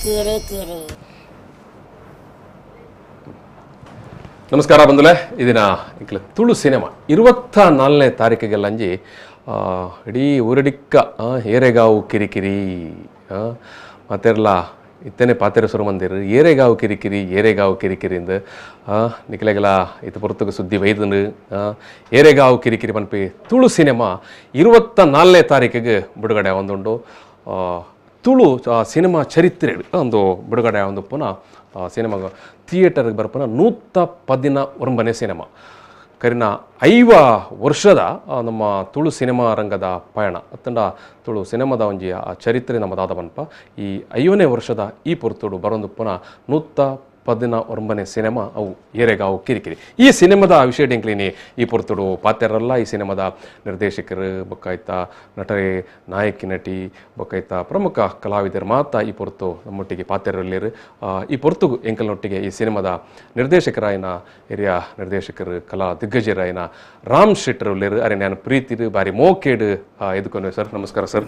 ಕಿರಿಕಿರಿ. ನಮಸ್ಕಾರ ಬಂಧುಲೆ. ಇದನ್ನ ಇಂಕ್ಲ ತುಳು ಸಿನಿಮಾ 24ನೇ ತಾರೀಕಿಗೆಲ್ಲಂಜಿ ಇಡೀ ಊರಡಿಕ್ಕ ಏರೆಗಾವು ಕಿರಿಕಿರಿ ಮತ್ತೆರ್ಲ ಇತ್ತನೆ ಪಾತೆರ ಸುರು ಮಂದಿರ್ ಏರೆಗಾವು ಕಿರಿಕಿರಿ ಏರೆಗಾವು ಕಿರಿಕಿರಿ ಇಂದ ನಿಕ್ಲೆಗಲ ಇತ್ತು ಪೊರ್ತುಗು ಸುದ್ದಿ ವೈದನು. ಏರೆಗಾವು ಕಿರಿಕಿರಿ ಪನ್ಪಿ ತುಳು ಸಿನಿಮಾ 24ನೇ ತಾರೀಕಿಗೆ ಬಿಡುಗಡೆ ಒಂದುಂಡು. ತುಳು ಸಿನಿಮಾ ಚರಿತ್ರೆ ಒಂದು ಬಿಡುಗಡೆ ಒಂದು ಪುನಃ ಸಿನಿಮಾ ಥಿಯೇಟರ್ಗೆ ಬರ್ಪುನ 119ನೇ ಸಿನಿಮಾ. ಕರಿನ 50 ವರ್ಷದ ನಮ್ಮ ತುಳು ಸಿನಿಮಾ ರಂಗದ ಪಯಣ ಅತ್ತಂಡ ತುಳು ಸಿನಿಮಾದ ಒಂಜಿ ಆ ಚರಿತ್ರೆ ನಮ್ಮದಾದ ಪನ್ಪ ಈ 50ನೇ ವರ್ಷದ ಈ ಪೊರ್ತುಡು ಬರೊಂದು ಪುನಃ 119ನೇ ಸಿನಿಮಾ ಅವು ಏರೆಗಾವು ಕಿರಿಕಿರಿ. ಈ ಸಿನಿಮಾದ ವಿಷಯ ಡಿಂಕ್ಲಿನಿ ಈ ಪೊರ್ತುಡು ಪಾತೆರಲ್ಲ. ಈ ಸಿನಿಮಾದ ನಿರ್ದೇಶಕರು ಬೊಕ್ಕಾಯ್ತ ನಟರೆ ನಾಯಕಿ ನಟಿ ಬೊಕ್ಕಾಯ್ತ ಪ್ರಮುಖ ಕಲಾವಿದರು ಮಾತ ಈ ಪೊರ್ತು ನಮ್ಮೊಟ್ಟಿಗೆ ಪಾತೆರಲ್ಲಿರು. ಈ ಪೊರ್ತು ಎಂಕಲ್ನೊಟ್ಟಿಗೆ ಈ ಸಿನಿಮಾದ ನಿರ್ದೇಶಕರಾಯನ ಹಿರಿಯ ನಿರ್ದೇಶಕರು ಕಲಾ ದಿಗ್ಗಜರಾಯನ ರಾಮ್ ಶೆಟ್ಟರ್ ಉಲ್ಲೇರು. ಅರೆ ನಾನು ಪ್ರೀತಿರು ಬಾರಿ ಮೋಕೇಡು ಎದುಕೊಂಡು ಸರ್. ನಮಸ್ಕಾರ ಸರ್.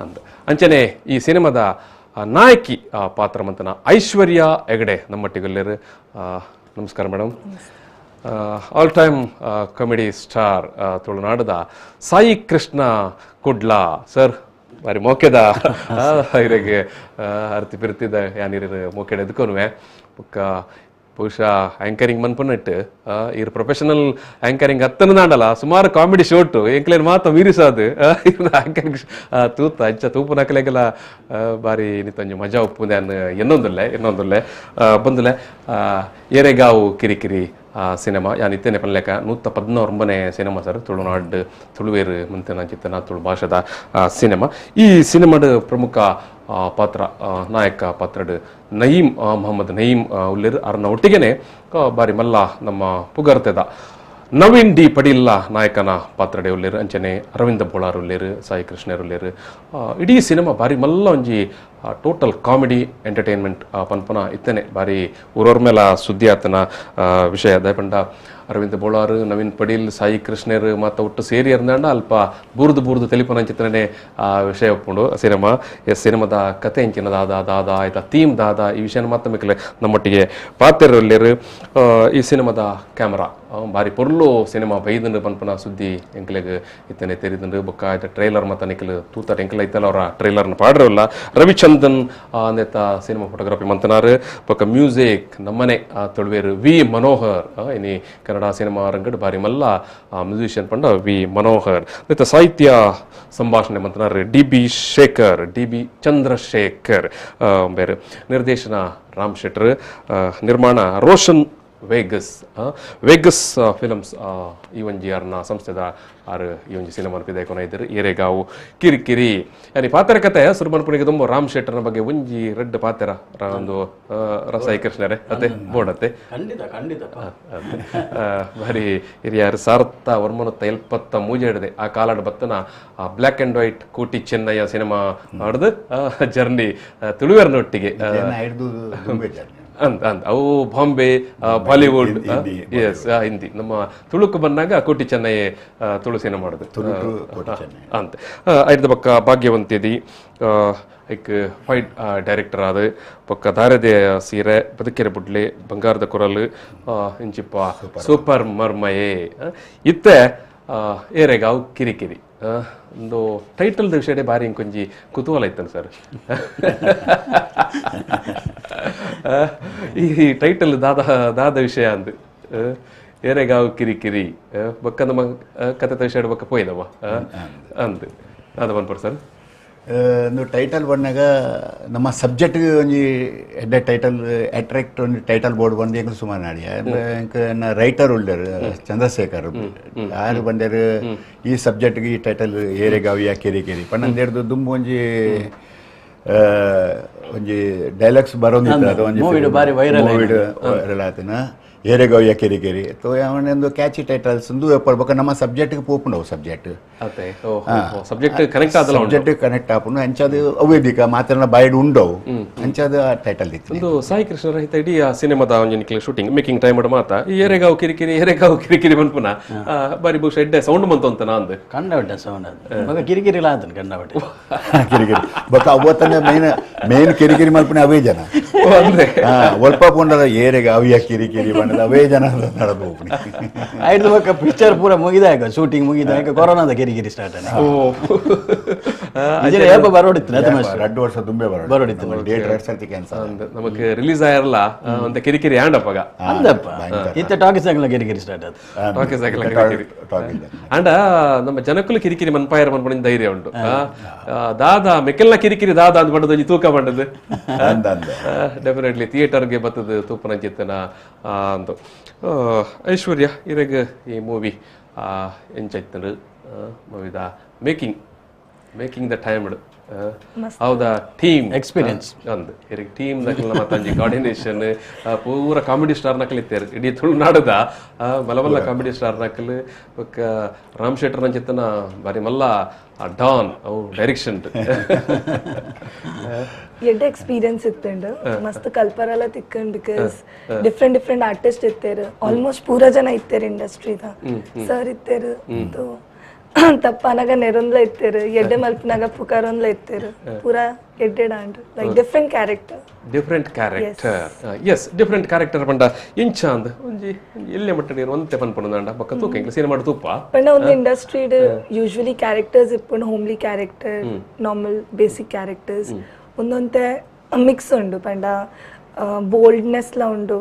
ಅಂತ ಅಂಚನೆ ಈ ಸಿನಿಮಾದ ನಾಯಕಿ ಪಾತ್ರ ಮಂತನ ಐಶ್ವರ್ಯ ಹೆಗಡೆ ನಮ್ಮೊಟ್ಟಿಗಲ್ಲೇರು. ನಮಸ್ಕಾರ madam. All time comedy star ತುಳುನಾಡದ Sai Krishna Kudla sir ಬಾರಿ ಮೋಕೆದ ಇರೆಗೆ ಅರ್ತಿ ಪಿರ್ತಿದ ಯಾನಿರು ಮೋಕೆಡ್ ಎದ್ಕೊನುವೆ. ಬೊಕ್ಕ ಬಹುಶಃ ಆ್ಯಂಕರಿಂಗ್ ಮನ್ಪುನಟ್ಟು ಇರ್ ಪ್ರೊಫೆಷನಲ್ ಆ್ಯಂಕರಿಂಗ್ ಹತ್ತನ ದಾಂಡಲ ಸುಮಾರು ಕಾಮಿಡಿ ಶೋಟು ಎಂಕ್ಲೇನ್ ಮಾತ ಮೀರಿಸಾದು ಆ್ಯಂಕರಿಂಗ್ ತೂತ ಅಂಚ ತೂಪುನಕಲೆಗೆಲ್ಲ ಬಾರಿ ನಿತ್ತೊಂಜಿ ಮಜಾ ಉಪ್ಪುಂದೆ ಅನ್ ಎನ್ನೊಂದುಲ್ಲೆ ಎನ್ನೊಂದುಲ್ಲೆ ಬಂದುಲೆ. ಏರೆಗಾವು ಕಿರಿಕಿರಿ ಸಿನಿಮಾ ಯಾನ್ ಇತ್ತೇನೆ ಪನ್ಲೆಕ 119ನೇ ಸಿನಿಮಾ ಸರ್. ತುಳುನಾಡು ತುಳುವೇರು ಮುಂತಿನ ಚಿತ್ತನ ತುಳು ಭಾಷೆದ ಸಿನಿಮಾ. ಈ ಸಿನಿಮಾದ ಪ್ರಮುಖ ಪಾತ್ರ ನಾಯಕ ಪಾತ್ರಡ್ ನಯೀಮ್ ಮೊಹಮ್ಮದ್ ನಯೀಮ್ ಉಲ್ಲೇರು. ಅರ್ನ ಒಟ್ಟಿಗೆನೆ ಬಾರಿ ಮಲ್ಲ ನಮ್ಮ ಪುಗರ್ತೆದ ನವೀನ್ ಡಿ ಪಡಿಲ್ಲ ನಾಯಕನ ಪಾತ್ರಡೆ ಉಲ್ಲೇರು. ಅಂಚನೆ ಅರವಿಂದ ಬೋಳಾರ್ ಉಲ್ಲೇರು, ಸಾಯಿ ಕೃಷ್ಣರ್ ಉಲ್ಲೇರು. ಇಡೀ ಸಿನಿಮಾ ಬಾರಿ ಮಲ್ಲ ಒಂಜಿ total comedy entertainment ಪನ್ಪುನ ಇತ್ತನೆ ಬಾರಿ ಊರವ್ರ ಮೇಲ ಸುದ್ದಿ ಆತನ ವಿಷಯ. ದಯಪಂಡ ಅರವಿಂದ ಬೋಳಾರ್, ನವೀನ್ ಪಡೀಲ್, ಸಾಯಿ ಕೃಷ್ಣರ್ ಮಾತ ಒಟ್ಟು ಸೇರಿ ಇರ್ದಾಂಡ ಅಲ್ಪ ಬೂರ್ದು ಬೂರ್ದು ತೆಲಿಪುನ ಚಿತ್ರನೇ ಆ ವಿಷಯ ಒಪ್ಪುಂಡು. ಸಿನಿಮಾ ಎಸ್ ಸಿನಿಮಾದ ಕತೆ ಎಂಚಿನ ದಾದ ದಾದ ಆಯ್ತಾ ಥೀಮ್ ದಾದ ಈ ವಿಷಯನ ಮಾತ್ರ ಮಿಕ್ಲೆ ನಮ್ಮೊಟ್ಟಿಗೆ ಪಾತೆರಲ್ಲಿರು. ಈ ಸಿನಿಮಾದ ಕ್ಯಾಮರಾ ಬಾರಿ ಪೊರ್ಲು ಸಿನಿಮಾ ಬೈದಂಡು ಪನ್ಪುನ ಸುದ್ದಿ ಎಂಕ್ಲೆಗ್ ಇತ್ತನೆ ತೆರಿದಂಡು. ಬೊಕ್ಕ ಆಯ್ತ ಟ್ರೈಲರ್ ಮತ್ತ ನಿಕ್ಲು ತೂತ ಎಂಕ್ಲ ಇತ್ತಲ್ಲ ಅವರ ಟ್ರೈಲರ್ನ ಪಾಡ್ರಲ್ಲ. ರವಿಚಂದನ್ ನೇತ ಸಿನಿಮಾ ಫೋಟೋಗ್ರಫಿ ಮಂತನಾರು. ಬೊಕ್ಕ ಮ್ಯೂಸಿಕ್ ನಮ್ಮನೆ ತುಳುವೇರು ವಿ ಮನೋಹರ್. ಇನಿ ಕನ್ನಡ ಸಿನಿಮಾ ರಂಗಡ್ ಬಾರಿ ಮಲ್ಲ ಮ್ಯೂಸಿಷಿಯನ್ ಪಂಡ ವಿ ಮನೋಹರ್. ನೇತ ಸಾಹಿತ್ಯ ಸಂಭಾಷಣೆ ಮಂತನಾರು D B Shekhar, D B Chandrashekhar ಬೇರೆ. ನಿರ್ದೇಶನ ರಾಮ್ ಶೆಟ್ಟರ್, ನಿರ್ಮಾಣ ರೋಷನ್ Vegas, Vegas films ಈ ಒಂಜಿ ಅರ್ನ ಸಂಸ್ಥೆದ ಆರು ಈ ಒಂಜಿ ಸಿನಿಮಾ ಪಿದಾಯ್ಕೊನ ಇದ್ದರು ಏರೆಗಾವು ಕಿರಿಕಿರಿ. ಯಾನಿ ಪಾತ್ರ ಕತೆ ಸುರುಮನ್ಪುಣಿಗೆ ತುಂಬ ರಾಮ್ ಶೆಟ್ಟರ್ನ ಬಗ್ಗೆ ಒಂಜಿ ರೆಡ್ ಪಾತ್ರ ಒಂದು ರಸಾಯಿ ಕೃಷ್ಣರೇ ಅತ್ತೆ ಬೋರ್ಡತ್ತೆ ಖಂಡಿತ ಖಂಡಿತ. ಬಾರಿ ಹಿರಿಯರು ಸಾರತ್ತ ವರ್ಮನತ್ತ ಎಲ್ಪತ್ತ ಮೂಜೆ ಹಿಡಿದೆ ಆ ಕಾಲಾಡ್ ಬತ್ತನ black and white Koti Chennayya cinema ಆಡ್ದು journey ತುಳುವೆರ್ನೊಟ್ಟಿಗೆ ಅಂತ ಅಂತ ಅವು ಬಾಂಬೆ ಬಾಲಿವುಡ್ ಎಸ್ ಹಿಂದಿ ನಮ್ಮ ತುಳುಕು ಬಂದಾಗ ಕೋಟಿ ಚೆನ್ನೈ ತುಳು ಸಿನಿಮಾ ಮಾಡೋದು ಅಂತ. ಐದು ಪಕ್ಕ ಭಾಗ್ಯವಂತಿದಿ ಐಕ್ ಫೈಟ್ ಡೈರೆಕ್ಟರ್ ಆದ ಪಕ್ಕ ದಾರದೆ ಸೀರೆ ಬದುಕೆರೆ ಬುಡ್ಲೆ ಬಂಗಾರದ ಕೊರಲು ಇಂಚಿಪ್ಪ ಸೂಪರ್ ಮರ್ಮಯೇ ಇತ್ತೆ ಏರೆಗಾವ್ ಕಿರಿಕಿರಿ ಒಂದು ಟೈಟಲ್ ವಿಷಯ ಬಾರಿ ಇಂಕೊಂಜಿ ಕುತೂಹಲ ಇತ್ತಲ್ಲ ಸರ್. ಈ ಟೈಟಲ್ ದಾದ ದಾದ ವಿಷಯ ಅಂದು ಏರೆಗಾವ್ ಕಿರಿಕಿರಿ ಬೊಕ್ಕ ನಮ್ಮ ಕತೆ ವಿಷಯ ಬೊಕ್ಕ ಪೋಯ್ದವ ಅಂದು ದಾದ ಬಂದ್ಪುರ ಸರ್. ಒಂದು ಟೈಟಲ್ ಬಂದಾಗ ನಮ್ಮ ಸಬ್ಜೆಕ್ಟ್ ಒಂಜಿ ಎಡ್ಡೆ ಟೈಟಲ್ ಅಟ್ರಾಕ್ಟ್ ಒಂಜಿ ಟೈಟಲ್ ಬೋರ್ಡ್ ಬಂದು ಎಂಕ್ ಸುಮಾರು ನಾಡಿ ಎಂಕ್ ರೈಟರ್ ಉಳ್ಳರು ಚಂದ್ರಶೇಖರ್ ಆರು ಬಂದೇರು ಈ ಸಬ್ಜೆಕ್ಟ್ಗೆ ಈ ಟೈಟಲ್ ಏರೆಗಾವಿಯ ಕೆರಿ ಕೆರಿ ಪನ್ನೊಂದು ದುಂಬು ಒಂಜಿ ಒಂಜಿ ಡೈಲಾಗ್ಸ್ ಬರೋದಿತ್ತು ಅದು ಒಂಜಿ ವೈರಲ್ ಆತನ ಏರೆಗವ್ಯ ಕೆರಿ ಕೆರಿ ತೋ ಒಂದು ಕ್ಯಾಚಿ ಟೈಟಲ್ಸ್ ಒಂದು ಬೊಕ್ಕ ನಮ್ಮ ಸಬ್ಜೆಕ್ಟ್ಗೆ ಪೋಪುಂಡವು subject subject connect ಆದಲ್ಲ ಸಬ್ಜೆಕ್ಟ್ ಕನೆಕ್ಟ್ ಆಪುಂಡು ಅಂಚ ಅದು ಅವೇ ದಿಕ್ಕ ಮಾತ್ರ ಬಾಯ್ಡ್ ಉಂಡವು. ಅಂಚಾದ ಟೈಟಲ್ ಇತ್ತು. ಒಂದು ಸಾಯಿ ಕೃಷ್ಣ ರಹಿತ ಇಡೀ ಆ ಸಿನಿಮಾದ ಒಂಜಿ ಶೂಟಿಂಗ್ ಮೇಕಿಂಗ್ ಟೈಮ್ ಮಾತ ಏರೆಗಾವ್ ಕಿರಿಕಿರಿ ಏರೆಗಾವ್ ಕಿರಿಕಿರಿ ಪನ್ಪುನ ಬಾರಿ ಬಹುಶಃ ಎಡ್ಡೆ ಸೌಂಡ್ ಬಂತು ಅಂತ ನಾಂದು ಕಂಡಬಟ್ಟೆ ಸೌಂಡ್ ಅದು ಬೊಕ ಕಿರಿಕಿರಿಲ ಆತನ ಕಂಡಬಟ್ಟೆ ಕಿರಿಕಿರಿ ಬೊಕ ಅವತ್ತನೇ ಮೇನ್ ಮೇನ್ ಕಿರಿಕಿರಿ ಮಲ್ಪನೆ ಅವೇ ಜನ. ಅಂದ್ರೆ ಒಲ್ಪ ಪೋಂಡದ ಏರೆಗೆ ಅವಿಯ ಕಿರಿಕಿರಿ ಬಂದದ ಅವೇ ಜನ ನಡೆದು ಹೋಗ್ನಿ. ಆಯ್ತು ಬೊಕ ಪಿಕ್ಚರ್ ಪೂರ ಮುಗಿದಾಕ ಶೂಟಿಂಗ್ ಮುಗಿದಾಕ ಕೊರೋನಾದ ಕಿರಿಕಿರಿ ಸ್ಟಾರ್ಟ್ ಆಯ್ತು. ಏಪ ಬರೋಡಿತ್ತು 2 ವರ್ಷ ತುಂಬೆ ಬರೋಡಿತ್ತು. ಡೇಟ್ 2 ಸರ್ತಿ ಕ್ಯಾನ್ಸಲ್. ನಮಕ್ ರಿಲೀಸ್ ಆಯಿರಲ್ಲ ಅಂತ ಕಿರಿಕಿರಿ ಆಂಡಪ್ಪಗ ಅಂದಪ್ಪ ಇತ್ತ ಟಾಕೀಸ್ ಆಗಲ್ಲ ಕಿರಿಕಿರಿ ಸ್ಟಾರ್ಟ್ ಆಯ್ತು. ಟಾಕೀಸ್ ಆಗಲ್ಲ ಕಿರಿಕಿರಿ ಅಂಡ ನಮ್ಮ ಜನಕ್ಕೂ ಕಿರಿಕಿರಿ ಮನ್ಪಾಯರ ಮನ್ಪಣಿನ ಧೈರ್ಯ ಉಂಟು. ದಾದಾ ಮೆಕ್ಕೆಲ್ಲ ಕಿರಿಕಿರಿ ದಾದಾ ಅಂದ್ ಬಣ್ಣದ ಒಂಜಿ ತೂಕ ಬಂಡದು ಡೆಫಿನೆಟ್ಲಿ ಥಿಯೇಟರ್ಗೆ ಬತ್ತದ ತೂಪನ ಚಿತ್ತನ ಅಂದು. ಐಶ್ವರ್ಯ ಇರಗ ಈ ಮೂವಿ ಎಂಚೈತನು ಮೂವಿದ ಮೇಕಿಂಗ್ making the time ಹೌದಾ ಟೀಮ್ ಎಕ್ಸ್ಪೀರಿಯನ್ಸ್ ಅಂದ್ ಇರಗ ಟೀಮ್ ನಕಲ್ ಮತ್ತಂಜಿ ಕೋಆರ್ಡಿನೇಷನ್ ಪೂರ ಕಾಮಿಡಿ ಸ್ಟಾರ್ ನಕಲ್ ಇತ್ತೇರು ಇಡೀ ತುಳುನಾಡದ ಮಲಮಲ್ಲ ಕಾಮಿಡಿ ಸ್ಟಾರ್ ನಕಲ್ ಬೊಕ್ಕ ರಾಮ್ ಶೆಟ್ಟರ್ ನಂಚಿತ್ತನ ಬಾರಿ ಮಲ್ಲ ಡಾನ್ ಅವು ಡೈರೆಕ್ಷನ್ ಎಡ್ಡೆ ಎಕ್ಸ್ಪೀರಿಯನ್ಸ್ ಇತ್ತಂಡು ಮಸ್ತ್ ಕಲ್ಪರೆಲ್ಲ ತಿಕ್ಕಂಡ್ because different different artist ಇತ್ತೇರು almost ಪೂರ ಜನ ಇತ್ತೇರು ಇಂಡಸ್ಟ್ರಿದ ಸರ್ ಇತ್ತೇರು ತಪ್ಪನಾಗ ನೆರೊಂದ್ಲ ಇತ್ತೇರು ಎಡ್ಡೆ ಮಲ್ಪನಾಗ ಪುಕಾರೊಂದ್ಲ ಇತ್ತೇರು ಪೂರ ಎಡ್ಡೆಡ್ and like different character different character yes different character ಪಂಡ ಇಂಚ ಅಂದ್ ಒಂಜಿ ಎಲ್ಲೆ ಮಟ್ಟ ನೀರು ಒಂತೆ ಪನ್ಪುಂಡ ಬೊಕ್ಕ ತೂಕ ಎಂಕ್ಲ ಸಿನಿಮಾ ತೂಪ ಪಂಡ ಒಂದು ಇಂಡಸ್ಟ್ರಿಡ್ ಯೂಶುವಲಿ ಕ್ಯಾರೆಕ್ಟರ್ಸ್ ಇಪ್ಪುಂಡು homely character normal basic characters ಒಂದೊಂತೆ mix ಉಂಡು ಪಂಡ ಬೋಲ್ಡ್ನೆಸ್ ಲ ಉಂಡು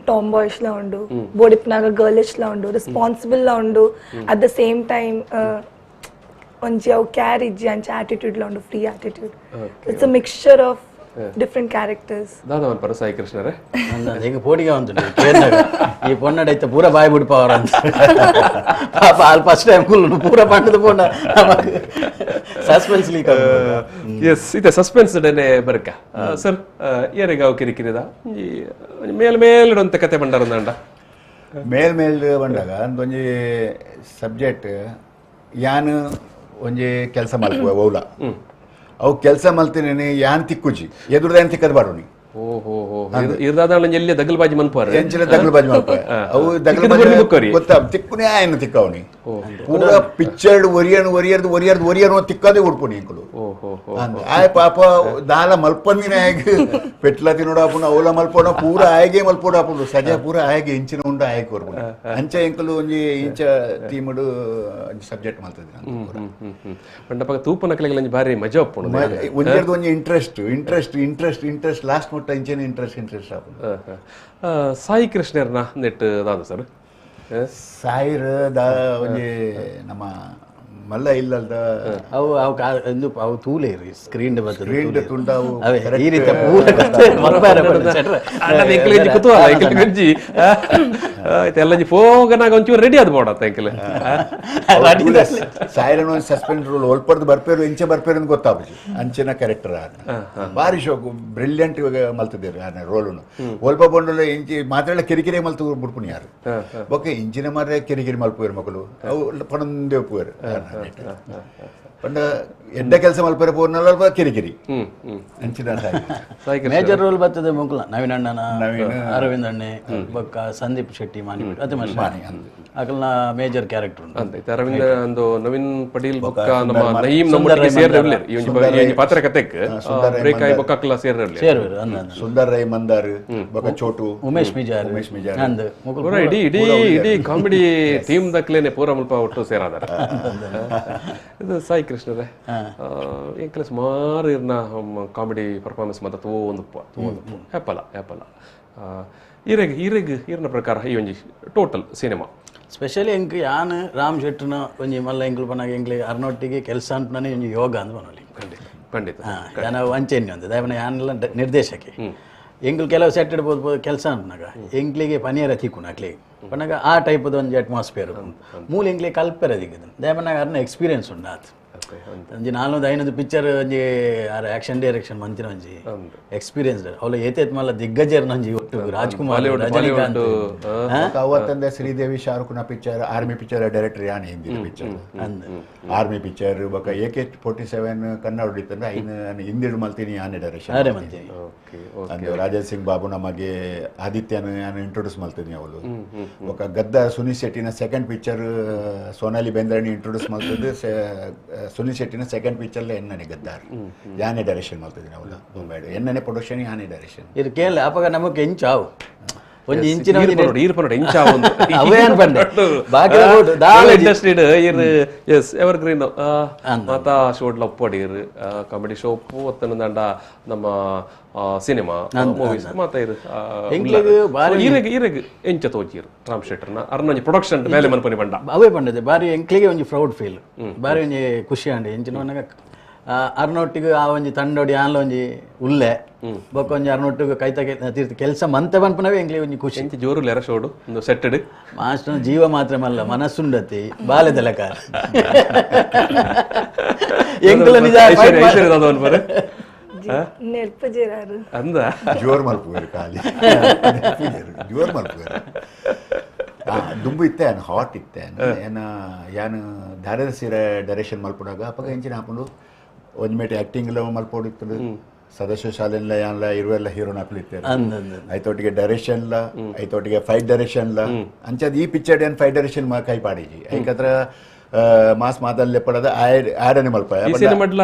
ಟಾಮ್ ಬಾಯ್ಸ್ ಲ ಉಂಡು ಬೋಡಿಪ್ನಾಗ ಗರ್ಲಿಶ್ ಲ ಉಂಡು ರೆಸ್ಪಾನ್ಸಿಬಲ್ ಲ ಉಂಡು at the same time ಒಂಜಿ ಅವು ಕ್ಯಾರ್ ಇಜ್ಜಿ ಅಂಚ ಆಟಿಟ್ಯೂಡ್ ಲ ಉಂಡು free attitude it's a mixture of different characters. ದಾದಾ ಮನ್ಪರ ಸಾಯಿ ಕೃಷ್ಣರೇ ಈಗ ಪೋಡಿಗೆ ಉಂಟು ಈ ಪೊನ್ನಡೈತ ಪೂರ ಬಾಯಿ ಬಿಡ್ಪವರ ಅಂತ ಪಾಪ ಅಲ್ಲಿ ಫಸ್ಟ್ ಟೈಮ್ ಕುಲ್ಲು ಪೂರ ಪಂಡದ ಪೊಣ್ಣ ಸಸ್ಪೆನ್ಸ್ ಲೀಕ್. ಎಸ್ ಇದೆ ಸಸ್ಪೆನ್ಸ್ ಡೇನೆ ಬರಕ ಸರ್ ಏರೆಗಾವ್ ಕಿರಿಕಿರಿದ ಮೇಲ್ ಮೇಲಿಡುವಂತ ಕತೆ ಬಂಡಾರಂದಾಂಡ ಮೇಲ್ ಮೇಲ್ ಬಂದಾಗ ಒಂದೊಂಜಿ ಸಬ್ಜೆಕ್ಟ್ ಯಾನ್ ಒಂಜಿ ಕೆಲಸ ಮಲ್ಪುವ ಓಲ ಅವು ಕೆಲಸ ಮಲ್ತೀನಿ ಯಾನ್ ತಿಕ್ಕುಜಿ ಎದುರುದ ಏನ್ ತಿಕ್ಕದ್ ಬಾರೋನಿ. ಓಹೋ ಎಲ್ಲಿ ದಗಲ್ಬಾಜಿ ಮನ್ಪಾರ ಎಂಚಿನ ದಗಲ್ಬಾಜಿ ಮನ್ಪಾರ ಅವು ದಗಲ್ಬಾಜಿ ಗೊತ್ತಾ ತಿಕ್ಕುನೇ ಆಯನ ತಿಕ್ಕವನಿ ಪೂರ ಪಿಕ್ಚರ್ಡ್ ಒರಿಯನ್ ಒರಿಯರ್ದು ಒರಿಯರ್ದು ಒರಿಯನ್ ತಿಕ್ಕದೇ ಉಡ್ಪುನಿ ಇಂಕುಲು ಆಯ್ ಪಾಪ ದಾಲ ಮಲ್ಪಂದಿನ ಆಯಗ್ ಪೆಟ್ಲ ತಿನ್ನೋಡಾಪುಂಡು ಅವಲ ಮಲ್ಪೋಣ ಪೂರ ಆಯಗೆ ಮಲ್ಪೋಡಾಪುಂಡು ಸಜಾ ಪೂರ ಆಯಗೆ ಇಂಚಿನ ಉಂಡು ಆಯ್ ಕೊರ್ಪುಂಡು ಅಂಚ ಎಂಕುಲು ಒಂಜಿ ಇಂಚ ಟೀಮುಡು ಸಬ್ಜೆಕ್ಟ್ ಮಲ್ತದೆ. ಪಂಡಪಗ ತೂಪನಕಲೆಗಳ ಒಂಜಿ ಭಾರಿ ಮಜಾ ಉಪ್ಪುಂಡು ಒಂಜೆರ್ದು ಒಂಜಿ interest interest interest interest last ಮುಟ್ಟ ಇಂಚೆನೆ ಇಂಟ್ರೆಸ್ಟ್ ಇಂಟ್ರೆಸ್ಟ್ ಆಪುಂಡು. ಸಾಯಿ ಕೃಷ್ಣರ್ನ ನೆಟ್ ದಾದ ಸರ್ ಸಾಯಿರ್ the ಒಂಜಿ ನಮ್ಮ ಮಲ್ಲ ಇಲ್ಲಲ್ದ ಅವು ಅವು ಎಂದು ಅವು ತೂಲೆ ಇರಿ ಸ್ಕ್ರೀನ್ ಬರ್ತದೆ ಸ್ಕ್ರೀನ್ ತುಂಡ ಅವು ಈ ರೀತಿ ಪೂರ ಕುತೂಹಲ ಎಂಕಲ್ ಆಯ್ತು ಎಲ್ಲ ಫೋಗನಾಗ ಒಂಚೂರು ರೆಡಿ ಅದು ಬೋಡತ್ತ ಎಂಕಲ್ ಸಾಯಿರನ್ ಒಂದು ಸಸ್ಪೆನ್ಸ್ ರೋಲ್ ಒಲ್ಪರ್ದು ಬರ್ಪೇರು ಇಂಚೆ ಬರ್ಪೇರು ಅಂತ ಗೊತ್ತಾಪುಜಿ ಅಂಚಿನ ಕ್ಯಾರೆಕ್ಟರ್ ಬಾರಿ ಶೋಕು ಬ್ರಿಲಿಯಂಟ್ ಇವಾಗ ಮಲ್ತಿದ್ದೀರಿ ಆ ರೋಲುನು ಒಲ್ಪ ಬಂಡಲ ಇಂಚಿ ಮಾತ್ರ ಕಿರಿಕಿರಿ ಮಲ್ತು ಬಿಡ್ಪುನಿ ಯಾರು ಬೊಕ್ಕ ಇಂಚಿನ ಮಾತ್ರ ಕಿರಿಕಿರಿ ಮಲ್ಪುವೇರು ಮಕ್ಕಳು ಅವು ಪಣಂದೇ ಒಪ್ಪುವೇರು ಪಂಡ ಎಡ್ಡ ಕೆಲಸ ಮಲ್ಪರೆ ಪೂರ್ಣಲ್ಲ ಕಿರಿಕಿರಿ ಅಂಚಿನ ಮೇಜರ್ ರೋಲ್ ಬರ್ತದೆ ಮುಕುಲ ನವೀನ್ ಅಣ್ಣನ ಅರವಿಂದ್ ಅಣ್ಣೆ ಬೊಕ್ಕ ಸಂದೀಪ್ ಶೆಟ್ಟಿ ಮಾನಿ ಅದೇ ಮಾನಿ ಅಕಲ್ನ ಮೇಜರ್ ಕ್ಯಾರೆಕ್ಟರ್ ಉಂಟು. ಅರವಿಂದ ಒಂದು ನವೀನ್ ಪಟೇಲ್ ಬೊಕ್ಕ ನಮ್ಮ ನಯೀಮ್ ನಮ್ಮೊಟ್ಟಿಗೆ ಸೇರಿರಲಿಲ್ಲ ಈ ಒಂಜಿ ಪಾತ್ರ ಕತೆಕ್ ಬ್ರೇಕ್ ಆಯಿ ಬೊಕ್ಕ ಅಕಲ ಸೇರಿರಲಿಲ್ಲ ಸೇರುವರು ಸುಂದರ್ ರೈ ಮಂದಾರ್ ಬೊಕ್ಕ ಚೋಟು ಉಮೇಶ್ ಮಿಜಾರ್ ಉಮೇಶ್ ಮಿಜಾರ್ ಅಂದ್ ಪೂರ ಇಡೀ ಇಡೀ ಇಡೀ ಕಾಮಿಡಿ ಟೀಮ್ ದಕ್ಲೇನೆ ಪೂರ ಮುಲ್ಪ ಒಟ್ಟು ಸೇರಾದಾರ. ಇದು ಸಾಯಿ ಕೃಷ್ಣರೇ ಎಂಕಲ ಸುಮಾರು ಇರ್ನ ಕಾಮಿಡಿ ಪರ್ಫಾರ್ಮೆನ್ಸ್ ಮಾತ್ರ ತೂ ಒಂದು ಹೇಪಲ್ಲ ಹೇಪಲ್ಲ ಈರೆಗ್ ಈರೆಗ್ ಈರ್ನ ಪ್ರಕಾರ ಈ ಒಂಜಿ ಟೋಟಲ್ ಸಿನಿಮಾ ಸ್ಪೆಷಲಿ ಎಂಕ್ ಯಾನ್ ರಾಮ್ ಶೆಟ್ಟರ್ನ ಒಂಜಿ ಮಲ್ಲ ಎಂಕ್ಲು ಪನಾಗ ಎಂಕ್ಲೆ ಅರ್ನೊಟ್ಟಿಗೆ ಕೆಲಸ ಅಂಟನೇ ಒಂಜಿ ಯೋಗ ಅಂದ್ ಪನೊಲಿ. ಖಂಡಿತ ಖಂಡಿತ ಯಾನ ವಂಚೆನ್ನಿ ಒಂದು ದಾಯಪನ ಯಾನೆಲ್ಲ ನಿರ್ದೇಶಕೆ ಎಂಕ್ಲು ಕೆಲವು ಸೆಟ್ ಇಡ್ಬೋದು ಕೆಲಸ ಅಂಟನಾಗ ಎಂಕ್ಲಿಗೆ ಪನಿಯರ ತಿಕ್ಕುನ ಅಕ್ಲಿಗೆ ಪನಾಗ ಆ ಟೈಪದ ಒಂಜಿ ಅಟ್ಮಾಸ್ಫಿಯರ್ ಮೂಲ ಎಂಕ್ಲಿಗೆ ಕಲ್ಪೆರ ದಿಕ್ಕದು ದಾಯಪನಾಗ ಅರ್ನ ಎಕ್ಸ್ಪೀರಿಯನ್ಸ್ ಉಂಡು ಆತು ಒಂಜಿ 400-500 ಪಿಕ್ಚರ್ ಒಂಜಿ ಆರ್ ಆಕ್ಷನ್ ಡೈರೆಕ್ಷನ್ ಮಂತಿನ ಒಂಜಿ ಎಕ್ಸ್ಪೀರಿಯನ್ಸ್ ಅವಳು ಏತೇತ್ ಮಲ್ಲ ದಿಗ್ಗಜರ್ನ ಒಂಜಿ Rajkumar Rajinikanth ಅವತ್ತಂದೆ Sridevi ಶಾರುಖ್ನ picture army picture director ಯಾನ್ ಹಿಂದಿ picture army picture ಬೊಕ AK-47 Kannada ಇತ್ತಂದ್ರೆ ಐನ ಹಿಂದಿ ಮಲ್ತೀನಿ ಯಾನೆ ಡೈರೆಕ್ಷನ್ ಅಂದು ರಾಜೇಶ್ ಸಿಂಗ್ ಬಾಬು ನಮಗೆ ಆದಿತ್ಯನ ಯಾನು ಇಂಟ್ರೊಡ್ಯೂಸ್ ಮಲ್ತೀನಿ ಅವಳು ಬೊಕ ಗದ್ದ ಸುನೀಲ್ ಶೆಟ್ಟಿನ ಸೆಕೆಂಡ್ ಪಿಕ್ಚರ್ ಸೋನಾಲಿ ಬೇಂದ್ರನಿ ಇಂಟ್ರೊಡ್ಯೂಸ್ ಮಲ್ತದ್ದು ಸುನೀಲ್ ಶೆಟ್ಟಿನ ಸೆಕೆಂಡ್ ಪಿಕ್ಚರ್ಲೆ ಎನ್ನನೆ ಗದ್ದಾರ್ ಯಾನೆ ಡೈರೆಕ್ಷನ್ ಮಲ್ತಿದ್ದೀನಿ ಅವಳು ಬೊಂಬೆ ಎನ್ನನೆ ಪ್ರೊಡಕ್ಷನ್ ಯಾನೆ ಡೈರೆಕ್ಷನ್ ಇದು ಕೇಳ ಅಪಗ ನಮಗೆ ಇಂಚಾವು ಒಂದು ಇಂಚಿನ ಎವರ್ ಗ್ರೀನ್ ಮಾತಾ ಶೋಡ್ಲ ಒಪ್ಪಡಿರು ಕಾಮಿಡಿ ಶೋ ಒಪ್ಪು ಒತ್ತನದಂಡ ನಮ್ಮ ಸಿನಿಮಾ ಮೂವೀಸ್ ಮಾತಾ ಇರು ಈರೆಗ್ ಈರೆಗ್ ಎಂಚ ತೋಚಿರು ರಾಮ್ ಶೆಟ್ಟರ್ನ ಅರ್ನೊಂಜಿ ಪ್ರೊಡಕ್ಷನ್ ಮೇಲೆ ಮನ್ಪನಿ ಬಂಡ ಅವೇ ಬಂಡದೆ ಬಾರಿ ಎಂಕ್ಲಿಗೆ ಒಂಜಿ ಪ್ರೌಡ್ ಫೀಲ್ ಬಾರಿ ಒಂಜಿ ಖುಷಿ ಅಂಡಿ ಎಂಚಿನ ಅರ್ನೊಟ್ಟಿಗೆ ಆ ಒಂಜಿ ತಂಡೋಡಿ ಆನ್ಲ ಒಂಜಿ ಉಲ್ಲೆ ಬೊಕ್ಕ ಒಂಜಿ ಅರ್ನೊಟ್ಟಿಗೆ ಕೈತ ತೀರ್ಥ ಕೆಲಸ ಮಂತ ಪನ್ಪನವೇ ಎಂಕ್ಲಿ ಒಂಜಿ ಖುಷಿ ಎಂಚ ಜೋರು ಲೆರ ಶೋಡು ಒಂದು ಸೆಟ್ಟೆಡ್ ಮಾಸ್ಟರ್ ಜೀವ ಮಾತ್ರ ಮಲ್ಲ ಮನಸ್ಸುಂಡತಿ ಬಾಲೆದಲಕ ಎಂಕುಲ ನಿಜ ನೆರ್ಪಜೇರಾರು ಅಂದ ಜೋರ್ ಮಲ್ಪುವೆರು ಖಾಲಿ ಜೋರ್ ಮಲ್ಪುವೆರು ದುಂಬು ಇತ್ತೆ ಹಾಟ್ ಇತ್ತೆ ಏನ ಯಾನು ಧಾರದ ಸೀರೆ ಡೈರೆಕ್ಷನ್ ಮಲ್ಪುನಾಗ ಅಪಗ ಎಂಚಿನ ಹಾಕೊಂಡು ಒಂಜಿ ಮೇಟ್ ಆ್ಯಕ್ಟಿಂಗ್ಲ ಮಲ್ಪೋಡಿತ್ತು ಸದಸ್ಯ ಶಾಲೆಲ್ಲ ಯಾನ್ಲ ಇರುವೆಲ್ಲ ಹೀರೋನ ಹಾಕ್ಲಿತ್ತೇವೆ ಐತೊಟ್ಟಿಗೆ ಡೈರೆಕ್ಷನ್ಲ ಐತೊಟ್ಟಿಗೆ ಫೈಟ್ ಡೈರೆಕ್ಷನ್ಲ ಅಂಚದ ಈ ಪಿಕ್ಚರ್ ಏನು ಫೈಟ್ ಡೈರೆಕ್ಷನ್ ಕೈ ಪಾಡಿಜಿ ಐಕತ್ರ ಮಾಸ್ ಮಾತಲ್ಲೇ ಪಡದ ಆಡನೆ ಮಲ್ಪಾಯ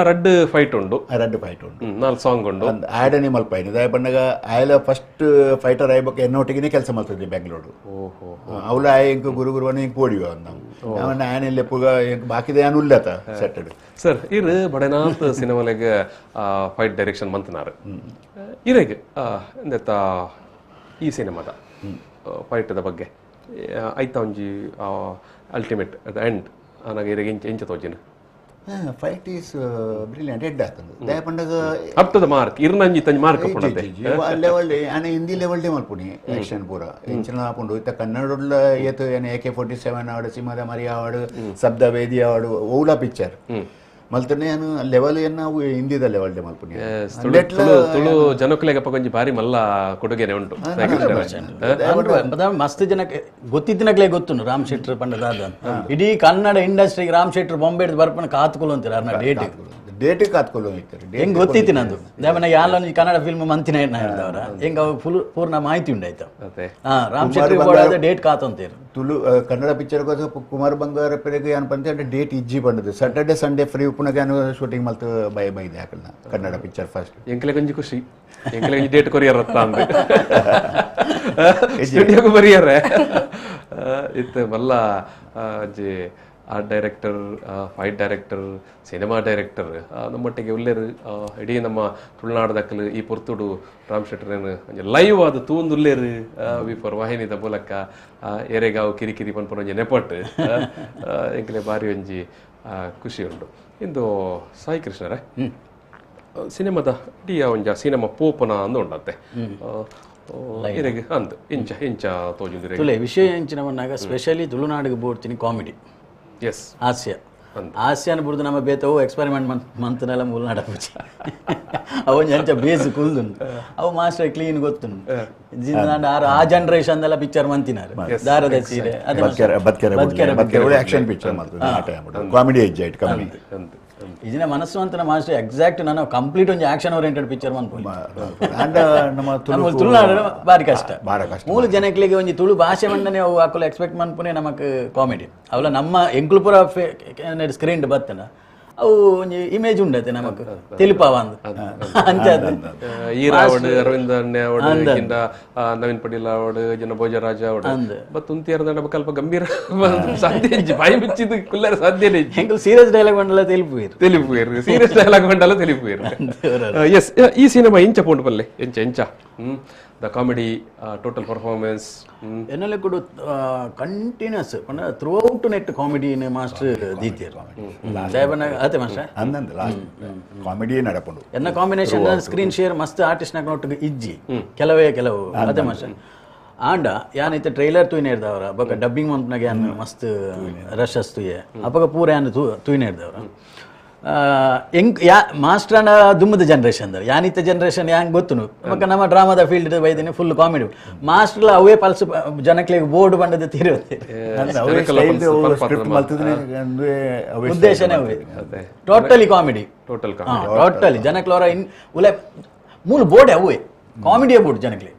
ರಡ್ಡ್ ಫೈಟ್ ಉಂಡು ರಡ್ಡ್ ಫೈಟ್ ಉಂಡು ನಾಲ್ಕು ಸಾಂಗ್ ಉಂಡು ಆಡನೆ ಮಲ್ಪಾಯ ದಾಯ ಬಣ್ಣಗ ಆಯಲ ಫಸ್ಟ್ ಫೈಟರ್ ಆಯ್ಬಕ್ ಎನ್ನೊಟ್ಟಿಗೆ ಕೆಲಸ ಮಾಡ್ತಿದ್ದೆ ಬೆಂಗಳೂರು ಅವಳು ಆಯ ಇಂಕ ಗುರು ಗುರುವನ್ನ ಇಂಕ ಓಡಿವ ನಾವು ಅವನ್ನ ಆಯನ ಲೆಪ್ಪುಗ ಇಂಕ ಬಾಕಿದೆ ಯಾನು ಉಲ್ಲತ ಸೆಟ್ಟಡ್ ಸರ್ ಇರು ಬಡನಾಥ್ ಸಿನಿಮಾಲೆಗ್ ಫೈಟ್ ಡೈರೆಕ್ಷನ್ ಮಂತನಾರು ಇರೆಗ್ ಎಂದೆತ್ತ ಈ ಸಿನಿಮಾದ ಫೈಟ್ದ ಬಗ್ಗೆ ಐತ ಒಂಜಿ ultimate at end ಆನಾಗ ಇರೆಗ್ ಎಂಚ ಎಂಚ ತೋಜಿನ fight is brilliant head ಆತಂದು ದಯ ಪಂಡಗ up to the mark ಇರ್ನಂಜಿ ತಂಜಿ mark ಪುಣತೆ level ಆನೆ ಹಿಂದಿ ಲೆವೆಲ್ ಡೆ ಮಲ್ಪುನಿ ಆಕ್ಷನ್ ಪೂರ ಎಂಚಿನ ಆಪುಂಡು ಇತ್ತ ಕನ್ನಡೊಡ್ಲ ಏತು ಏನ AK-47 ಆವಡು ಸಿಂಹದ ಮರಿ ಆವಡು ಶಬ್ದ ವೇದಿ ಆವಡು ಓಲ ಪಿಕ್ಚರ್ ಮಲ್ತನೆ ಏನು ಲೆವೆಲ್ ಏನ ಅವು ಹಿಂದಿದ ಲೆವೆಲ್ ಡೆ ಮಲ್ಪುನಿ ತುಳು ಜನಕುಲೆಗೆ ಪಕೊಂಜಿ ಭಾರಿ ಮಲ್ಲ ಕೊಡುಗೆನೆ ಉಂಟು ಮಸ್ತ್ ಜನಕ್ಕೆ ಗೊತ್ತಿದ್ದಿನಕ್ಲೆ ಗೊತ್ತುಂಡು ರಾಮ್ ಶೆಟ್ಟರ್ ಪಂಡದಾದ ಇಡೀ ಕನ್ನಡ ಇಂಡಸ್ಟ್ರಿಗೆ ರಾಮ್ ಶೆಟ್ಟರ್ ಬೊಂಬೆ ಬರ್ಪನ ಕಾತ್ಕೊಳ್ಳು ಅಂತಾರೆ ಅರ್ನ ಡೇಟ್ ಡೇಟ್ ಕಾತ್ಕೊಳ್ಳು ಹೆಂಗ್ ಗೊತ್ತಿತ್ತು ನಂದು ದೇವನ ಯಾಲ ಕನ್ನಡ ಫಿಲ್ಮ್ ಮಂತಿನ ಹೇಳ್ದವರ ಹೆಂಗ ಅವು ಫುಲ್ ಪೂರ್ಣ ಮಾಹಿತಿ ಉಂಡಾಯ್ತು ರಾಮ್ ಶೆಟ್ಟರ್ ಡೇಟ್ ಕಾತಂತೀರು ತುಳು ಕನ್ನಡ ಪಿಕ್ಚರ್ ಕುಮಾರ್ ಬಂಗಾರಪ್ಪರಿಗೆ ಏನು ಪಂತೆ ಅಂದ್ರೆ ಡೇಟ್ ಇಜ್ಜಿ ಬಂದದ್ದು Saturday Sunday free ಉಪ್ಪುನಾಗ ಏನು ಶೂಟಿಂಗ್ ಮಲ್ತು ಬೈ ಬೈದೆ ಹಾಕಲ್ಲ ಕನ್ನಡ ಪಿಕ್ಚರ್ ಫಸ್ಟ್ ಎಂಕಲೆ ಕೊಂಜಿ ಖುಷಿ ಎಂಕಲೆ ಕೊಂಜಿ ಡೇಟ್ ಕೊರಿಯರ್ ರತ್ತ ಅಂದೆ ಸ್ಟುಡಿಯೋಗೆ ಬರಿಯರೆ ಇತ್ತು ಮಲ್ಲ G art director, fight director, cinema director ನಮ್ಮೊಟ್ಟಿಗೆ ಉಲ್ಲೇರು ಇಡೀ ನಮ್ಮ ತುಳುನಾಡದಕ್ಕಲು ಈ ಪೊರ್ತುಡು ರಾಮ್ ಶೆಟ್ಟರ್ನ ಲೈವ್ ಆದ ತೂಂದು ಉಲ್ಲೇರು ವಿ ಫಾರ್ ವಾಹಿನಿದ ಮೂಲಕ ಎರೆಗಾವು ಕಿರಿಕಿರಿ ಪನ್ಪನ ಒಂಜಿ ನೆಪಟ್ ಎಂಕಲೆ ಬಾರಿ ಒಂಜಿ ಖುಷಿ ಉಂಡು. ಇಂದು ಸಾಯಿ ಕೃಷ್ಣರೇ ಸಿನಿಮಾದ ಇಡೀ ಒಂಜ ಸಿನಿಮಾ ಪೋಪನ ಅಂದು ಉಂಡತ್ತೆ ಅಂದ್ ಇಂಚ ಇಂಚ ತೋಜುಂದಿರೆ ವಿಷಯ ಎಂಚಿನವನ್ನಾಗ ಸ್ಪೆಷಲಿ ತುಳುನಾಡಿಗೆ ಬೋಡ್ತೀನಿ ಕಾಮಿಡಿ ಎಸ್ ಹಾಸ್ಯ ಹಾಸ್ಯನ ಬುಡ್ದು ನಮ್ಮ ಬೇತವು ಎಕ್ಸ್ಪೆರಿಮೆಂಟ್ ಮಂತನೆಲ್ಲ ಮೂಲ ನಡಪುಜಿ ಅವು ಅಂಚ ಬೇಸ್ ಕುಲ್ದುಂಡು ಅವು ಮಾಸ್ಟರ್ ಕ್ಲೀನ್ ಗೊತ್ತುಂಡು ಆ ಜನರೇಷನ್ ಎಲ್ಲ ಪಿಕ್ಚರ್ ಮಂತಿನಾರು ದಾರದ ಸೀರೆ ಆಕ್ಷನ್ ಪಿಕ್ಚರ್ ಕಾಮಿಡಿ ಇದಿನ ಮನಸ್ಸು ಅಂತ ಮಾಸ್ಟರ್ ಎಕ್ಸಾಕ್ಟ್ ನಾನು ಕಂಪ್ಲೀಟ್ ಒಂದು action oriented picture ನಮ್ಮ ತುಳುನಾಡು ಬಾರಿ ಕಷ್ಟ ಮೂಲ ಜನಗಳಿಗೆ ಒಂಜಿ ತುಳು ಭಾಷೆ ಮಂಡನೆ ಅವು ಹಾಕಲು ಎಕ್ಸ್ಪೆಕ್ಟ್ ಮನ್ಪುನೆ ನಮಕ್ ಕಾಮಿಡಿ ಅವಲ ನಮ್ಮ ಎಂಕ್ಲುಪುರ ಸ್ಕ್ರೀನ್ ಬತ್ತನ ಅವು ಒಂಜಿ ಇಮೇಜ್ ಉಂಡತೆ ನಮಕ್ ತಿಳಿಪಾವ ಅಂಚ ಈರಾವಡು ಅರವಿಂದ ಅಣ್ಣೆ ಅವಡು ನವೀನ್ ಪಟೇಲ್ ಅವಡು ಜನ ಭೋಜರಾಜ ಅವಡು ಬತ್ ಉಂತಿಯರ್ ಕಲ್ಪ ಗಂಭೀರ ಸಾಧ್ಯ ಬಾಯಿ ಬಿಚ್ಚಿದ್ದು ಕುಲ್ಲರ ಸಾಧ್ಯನೇ ಎಂಕುಲು ಸೀರಿಯಸ್ ಡೈಲಾಗ್ ಬಂಡಲ ತಿಳಿಪುವೇರು ತಿಳಿಪುವೇರು ಸೀರಿಯಸ್ ಡೈಲಾಗ್ ಬಂಡಲ ತಿಳಿಪುವೇರು. ಎಸ್ ಈ ಸಿನಿಮಾ ಇಂಚ ಪೋಂಡು ಪಲ್ಲೆ ಎಂಚ ಎಂಚ the comedy total performance ಎನ್ನಲೆ ಕೂಡ ಕಂಟಿನ್ಯೂಸ್ ಪಂಡ through out net comedy master ದೀತಿಯರು ಅದೇ ಮಾಸ್ಟರ್ ಅಂದಂದು ಲಾಸ್ಟ್ ಕಾಮಿಡಿ ನಡಪುಂಡು ಎನ್ನ combination screen share ಮಸ್ತ್ ಆರ್ಟಿಸ್ಟ್ ನಾಕ ಇಜ್ಜಿ ಕೆಲವೇ ಕೆಲವು ಅದೇ ಮಾಸ್ಟರ್ ಆಂಡ ಯಾನೈತೆ ಟ್ರೈಲರ್ ತೂಯಿನ ಇರ್ದವರ ಬೊಕ ಡಬ್ಬಿಂಗ್ ಮಂತ್ನಾಗ ಯಾನ್ ಮಸ್ತ್ ರಶ್ ತುಯ್ಯೆ ಅಪಗ ಪೂರ ಯಾನ್ ತೂಯಿನ ಇರ್ದವರ ಎಂಕ್ ಯಾ ಮಾಸ್ಟ್ರನ ದುಮ್ಮದ ಜನರೇಷನ್ there ಯಾನಿತ್ತ generation ಯಾಂಗ್ ಗೊತ್ತುನು ಬೊಕ್ಕ ನಮ್ಮ ಡ್ರಾಮಾದ ಫೀಲ್ಡ್ ಬೈದಿನಿ ಫುಲ್ ಕಾಮಿಡಿ ಮಾಸ್ಟರ್ಲ ಅವೇ ಪಲ್ಸ್ ಜನಕ್ಲೆಗ್ ಬೋರ್ಡ್ ಬಂಡದ ತೀರುತ್ತೆ ಉದ್ದೇಶನೇ ಅವೇ totally comedy total totally ಜನಕ್ಲೋರ ಇನ್ ಉಲೆ ಮೂಲ ಬೋರ್ಡ್ ಅವೇ ಕಾಮಿಡಿಯೇ ಬೋರ್ಡ್ ಜನಕ್ಲೆ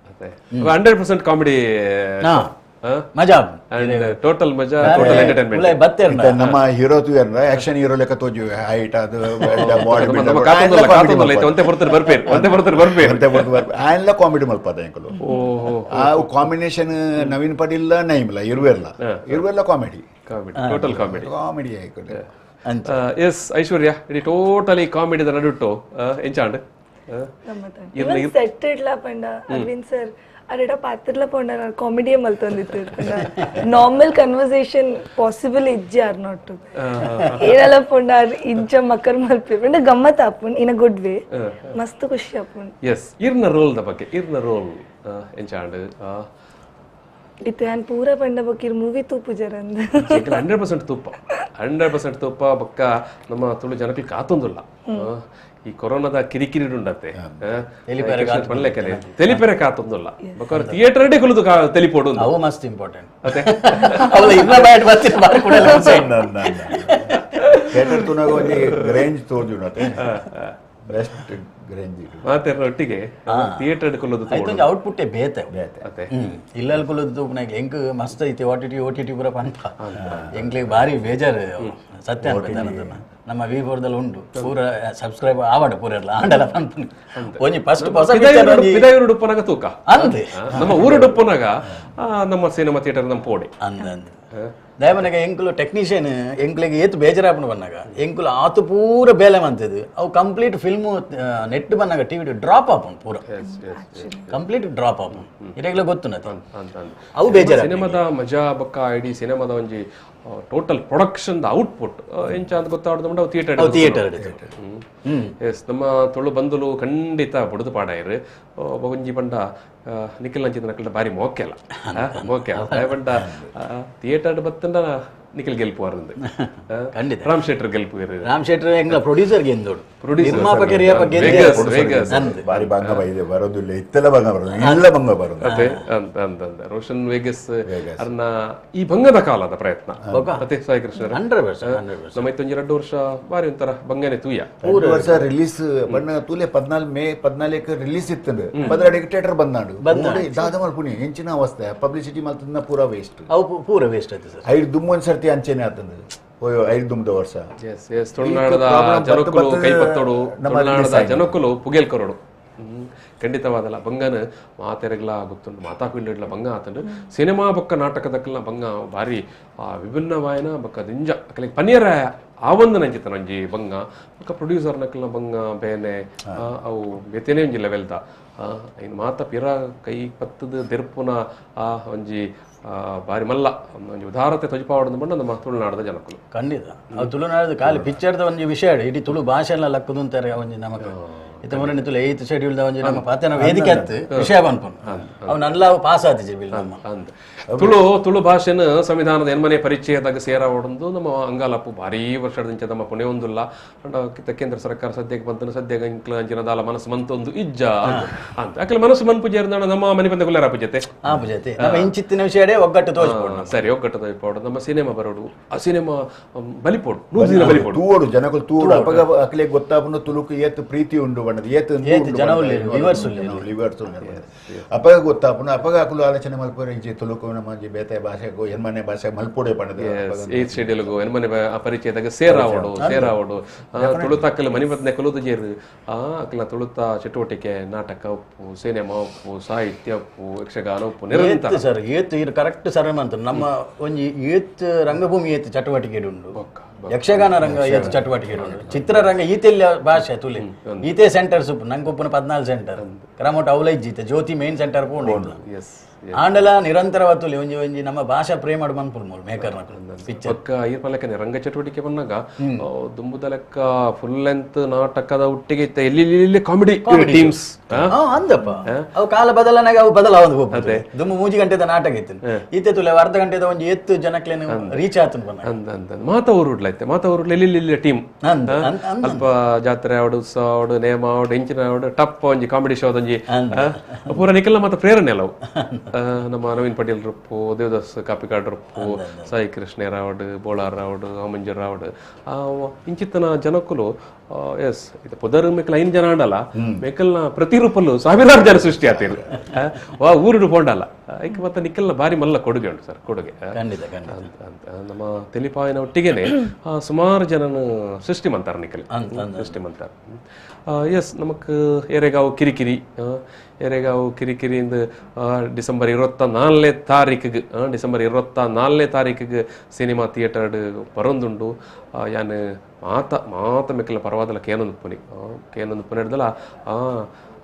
100% ಕಾಮಿಡಿ ಮಜಾ ಟೋಟಲ್ ಮಜಾ ಟೋಟಲ್ ಎಂಟರ್ಟೈನ್ಮೆಂಟ್ ಉಲೆ ಬತ್ತೇರ್ನ ನಮ್ಮ ಹೀರೋ ತೂಯರ್ನ ಆಕ್ಷನ್ ಹೀರೋ ಲೆಕ್ಕ ತೋಜು ಹೈಟ್ ಅದು ಬಾಡಿ ನಮ್ಮ ಕಾತೊಂದಲ್ಲ ಕಾತೊಂದಲ್ಲ ಐತೆ ಒಂತೆ ಬರ್ತಾರೆ ಬರ್ಪೇರು ಒಂತೆ ಬರ್ತಾರೆ ಬರ್ಪೇರು ಅಂತೆ ಬರ್ತು ಆಯನ್ಲ ಕಾಮಿಡಿ ಮಲ್ಪದ ಎಂಕುಲು ಆ ಕಾಂಬಿನೇಷನ್ ನವೀನ್ ಪಡಿಲ್ಲ ನೈಮ್ಲ ಇರುವೆರ್ಲ ಇರುವೆರ್ಲ comedy comedy total comedy comedy ಆಯ್ತು ಅಂಚ ಎಸ್ ಐಶ್ವರ್ಯ ಇಡೀ ಟೋಟಲಿ ಕಾಮಿಡಿದ ನಡುಟ್ಟು ಎಂಚಾಂಡ್ ಇವನ್ ಸೆಟ್ ಇಡ್ಲ ಪಂಡ ಅರವಿಂದ್ ಸರ್ ಅರೆಡ ಪಾತ್ರಲ ಪೋಂಡ ಕಾಮಿಡಿಯೇ ಮಲ್ತೊಂದಿತ್ತು normal conversation possible ಇಜ್ಜಿ ಆರ್ not ಏನಲ್ಲ ಪೋಂಡ ಇಂಚ ಮಕ್ಕರ್ ಮಲ್ಪೆ ಪಂಡ ಗಮ್ಮತ್ ಆಪುಂಡ್ in a good way ಮಸ್ತ್ ಖುಷಿ ಆಪುಂಡ್ ಎಸ್ ಇರ್ನ ರೋಲ್ the ಬಗ್ಗೆ ಇರ್ನ ರೋಲ್ ಎಂಚಾಂಡ್ ಇತ್ತೆ ಯಾನ್ ಪೂರ ಪಂಡ ಬೊಕ್ಕ ಮೂವಿ ತೂಪುಜರಂದ್ 100% ತುಪ್ಪ 100% ತುಪ್ಪ ಬೊಕ್ಕ ನಮ್ಮ ತುಳು ಜನಕ್ಕೆ ಕಾತೊಂದುಲ್ಲ ಈ ಕೊರೋನಾದ ಕಿರಿಕಿರಿ ಉಂಡತ್ತೆ ತೆಲಿಪೆರೆ ಕಾತೊಂದುಲ್ಲ ಬೊಕ್ಕ ಥಿಯೇಟರ್ ಕುಲಿದು ತೆಲಿಪೋಡು ಅವು ಮಸ್ತ್ ಇಂಪಾರ್ಟೆಂಟ್ ಅದೇ ಅವು ಇಲ್ಲ ಬ್ಯಾಟ್ ಬರ್ತೀನಿ ಬಾರಿ ಕೂಡ ಥಿಯೇಟರ್ ತುನಾಗ ಒಂಜಿ ರೇಂಜ್ ತೋಜುನತೆ ಬೆಸ್ಟ್ ರೇಂಜ್ ಮಾತೆರ್ನ ಒಟ್ಟಿಗೆ ಥಿಯೇಟರ್ ಕುಲ್ಲುದು ಐತೊಂಜಿ ಔಟ್ಪುಟ್ ಬೇತೆ ಅದೇ ಇಲ್ಲಲ್ ಕುಲ್ಲುದು ತೂಪುನಾಗ ಎಂಕ್ ಮಸ್ತ್ ಐತಿ O T T O T T ಪೂರ ಪನ್ಪ ಎಂಕ್ಲಿಗೆ ಭಾರಿ ಬೇಜಾರು ಸತ್ಯ ಅನ್ಬೇಕು ನಮ್ಮ ವಿ ಫೋರ್ದಲ್ಲಿ ಉಂಟು ಪೂರ ಸಬ್ಸ್ಕ್ರೈಬ್ ಆವಾಡ ಪೂರ ಎಲ್ಲ ಆಂಡಲ ಪನ್ಪುನಿ ಒಂಜಿ ಫಸ್ಟ್ ಹೊಸ picture ಒಂಜಿ ಪಿದಾಯೂರು ಡುಪ್ಪನಾಗ ತೂಕ ಅಂದೆ ನಮ್ಮ ಊರು ಡುಪ್ಪನಾಗ ನಮ್ಮ ಸಿನಿಮಾ ಥಿಯೇಟರ್ ನಮ್ಮ ಪೋಡೆ ಅಂದ ಅಂದ ದಯಮನಗ ಎಂಕುಲು ಟೆಕ್ನಿಷಿಯನ್ ಎಂಕ್ಲಿಗೆ ಏತು ಬೇಜಾರಾಪಣ ಬಂದಾಗ ಎಂಕುಲು ಆತು ಪೂರ ಬೇಲೆ ಮಂತಿದ್ದು ಅವು complete film net ಬಂದಾಗ ಟಿವಿ ಡ್ರಾಪ್ ಆಪುಂಡು ಪೂರ ಕಂಪ್ಲೀಟ್ ಡ್ರಾಪ್ ಆಪುಂಡು ಇರೆಗ್ಲ ಗೊತ್ತುನತೆ ಅವು ಬೇಜಾರ ಸಿನಿಮಾದ ಮಜಾ ಬೊಕ್ಕ ಇಡೀ ಸಿನಿಮಾದ ಒಂಜಿ total production output ಎಂಚ ಅಂತ ಗೊತ್ತಾಡ್ದು ಅವು theatre theatre S ನಮ್ಮ ತುಳು ಬಂದುಲು ಖಂಡಿತ ಬುಡುದು ಪಾಡಾಯಿರು ಒಂಜಿ ಪಂಡ ನಿಖಿಲ್ ನಂಚಿದ ನಕಲ್ದ ಬಾರಿ ಮೋಕೆಲ್ಲ ಮೋಕೆ ಪಂಡ ಥಿಯೇಟರ್ ಬತ್ತಂಡ ನಿಖಿಲ್ ಗೆಲ್ಪು ಅರಂದು ಖಂಡಿತ. ರಾಮ್ ಶೆಟ್ಟರ್ ಗೆಲ್ಪು ರಾಮ್ ಶೆಟ್ಟರ್ ಎಂಗ್ಲ ಪ್ರೊಡ್ಯೂಸರ್ ಗೆಂದೋಡು ನಿರ್ಮಾಪಕರು ಬಾರಿ ಬಂಗ ಬೈದೆ ಬರೋದಿಲ್ಲ ಇತ್ತೆಲ್ಲ ಬಂಗ ಬರೋದು ಇಲ್ಲ ಬಂಗ ಬರೋದು ಅದೇ ಅಂತ ಅಂತ ಅಂತ ರೋಷನ್ ವೇಗಸ್ ಅರ್ನ ಈ ಬಂಗದ ಕಾಲದ ಪ್ರಯತ್ನ ಅದೇ ಸಾಯಿ ಕೃಷ್ಣ 100% ನಮ್ಮ ಇತ್ತೊಂಜಿ 2 ವರ್ಷ ಬಾರಿ ಒಂಥರ ಬಂಗನೆ ತೂಯ 2 ವರ್ಷ ರಿಲೀಸ್ ಬಣ್ಣ ತೂಲೆ 14 ಮೇ 14 ರಿಲೀಸ್ ಇತ್ತು 12 ಥಿಯೇಟರ್ ಬಂದಾಡು ದಾದ ಮಲ್ಪುನಿ ಹೆಂಚಿನ ಅವಸ್ಥೆ ಪಬ್ಲಿಸಿಟಿ ಮಲ್ತದ ಪೂರ ವೇಸ್ಟ್ ಅವು ಪೂರ ವೇಸ್ಟ್ ಆಯ್ತು ಸರ್ ಐದು ದುಮ್ಮೊಂದು ಸರ್ತಿ ಅಂಚೆನೆ ಆತಂದು ಐದು ದುಮ್ದ ವರ್ಷ ಎಸ್ ಎಸ್ ತುಳುನಾಡದ ಜನಕ್ಕುಲು ಕೈಪತ್ತೋಡು ತುಳುನಾಡದ ಜನಕ್ಕುಲು ಪುಗೇಲ್ ಕರೋಡು ಖಂಡಿತವಾದಲ್ಲ ಬಂಗನ ಮಾತೆರೆಗ್ಲ ಗೊತ್ತುಂಡು ಮಾತಾ ಫೀಲ್ಡ್ಲ ಬಂಗ ಆತಂಡು ಸಿನಿಮಾ ಬೊಕ್ಕ ನಾಟಕದಕ್ಕೆಲ್ಲ ಬಂಗ ಭಾರಿ ವಿಭಿನ್ನವಾಯನ ಬೊಕ್ಕ ದಿಂಜ ಅಕಲಿಗೆ ಪನಿಯರ ಆವಂದು ನಂಚಿತನ ಒಂಜಿ ಬಂಗ ಬೊಕ್ಕ ಪ್ರೊಡ್ಯೂಸರ್ ನಕಲ್ನ ಬಂಗ ಬೇನೆ ಅವು ಬೇತೇನೆ ಒಂಜಿ ಲೆವೆಲ್ದ ಇನ್ನು ಮಾತ ಪಿರ ಕೈ ಪತ್ತದ ದೆರ್ಪುನ ಆ ಒಂಜಿ ಬಾರಿ ಮಲ್ಲ ಒಂಜಿ ಉದಾರತೆ ತೊಜಪಾವಡದ ಬಣ್ಣ ನಮ್ಮ ತುಳುನಾಡದ ಜನಕ್ಕುಲು ಖಂಡಿತ ಅವು ತುಳುನಾಡದ ಖಾಲಿ ಪಿಕ್ಚರ್ದ ಒಂಜಿ ವಿಷಯ ಇಡೀ ತುಳು ಭಾಷೆ ಎಲ್ಲ ಲಕ್ಕದು ಅಂತಾರೆ ಒಂಜಿ ನಮಕ್ ಇತ್ತ ಮೊನ್ನೆ ತುಳು ಏತ್ ಶೆಡ್ಯೂಲ್ ಒಂಜಿ ನಮ್ಮ ಪಾತೆನ ವೇದಿಕೆ ಆತು ವಿಷಯ ಪನ್ಪುನು ಅವು ನಲ್ಲ ಅವು ಪಾಸ್ ಆತಿಜಿ ಬಿಲ್ ನಮ್ಮ ಅಂತ ತುಳು ತುಳು ಭಾಷೆನ ಸಂವಿಧಾನದ ಎನ್ಮನೆ ಪರಿಚಯದಾಗ ಸೇರಾವಡೊಂದು ನಮ್ಮ ಅಂಗಾಲಪ್ಪು ಭಾರೀ ವರ್ಷದಿಂದ ನಮ್ಮ ಪುಣೆ ಒಂದುಲ್ಲ ಕೇಂದ್ರ ಸರ್ಕಾರ ಸದ್ಯಕ್ಕೆ ಬಂತನು ಸದ್ಯಕ್ಕೆ ಅಂಕ್ಲ ಅಂಚಿನ ದಾಲ ಮನಸ್ಸು ಮಂತೊಂದು ಇಜ್ಜ ಅಂತ ಅಕಲ ಮನಸ್ಸು ಮನ್ ಪೂಜೆ ನಮ್ಮ ಮನೆ ಬಂದ ಗುಲ್ಲಾರ ಪೂಜತೆ ಆ ಪೂಜೆ ನಮ್ಮ ಇಂಚಿತ್ತಿನ ವಿಷಯ ಒಗ್ಗಟ್ಟು ತೋರಿಸ್ಬೋದು ಸರಿ ಒಗ್ಗಟ್ಟು ತೋರಿಸ್ಬೋದು ನಮ್ಮ ಸಿನಿಮಾ ಬರೋಡು ಆ ಸಿನಿಮಾ ಬಲಿಪೋಡು 100 ದಿನ ಬಲಿಪೋಡು ತೂವೋಡು ಜನಗಳು ತೂವೋಡು ಅಪಗ ಅಕಲೆ ಗೊತ್ತಾಪುನ ತುಳುಕು ಏತ್ ಪ್ರೀತಿ ಉಂಡು ಬಣ್ಣದ ಏತ್ ಜನ ಲಿವರ್ಸ್ ಅಪಗ ಗೊತ್ತಾಪುನ ಅಪಗ ಅಕಲು ಆಲೋಚನೆ ಮಲ್ಪುರ ಇಂಚಿ ತುಳುಕು ನಮ್ಮ ಬೇತೆ ಭಾಷೆಗೂ ಎನ್ಮನೆ ಭಾಷೆ ಮಲ್ಪೋಡೆ ಬಣ್ಣದ ಏತ್ ಶೆಡ್ಯೂಲ್ಗು ಎನ್ಮನೆ ಪರಿಚಯದಾಗ ಸೇರಾವಡು ಸೇರಾವಡು ತುಳುತಾಕಲು ಮನೆ ಬದ್ನೆ ಕುಲುದು ಜೇರು ಆ ಅಕಲ ತುಳುತ ಚಟುವಟಿಕೆ ನಾಟಕ ಉಪ್ಪು ಸಿನಿಮಾ ಉಪ್ಪು ಸಾಹಿತ್ಯ ಉಪ್ಪು ಯಕ್ಷಗಾನ ಉಪ್ಪು ನಿರಂತರ ಸರ್ ಏತ್ ಇದು ಕರೆಕ್ಟ್ ಸರ್ ಅಂತ ನಮ್ಮ ಒಂಜಿ ಏತ್ ರಂಗಭೂಮಿ ಏತ್ ಚಟುವಟಿಕೆ ಉಂಡು ಯಕ್ಷಗಾನ ರಂಗ ಏತ್ ಚಟುವಟಿಕೆ ಉಂಡು ಚಿತ್ರರಂಗ ಈತೆಲ್ಲ ಭಾಷೆ ತುಲಿ ಈತೆ ಸೆಂಟರ್ಸ್ ಉಪ್ಪು ನಂಗೆ ಉಪ್ಪುನ 14 ಸೆಂಟರ್ ಕ್ರಮೋಟ್ ಅವಲೈಜ್ ಈತೆ ಜ್ಯೋತಿ ಮೇನ್ ಸೆಂಟರ್ ಪೋಂಡು ಎಸ್ ಆಂಡಲ ನಿರಂತರವಾತುಲಿ ಒಂಜಿ ಒಂಜಿ ನಮ್ಮ ಭಾಷಾ ಪ್ರೇಮ ಮನ್ಪುಲ್ ಮೂಲ್ ಮೇಕರ್ ಪಿಕ್ಚರ್ ಬೊಕ್ಕ ಈರ್ ಪಲಕನೆ ರಂಗ ಚಟುವಟಿಕೆ ಬಂದಾಗ ದುಂಬುದ ಲೆಕ್ಕ ಫುಲ್ ಲೆಂತ್ ನಾಟಕದ ಒಟ್ಟಿಗೆ ಇತ್ತ ಎಲ್ಲಿ ಎಲ್ಲಿ ಕಾಮಿಡಿ ಟೀಮ್ಸ್ ಅಂದಪ್ಪ ಅವು ಕಾಲ ಬದಲಾನಾಗ ಅವು ಬದಲಾವೊಂದು ಹೋಗ್ತದೆ ದುಂಬು ಮೂಜಿ ಗಂಟೆದ ನಾಟಕ ಇತ್ತು ಇತ್ತೆ ತುಲೆ ಅರ್ಧ ಗಂಟೆದ ಒಂಜಿ ಎತ್ತು ಜನಕ್ಲೇನು ರೀಚ್ ಆತನ ಬಂದ ಅಂದ ಅಂದ ಮಾತ ಊರುಡ್ಲ ಐತೆ ಮಾತ ಊರುಡ್ಲ ಎಲ್ಲಿ ಎಲ್ಲಿ ಟೀಮ್ ಅಂದ್ ಅಂದ್ ಅಂದ್ ಅಲ್ಪ ಜಾತ್ರೆ ಆವಡು ಉತ್ಸವ ಆವಡು ನೇಮ ಆವಡು ಎಂಚಿನ ಆವಡು ಟಪ್ ಒಂಜಿ ಕಾಮಿಡಿ ಶೋ ಒಂಜಿ ಪೂರ ನಿಖಲ್ನ ಮಾತ ಪ್ರೇರಣೆ ಅಲ್ಲವು ನಮ್ಮ ನವೀನ್ ಪಟೇಲ್ ರುಪ್ಪು ದೇವದಾಸ್ ಕಾಪಿಕಾಡ್ ರುಪ್ಪು ಸಾಯಿ ಕೃಷ್ಣ ರಾವಡ್ ಬೋಳಾರ್ ರಾವಡ್ ಮಂಜು ರಾವಡ್ ಇಂಚಿತ್ತನ ಜನಕ್ಕುಲು ಎಸ್ ಇದು ಪೊದರ್ ಮೇಕಲ್ ಐನ್ ಜನ ಆಡಲ್ಲ ಮೇಕಲ್ನ ಪ್ರತಿರೂಪಲ್ಲು ಸಾವಿರಾರು ಜನ ಸೃಷ್ಟಿ ಆತಿರು ವಾ ಊರುಡು ಪೋಂಡಲ್ಲ ಐಕ್ ಮತ್ತೆ ನಿಖಲ್ನ ಭಾರಿ ಮಲ್ಲ ಕೊಡುಗೆ ಉಂಟು ಸರ್ ಕೊಡುಗೆ ಖಂಡಿತ ಖಂಡಿತ ಅಂತ ಅಂತ ನಮ್ಮ ತೆಲಿಪಾಯಿನ ಒಟ್ಟಿಗೆನೆ ಸುಮಾರು ಜನನ ಸೃಷ್ಟಿ ಮಂತಾರ ನಿಖಲ್ ಸೃಷ್ಟಿ ಮಂತಾರ ಎಸ್ ನಮಕ್ ಎರೆಗಾವು ಕಿರಿಕಿರಿ ಎರೆಗಾವು ಕಿರಿಕಿರಿ ಇಂದು ಡಿಸೆಂಬರ್ 24ನೇ ತಾರೀಕಿಗೆ ಡಿಸೆಂಬರ್ 24ನೇ ತಾರೀಕಿಗೆ ಸಿನಿಮಾ ಥಿಯೇಟರ್ ಬರೊಂದುಂಡು ಯಾನ್ ಮಾತ ಮಾತ ಮೆಕ್ಕಲ ಪರವಾದಲ ಕೇನೊಂದು ಪುನಿ ಕೇನೊಂದು ಪುನಿ ಹಿಡ್ದಲ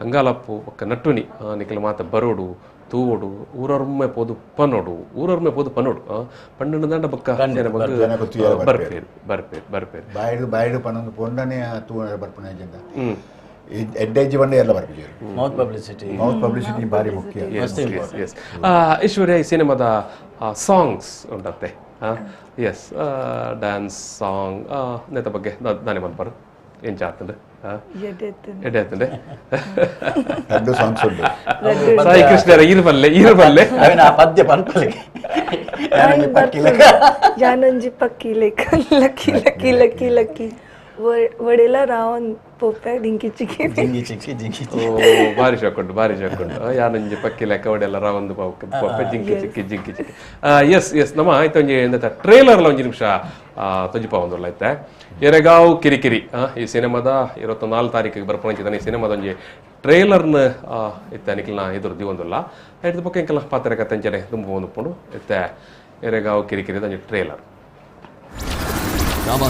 ಅಂಗಾಲಪ್ಪು ಒಕ್ಕ ನಟ್ಟುನಿ ನಿಖಲ ಮಾತ ಬರೋಡು ತೂವೋಡು ಊರೊರ್ಮೆ ಪೋದು ಪನೋಡು ಊರೊರ್ಮೆ ಪೋದು ಪನೋಡು ಪಂಡನ ದಂಡ ಬಕ್ಕ ಬರ್ಪೇರು ಬರ್ಪೇರು ಬರ್ಪೇರು ಬಾಯಿಡು ಬಾಯಿಡು ಪನೊಂದು ಪೊಂಡನೆ ತೂ ಬರ್ಪುನ ಎಡ್ಡೆಜ್ಜಿ ಬಂಡೆ ಎಲ್ಲ ಬರ್ಪಿಜರು ಮೌತ್ ಪಬ್ಲಿಸಿಟಿ ಮೌತ್ ಪಬ್ಲಿಸಿಟಿ ಭಾರಿ ಮುಖ್ಯ ಎಸ್ ಎಸ್ ಐಶ್ವರ್ಯ ಈ ಸಿನಿಮಾದ ಸಾಂಗ್ಸ್ ಉಂಟತ್ತೆ ಎಸ್ ಡ್ಯಾನ್ಸ್ ಸಾಂಗ್ ನೇತ ಬಗ್ಗೆ ದಾನಿ ಮನ್ಪರು ಎಂಚ ಆತಂಡು ಎಡೆ ಆತಂಡೆ ರಡ್ಡು ಸಾಂಗ್ಸ್ ಉಂಟು ಸಾಯಿ ಕೃಷ್ಣರ ಇರುವಲ್ಲೆ ಇರುವಲ್ಲೆ ಅವಿನ ಆ ಪದ್ಯ ಪನ್ಪಲಿಗೆ ಯಾನೊಂಜಿ ಪಕ್ಕಿ like lucky lucky lucky lucky ವಡೆಲ Ravan ಪೋಪೆ ಡಿಂಕಿ ಚಿಕ್ಕಿ ಜಿಂಗಿ ಚಿಕ್ಕಿ ಜಿಂಗಿ ಓ ಭಾರಿ ಶಾಕ್ ಉಂಟು ಭಾರಿ ಶಾಕ್ ಉಂಟು ಯಾನೊಂಜಿ ಪಕ್ಕಿ ಲೆಕ್ಕ ಒಡೆಲ್ಲ ರಾವಂದು ಪಪ್ಪೆ ಜಿಂಕಿ ಚಿಕ್ಕಿ ಜಿಂಕಿ ಚಿಕ್ಕಿ ಎಸ್ ಎಸ್ ನಮ್ಮ ಆಯ್ತು ಒಂಜಿ ಎಂತ ಟ್ರೇಲರ್ಲ ಒಂಜಿ ನಿಮಿಷ ತೊಜಿಪ ಒಂದುಲ್ಲ ಐತೆ ಎರೆಗಾವ್ ಕಿರಿಕಿರಿ ಈ ಸಿನಿಮಾದ 24 ತಾರೀಕಿಗೆ ಬರ್ಪುನಂಚಿದ್ದಾನೆ ಈ ಸಿನಿಮಾದ ಒಂಜಿ ಟ್ರೇಲರ್ನ ಇತ್ತೆ ನಿಖಲ್ನ ಎದುರು ದಿವೊಂದುಲ್ಲ ಐದು ಪಕ್ಕ ಎಂಕಲ್ನ ಪಾತ್ರ ಕತ್ತಂಚನೆ ದುಂಬು ಒಂದು ಪುಂಡು ಇತ್ತೆ ಎರೆಗಾವ್ ಕಿರಿಕಿರಿದ ಒಂಜಿ ಟ್ರೇಲರ್ ರಾಮ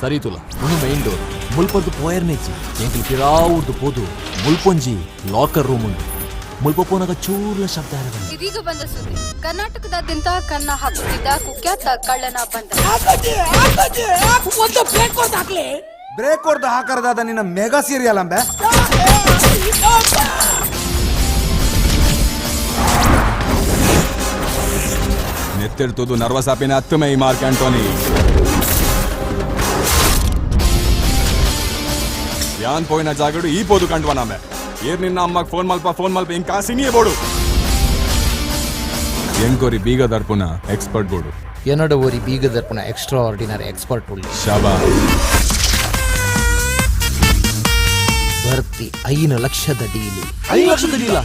ಸರಿ ತುಲ ಉನು ಮೈನ್ ಡೋರ್ ಮುಲ್ಪದ್ದು ಪೋಯರ್ನೇಚಿ ಎಂಕಲ್ ಪಿರಾವುರ್ದು ಪೋದು ಮುಲ್ಪೊಂಜಿ ಲಾಕರ್ ರೂಮ್ ಉಂಡು ಮುಲ್ಪ ಪೋನಾಗ ಚೂರ್ಲ ಶಬ್ದ ಆರಬಂದು. ಇದೀಗ ಬಂದ ಸುದ್ದಿ ಕರ್ನಾಟಕದಾದ್ಯಂತ ಕನ್ನ ಹಾಕುತ್ತಿದ್ದ ಕುಖ್ಯಾತ ಕಳ್ಳನ ಬಂಧನ. ಬ್ರೇಕ್ ಹೊಡ್ದು ಹಾಕರದಾದ ನಿನ್ನ ಮೆಗಾ ಸೀರಿಯಲ್ ಅಂಬೆ. ನೆತ್ತೆಡ್ತೋದು ನರ್ವಸ್ ಆಪಿನ ಹತ್ತು ಮೈ ಮಾರ್ಕ್ ಆಂಟೋನಿ ಯಾನ್ ಪೋಯಿನ ಜಾಗಡು ಈ ಪೋದು ಕಂಡ್ವನಾಮೆ ಏರ್ ನಿನ್ನ ಅಮ್ಮಗ್ ಫೋನ್ ಮಲ್ಪ ಫೋನ್ ಮಲ್ಪ ಇಂಕ ಸಿನಿಯೇ ಬೋಡು ಎಂಕೋರಿ ಬೀಗ ದರ್ಪುನ ಎಕ್ಸ್ಪರ್ಟ್ ಬೋಡು ಎನ್ನಡ ಓರಿ ಬೀಗ ದರ್ಪಣ ಎಕ್ಸ್ಟ್ರಾ ಆರ್ಡಿನರಿ ಎಕ್ಸ್ಪರ್ಟ್ ಉಳ್ಳಿ ಶಾಬಾ ಬರ್ತಿ 5 ಲಕ್ಷದ ಡೀಲು 5 ಲಕ್ಷದ ಡೀಲ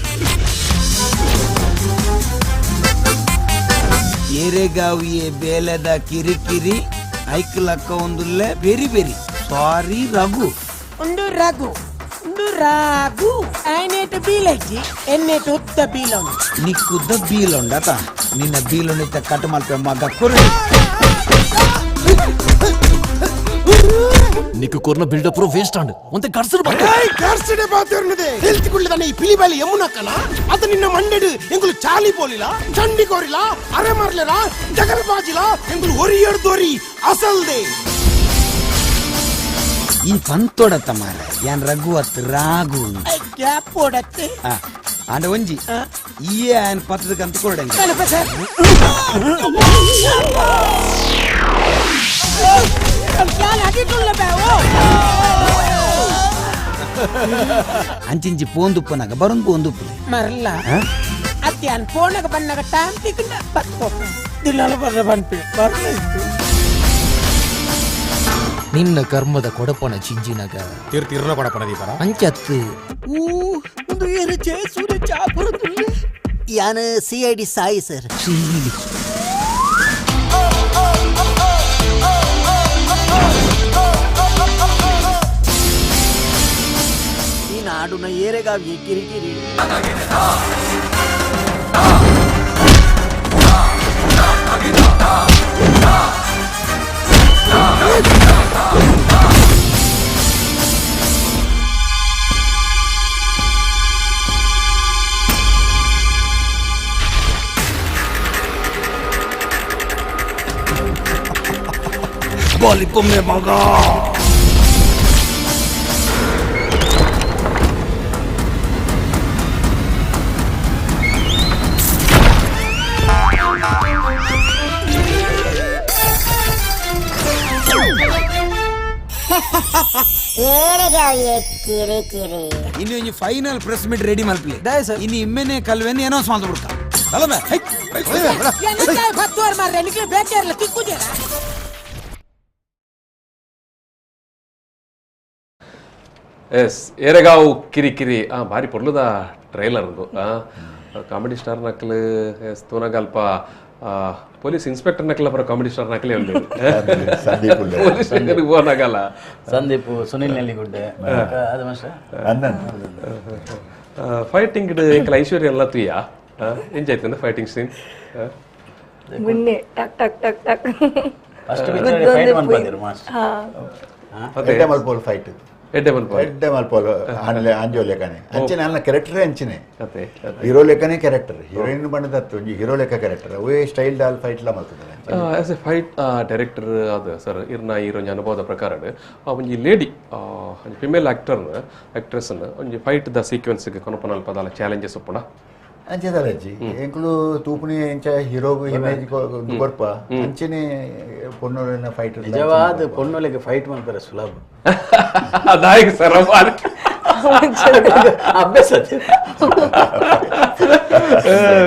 ಏರೆಗಾವಿಯೇ ಬೇಲದ ಕಿರಿಕಿರಿ ಐಕ್ ಲಕ್ಕ ಒಂದುಲ್ಲೆ ಬೆರಿ ಬೆರಿ ಸಾರಿ ರಘು ಒಂದು ರಘು ಒಂದು ರಾಘು ಆಯ್ನೇಟು ಬೀಲಜ್ಜಿ ಎನ್ನೇಟು ಉತ್ತ ಬೀಲೊಂಡು ನಿಕ್ಕುದ್ದ ಬೀಲೊಂಡತ ನಿನ್ನ ಬೀಲೊಂಡಿತ ಕಟ್ ಮಲ್ಪೆ ಮಗ ಕುರುಡಿ ನಿಕ್ಕು ಕೊರ್ನ ಬಿಲ್ಡಪ್ ವೇಸ್ಟ್ ಆಂಡ್ ಒಂತೆ ಕರ್ಸರ್ ಬತ್ತೆ ಕರ್ಸಡೆ ಬಾತಿರ್ನದೆ ಹೆಲ್ತ್ ಈ ಪಿಲಿಬಾಲಿ ಯಮುನಕ್ಕನ ಅದು ನಿನ್ನ ಮಂಡೆಡು ಎಂಗುಲು ಚಾಲಿ ಪೋಲಿಲ್ಲ ಚಂಡಿ ಕೋರಿಲ್ಲ ಅರೆ ಮಾರ್ಲೆರ ಜಗಲ್ ಬಾಜಿಲ ಎಂಗುಲು ಒರಿಯರ್ ದೊರಿ ಅಸಲ್ದೆ ಈ ಪಂತೊಡತ್ತ ಮಾರ ಯಾನ್ ರಘು ಅತ್ ರಾಘು ಗ್ಯಾಪ್ ಓಡತ್ತೆ ಆಂಡ ಒಂಜಿ ಈಯೇ ಆನ್ ಪತ್ತದಕ್ಕಂತ ಕೊರಡಂಗೆ ಅಂಚಿಂಚಿ ಪೋಂದುಪ್ಪನಾಗ ಬರೊಂದು ಪೋಂದುಪ್ಪಲೆ ಮರಲ್ಲ ಅತ್ಯಾನ್ ಫೋನಾಗ ಬನ್ನಾಗ ಟೈಮ್ ತಿಕ್ಕಂಡ ಪತ್ತೋ ದಿನಾಲ ಬರ್ರ ಬನ್ಪಿ ಬರ್ಲ ನಿನ್ನ ಕರ್ಮದ ಕೊಡಪನ ಚಿಂಜಿನಗ ತಿರ್ ತಿರ್ನ ಕೊಡಪನ ದೀಪರ ಅಂಚತ್ತು ಊ ಒಂದು ಏರಚೆ ಸೂರ್ಯ ಚಾಪುರದುಲ್ಲೆ ಯಾನ್ C I D Sai sir ಈ ನಾಡುನ ಏರೆಗಾವಿ ಕಿರಿಕಿರಿ ಬಲಿಪೊಮ್ಮೆ ಮಗ. ಇನ್ನು ಒಂಜಿ final press meet ready ಮಲ್ಪಲಿ. ಇನ್ನು ಇಮ್ಮೆನೆ ಕಲ್ವೆನ್ ಅನೌನ್ಸ್ ಮಾಡ್ದು ಬಿಡ್ತಾ. ಅಲ್ಲಮೆ ಎಸ್ ಏರೆಗಾವ್ ಕಿರಿಕಿರಿ ಆ ಭಾರಿ ಪೊರ್ಲುದ ಟ್ರೈಲರ್ ಉಂದು. ಕಾಮಿಡಿ ಸ್ಟಾರ್ ನಕಲು ಎಸ್ ತೂನಗಲ್ಪ ಪೊಲೀಸ್ ಇನ್ಸ್ಪೆಕ್ಟರ್ ನಕಲ ಪರ ಕಾಮಿಡಿ ಸ್ಟಾರ್ ನಕಲೇ ಉಂಟು. ಪೊಲೀಸ್ ಸ್ಟೇಷನ್ ಹೋನಾಗಲ್ಲ ಸಂದೀಪ್ ಸುನಿಲ್ ನೆಲ್ಲಿಗುಡ್ಡೆ ಅದು ಮಾಸ್ಟರ್ ಫೈಟಿಂಗ್ ಎಂಕಲ ಐಶ್ವರ್ಯ ಎಲ್ಲ ತುಯ್ಯ ಎಂಜಾಯ್ತಂದ ಫೈಟಿಂಗ್ ಸೀನ್ ಮುನ್ನೆ ಟಕ್ ಟಕ್ ಟಕ್ ಟಕ್ first picture fight ಮನ್ಪದಿರು master. ಎಡ್ಡೆ ಮಲ್ಪೋಲ್ ಫೈಟ್, ಎಡ್ಡೆ ಮಲ್ಪೋಲ್, ಎಡ್ಡೆ ಮಲ್ಪೋಲ್ ಆನಲೆ ಆಂಜೋ ಲೇಖನೆ ಅಂಚಿನ ಅಲ್ಲ ಕ್ಯಾರೆಕ್ಟರ್ ಅಂಚಿನೆ ಹೀರೋ ಲೇಖನೆ ಕ್ಯಾರೆಕ್ಟರ್ ಹೀರೋಯಿನ್ ಬಣ್ಣದತ್ತು ಒಂಜಿ ಹೀರೋ ಲೇಖ ಕ್ಯಾರೆಕ್ಟರ್ ಅವೇ ಸ್ಟೈಲ್ ಡಾಲ್ ಫೈಟ್ ಲ ಮಲ್ತದೆ. As A fight director ಅದು ಸರ್ ಇರ್ನ ಒಂಜಿ ಅನುಭವದ ಪ್ರಕಾರ ಒಂಜಿ ಲೇಡಿ ಒಂಜಿ ಫಿಮೇಲ್ ಆಕ್ಟರ್ನ ಆಕ್ಟ್ರೆಸ್ನ ಒಂಜಿ ಫೈಟ್ the ಸೀಕ್ವೆನ್ಸ್ಗೆ ಕೊನಪನಲ್ಪ ದಾಲ ಚಾಲೆಂಜಸ್ ಉಪ್ಪುಂಡ ಅಂಚೆದಲ್ಲ ಅಜ್ಜಿ ಎಂಕುಲು ತೂಪುನಿ ಎಂಚ ಹೀರೋ ಇಮೇಜ್ ಕೊರ್ಪ ಅಂಚೆನೆ ಪೊಣ್ಣುಲೆನ ಫೈಟ್ ನಿಜವಾದ ಪೊಣ್ಣುಲೆಗೆ ಫೈಟ್ ಮಾಡ್ತಾರೆ ಸುಲಭ ಅದಾಯಕ ಸರ್ ಅಭ್ಯಾಸ.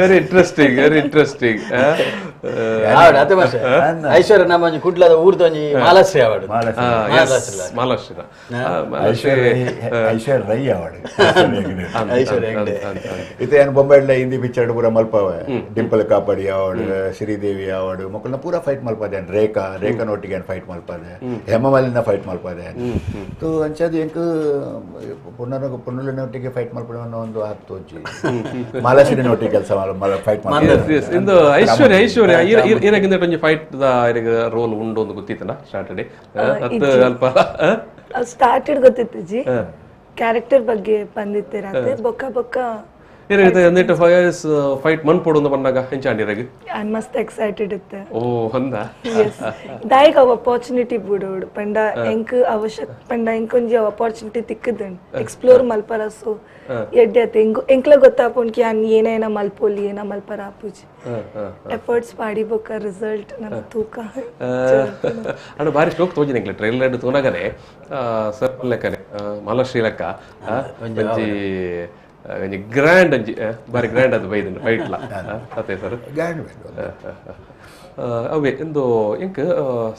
Very interesting, very interesting. ಅದೇ ಮಾಸ್ಟರ್ ಐಶ್ವರ್ಯ ನಮ್ಮ ಒಂಜಿ ಕುಡ್ಲದ ಊರ್ದ ಒಂಜಿ ಮಾಲಾಶ್ರೀ ಅವಾರ್ಡ್, ಮಾಲಾಶ್ರೀ ಐಶ್ವರ್ಯ ರೈ ಅವಾರ್ಡ್. ಐಶ್ವರ್ಯ ಇತ್ತೆ ಏನು ಬೊಂಬೆ ಹಿಂದಿ ಪಿಕ್ಚರ್ ಪೂರ ಮಲ್ಪವೆ ಡಿಂಪಲ್ ಕಾಪಾಡಿ ಅವಾರ್ಡ್, ಶ್ರೀದೇವಿ ಅವಾರ್ಡ್ ಮಕ್ಕಳನ್ನ ಪೂರ ಫೈಟ್ ಮಲ್ಪದೆ. ರೇಖಾ ರೇಖಾ ನೋಟಿಗೆ ಫೈಟ್ ಮಲ್ಪದೆ, ಹೇಮಮಾಲಿನ ಫೈಟ್ ಮಲ್ಪದೆ. ತೋ ಅಂಚಾದ ಎಂಕ್ ಪೊಣ್ಣುಲೆನೊಟ್ಟಿಗೆ ಫೈಟ್ ಮಲ್ಪಡ ಒಂದು ಆತು ಮಾಲಾಶ್ರೀ ನೋಟಿಗೆ ಕೆಲಸ ಫೈಟ್ ಮಾಡಿ. ಇಂದು ಐಶ್ವರ್ಯ ಐಶ್ವರ್ಯ ಇರಗಿಂದ ಒಂಜಿ fight the roll ಉಂಡು ಒಂದು ಗೊತ್ತಿತ್ತನ ಸ್ಟಾರ್ಟೆಡ್ ಅಲ್ಪ ಸ್ಟಾರ್ಟೆಡ್ ಗೊತ್ತಿತ್ತು ಜಿ ಕ್ಯಾರೆಕ್ಟರ್ ಬಗ್ಗೆ ಬಂದಿತ್ತೆ ರಾತ್ರಿ ಬೊಕ್ಕ ಬೊಕ್ಕ ಫೈಟ್ ಮನ್ ಪೋಡು ಬಂದಾಗ ಹೆಂಚಾಂಡಿರಗ್ I ಮಸ್ತ್ ಎಕ್ಸೈಟೆಡ್ ಇತ್ತೆ. ಓ ಹಂದ ಎಸ್ ದಾಯಕ ಅವ ಅಪಾರ್ಚುನಿಟಿ ಬುಡೋಡು ಪಂಡ ಎಂಕ್ ಅವಶ್ಯಕ ಪಂಡ ಎಂಕ್ ಒಂಜಿ ಅಪಾರ್ಚುನಿಟಿ ತಿಕ್ಕದನ್ ಎಕ್ಸ್ಪ್ಲೋರ್ ಮಲ್ಪರ. ಸೊ ಎಡ್ಡೆ ಅತ್ತೆ ಎಂಕ್ಲ ಗೊತ್ತಾಪುಂಡ್ಕಿ ಅನ್ ಏನೇನ ಮಲ್ಪೋಲಿ ಏನ ಮಲ್ಪರ ಆಪುಜಿ ಎಫರ್ಟ್ಸ್ ಪಾಡಿ ಬೊಕ್ಕ ರಿಸಲ್ಟ್ ನನ್ನ ತೂಕ ಅಣ್ಣ ಭಾರಿ ಸ್ಟೋಕ್ ತೋಜಿನ ಎಂಕ್ಲೆ ಟ್ರೈಲರ್ ತೋನಾಗನೆ ಸರ್ ಲೆಕ್ಕನೆ ಮಾಲಾಶ್ರೀ ಲೆಕ್ಕ ಒಂಜಿ ಒಂಜಿ ಗ್ರ್ಯಾಂಡ್ ಒಂಜಿ ಬಾರಿ ಗ್ರ್ಯಾಂಡ್ ಅದು ಬೈದನ್ನು ಫೈಟ್ಲ ಅತ್ತೆ ಸರ್ ಗ್ರ್ಯಾಂಡ್ ಅವೇ ಇಂದು ಇಂಕ್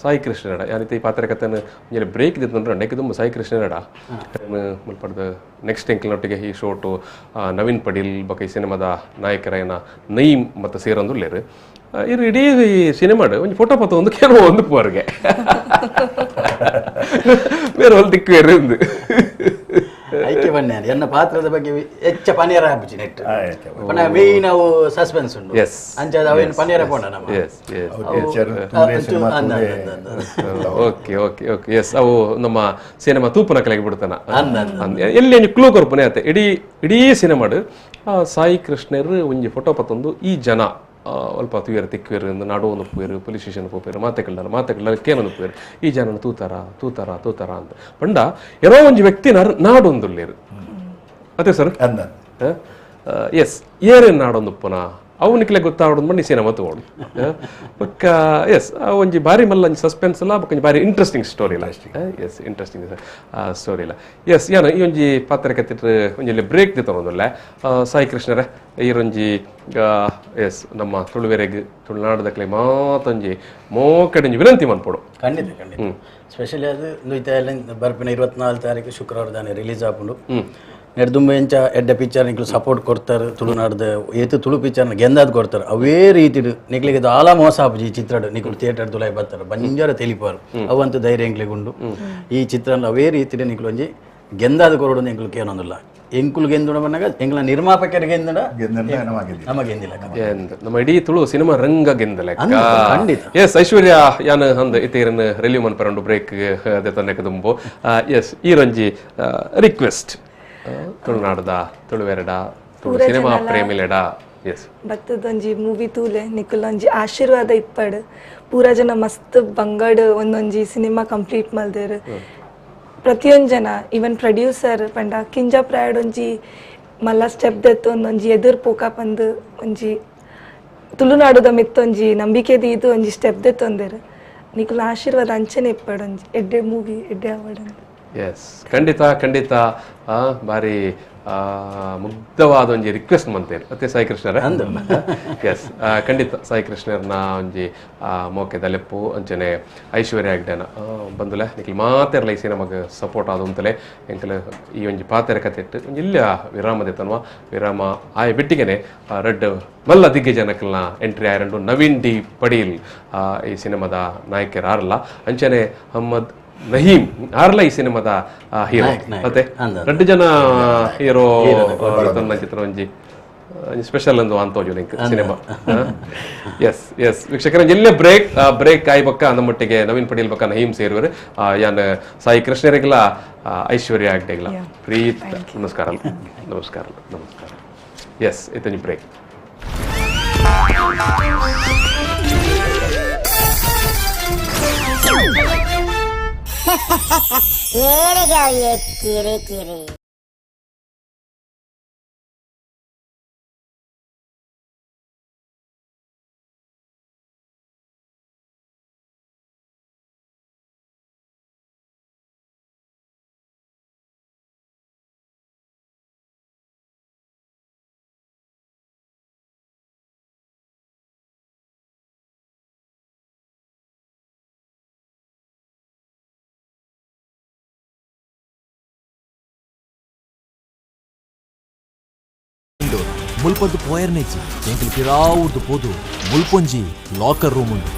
ಸಾಯಿ ಕೃಷ್ಣನಡ ಯಾನಿತ ಈ ಪಾತ್ರ ಕಥೆನ ಒಂಜಿ ಬ್ರೇಕ್ ದಿತ್ತಂದ್ರೆ ನೆಕ್ ತುಂಬ ಸಾಯಿ ಕೃಷ್ಣನಡ ಮುಲ್ಪಡ್ದು ನೆಕ್ಸ್ಟ್ ಎಂಕ್ಲನೊಟ್ಟಿಗೆ ಈ ಶೋಟು ನವೀನ್ ಪಡೀಲ್ ಬೊಕ ಈ ಸಿನಿಮಾದ ನಾಯಕರಾಯನ ನಯೀಮ್ ಮತ್ತು ಸೇರೊಂದುಲ್ಲೇರು ಇರು ಇಡೀ ಈ ಸಿನಿಮಾಡು ಒಂಜಿ ಫೋಟೋ ಪತ್ತ ಒಂದು ಕೆಲವು ಒಂದು ಪೋರ್ಗೆ ಬೇರೆ ಒಂದು ದಿಕ್ಕು ಬೇರೆ ಒಂದು ಐಕೆ ಬನ್ನಿ ಎನ್ನ ಪಾತ್ರದ ಬಗ್ಗೆ ಹೆಚ್ಚ ಪನಿಯರ ಹಾಪುಚಿ ನೆಟ್ ಪಂಡ ಮೇಯ್ನ್ ಅವು ಸಸ್ಪೆನ್ಸ್ ಉಂಟು ಅಂಚಾದ ಅವೇನು ಪನಿಯರ ಪೋಂಡ ನಮ್ಮ. Okay okay okay yes ಅವು ನಮ್ಮ ಸಿನಿಮಾ ತೂಪನ ಕಲೆಗೆ ಬಿಡ್ತಾನ ಎಲ್ಲಿ ಕ್ಲೂ ಕೊರ್ಪನೆ ಆತ ಇಡೀ ಇಡೀ ಸಿನಿಮಾಡು ಸಾಯಿ ಕೃಷ್ಣರ್ ಒಂಜಿ ಫೋಟೋ ಪತ್ತೊಂದು ಈ ಜನ ಅಲ್ಪ ತುಯರು ತಿಕ್ಕುವೆರು ನಾಡು ಒಂದು ಪೋಯರು ಪೊಲೀಸ್ ಸ್ಟೇಷನ್ ಪೋಪೇರು ಮಾತೆಕಳ್ಳಾರ ಮಾತೆಕಳ್ಳಾರ ಕೇನೊಂದು ಪೋಯರು ಈ ಜನನ ತೂತಾರ ತೂತಾರ ತೂತಾರ ಅಂತ ಪಂಡ ಏನೋ ಒಂಜಿ ವ್ಯಕ್ತಿ ನಾಡೊಂದುಲ್ಲೇರು ಅದೇ ಸರ್ ಎಸ್ ಏರೇನು ನಾಡೊಂದು ಪುನಃ ಅವು ನಿಕ್ಲೆ ಗೊತ್ತಾಡೋದು ಬಣ್ಣಿ ಸಿನಿಮಾ ತಗೋಡು ಬೊಕ್ಕ ಎಸ್ ಒಂಜಿ ಭಾರಿ ಮಲ್ಲ ಒಂಜಿ ಸಸ್ಪೆನ್ಸ್ ಅಲ್ಲ ಬೊಕ್ಕ ಒಂಜಿ ಭಾರಿ ಇಂಟ್ರೆಸ್ಟಿಂಗ್ ಸ್ಟೋರಿ ಇಲ್ಲ S interesting story ಇಲ್ಲ ಎಸ್ ಏನು ಈ ಒಂಜಿ ಪಾತ್ರ ಕತ್ತಿಟ್ರೆ ಒಂಜಿ ಬ್ರೇಕ್ ದಿತ್ತೊಂದುಲ್ಲ ಸಾಯಿ ಕೃಷ್ಣರೇ ಈರೊಂಜಿ ಎಸ್ ನಮ್ಮ ತುಳುವೆರೆಗ್ ತುಳುನಾಡದಕ್ಲೆ ಮಾತೊಂಜಿ ಮೋಕಡೆಂಜಿ ವಿನಂತಿ ಮನ್ಪೋಡು. ಖಂಡಿತ ಖಂಡಿತ ಸ್ಪೆಷಲಿ ಅದು ಬರ್ಪಿನ 24 ತಾರೀಕು ಶುಕ್ರವಾರ ದಾನೆ ರಿಲೀಸ್ ಆಪುಂಡು. ನೆಡ್ದುಂಬ ಎಂಚ ಎಡ್ಡೆ ಪಿಕ್ಚರ್ ನಿಕ್ಲು ಸಪೋರ್ಟ್ ಕೊಡ್ತಾರೆ ತುಳುನಾಡ್ದ ಏತು ತುಳು ಪಿಕ್ಚರ್ನ ಗೆಂದಾದ್ ಕೊಡ್ತಾರೆ ಅವೇ ರೀತಿ ನಿಕ್ಲಿಗೆ ದಾಲ ಮೋಸ ಆಪುಜಿ ಈ ಚಿತ್ರಡ್ ನಿಕ್ಲು ಥಿಯೇಟರ್ ತುಲಾಯಿ ಬರ್ತಾರೆ ಬಂಜಾರ ತಿಳಿಪಾರು ಅವಂತೂ ಧೈರ್ಯ ಎಂಕ್ಲಿಗೆ ಉಂಡು. ಈ ಚಿತ್ರ ಅವೇ ರೀತಿ ನಿಕ್ಲು ಒಂಜಿ ಗೆಂದಾದ ಕೊರಡು ಎಂಕ್ಲು ಕೇನೊಂದಿಲ್ಲ ಎಂಕುಲು ಗೆಂದುಡ ಬಂದಾಗ ಎಂಕ್ಲ ನಿರ್ಮಾಪಕರಿಗೆ ಗೆಂದುಡ ನಮಗೆ ಗೆಂದಿಲ್ಲ ನಮ್ಮ ಇಡೀ ತುಳು ಸಿನಿಮಾ ರಂಗ ಗೆಂದಲೆ. ಎಸ್ ಐಶ್ವರ್ಯ ಯಾನ್ ಅಂದ್ ಇತೇರನ್ ರಿಲೀವ್ ಮನ್ಪರಂಡು ಬ್ರೇಕ್ ಅದೇ ತನ್ನಕ ದುಂಬು. ಎಸ್ ಈರೊಂಜಿ ರಿಕ್ವೆಸ್ಟ್ ತುಳುನಾಡದ ತುಳುವೆರಡ ತುಳು ಸಿನಿಮಾ ಪ್ರೇಮಿಲೆಡ. ಎಸ್. ಬತ್ತದೊಂಜಿ ಮೂವಿ ತೂಲೆ, ನಿಕುಲೊಂಜಿ ಆಶೀರ್ವಾದ ಇಪ್ಪಡ್. ಪೂರ ಜನ ಮಸ್ತ್ ಬಂಗಡ್ ಒಂದೊಂಜಿ ಸಿನಿಮಾ ಕಂಪ್ಲೀಟ್ ಮಲ್ದೇರು. ಪ್ರತಿಯೊಂದು ಜನ, ಈವನ್ ಪ್ರೊಡ್ಯೂಸರ್ ಪಂಡ ಕಿಂಜ ಪ್ರಾಯಡ್ ಒಂಜಿ ಮಲ್ಲ ಸ್ಟೆಪ್ ದೆತ್ತು ಒಂದೊಂಜಿ ಎದುರು ಪೋಕ ಪಂದು ಒಂಜಿ ತುಳುನಾಡುದ ಮಿತ್ತೊಂಜಿ ನಂಬಿಕೆ ದೀದು ಒಂಜಿ ಸ್ಟೆಪ್ ದೆತ್ತೊಂದೇರು. ನಿಕುಲ ಆಶೀರ್ವಾದ ಅಂಚನೆ ಇಪ್ಪಡ್, ಒಂಜಿ ಎಡ್ಡೆ ಮೂವಿ ಎಡ್ಡೆ ಅವಾರ್ಡ್. ಎಸ್, ಖಂಡಿತ ಖಂಡಿತ. ಬಾರಿ ಮುಗ್ಧವಾದ ಒಂಜಿ ರಿಕ್ವೆಸ್ಟ್ ಮಂತೇರು ಮತ್ತೆ ಸಾಯಿ ಕೃಷ್ಣರ. ಎಸ್, ಖಂಡಿತ ಸಾಯಿ ಕೃಷ್ಣರ್ನ ಒಂಜಿ ಮೋಕೆದ ಲೆಪ್ಪು ಅಂಚನೆ ಐಶ್ವರ್ಯ ಹೆಗ್ಡೆನ ಬಂದುಲೆ ನಿಕ್ಲು ಮಾತೆರ್ಲ ಈ ಸಿನಿಮಾಗ ಸಪೋರ್ಟ್ ಆದ ಅಂತಲೇ ಎಂಕಲ್ ಈ ಒಂಜಿ ಪಾತೆರ ಕತೆ ಇಟ್ಟು ಒಂಜಿ ಇಲ್ಲ ವಿರಾಮದ ತನ್ವ ವಿರಾಮ ಆಯ ಬಿಟ್ಟಿಗೆನೆ ರೆಡ್ ಮಲ್ಲ ದಿಗ್ಗಜನಕಲ್ನ ಎಂಟ್ರಿ ಆಯರಂಡು ನವೀನ್ ಡಿ ಪಡೀಲ್ ಈ ಸಿನಿಮಾದ ನಾಯಕರು ಆರಲ್ಲ, ಅಂಚನೆ ಅಹ್ಮದ್ ನಹೀಮ್ ಆರ್ಲ ಈ ಸಿನಿಮಾದ ಹೀರೋ. ಮತ್ತೆ ಎರಡು ಜನ ಹೀರೋ ತನ್ನ ಚಿತ್ರ ಒಂಜಿ ಸ್ಪೆಷಲ್ ಒಂದು ಅಂತೋಜು ಲಿಂಕ್ ಸಿನಿಮಾ. ಎಸ್ ಎಸ್ ವೀಕ್ಷಕರ, ಎಲ್ಲೇ ಬ್ರೇಕ್ ಬ್ರೇಕ್ ಆಯ್ ಬಕ್ಕ ನಮ್ಮೊಟ್ಟಿಗೆ ನವೀನ್ ಪಟೇಲ್ ಬಕ್ಕ ನಹೀಮ್ ಸೇರುವರು. ಯಾನ್ ಸಾಯಿ ಕೃಷ್ಣರಿಗಲ ಐಶ್ವರ್ಯ ಹೆಗ್ಡೆಗಲ ಪ್ರೀತ್ ನಮಸ್ಕಾರ ನಮಸ್ಕಾರ ನಮಸ್ಕಾರ. ಎಸ್, ಇತನಿ ಬ್ರೇಕ್. ಕಿರಿಕಿರಿ. ಮುಲ್ಪದ್ದು ಪೋಯರ್ನೆಜ್ಜಿ ಎಂಕಲ್ ಪಿರಾವುರ್ದು ಪೋದು ಮುಲ್ಪೊಂಜಿ ಲಾಕರ್ ರೂಮ್ ಉಂಡು.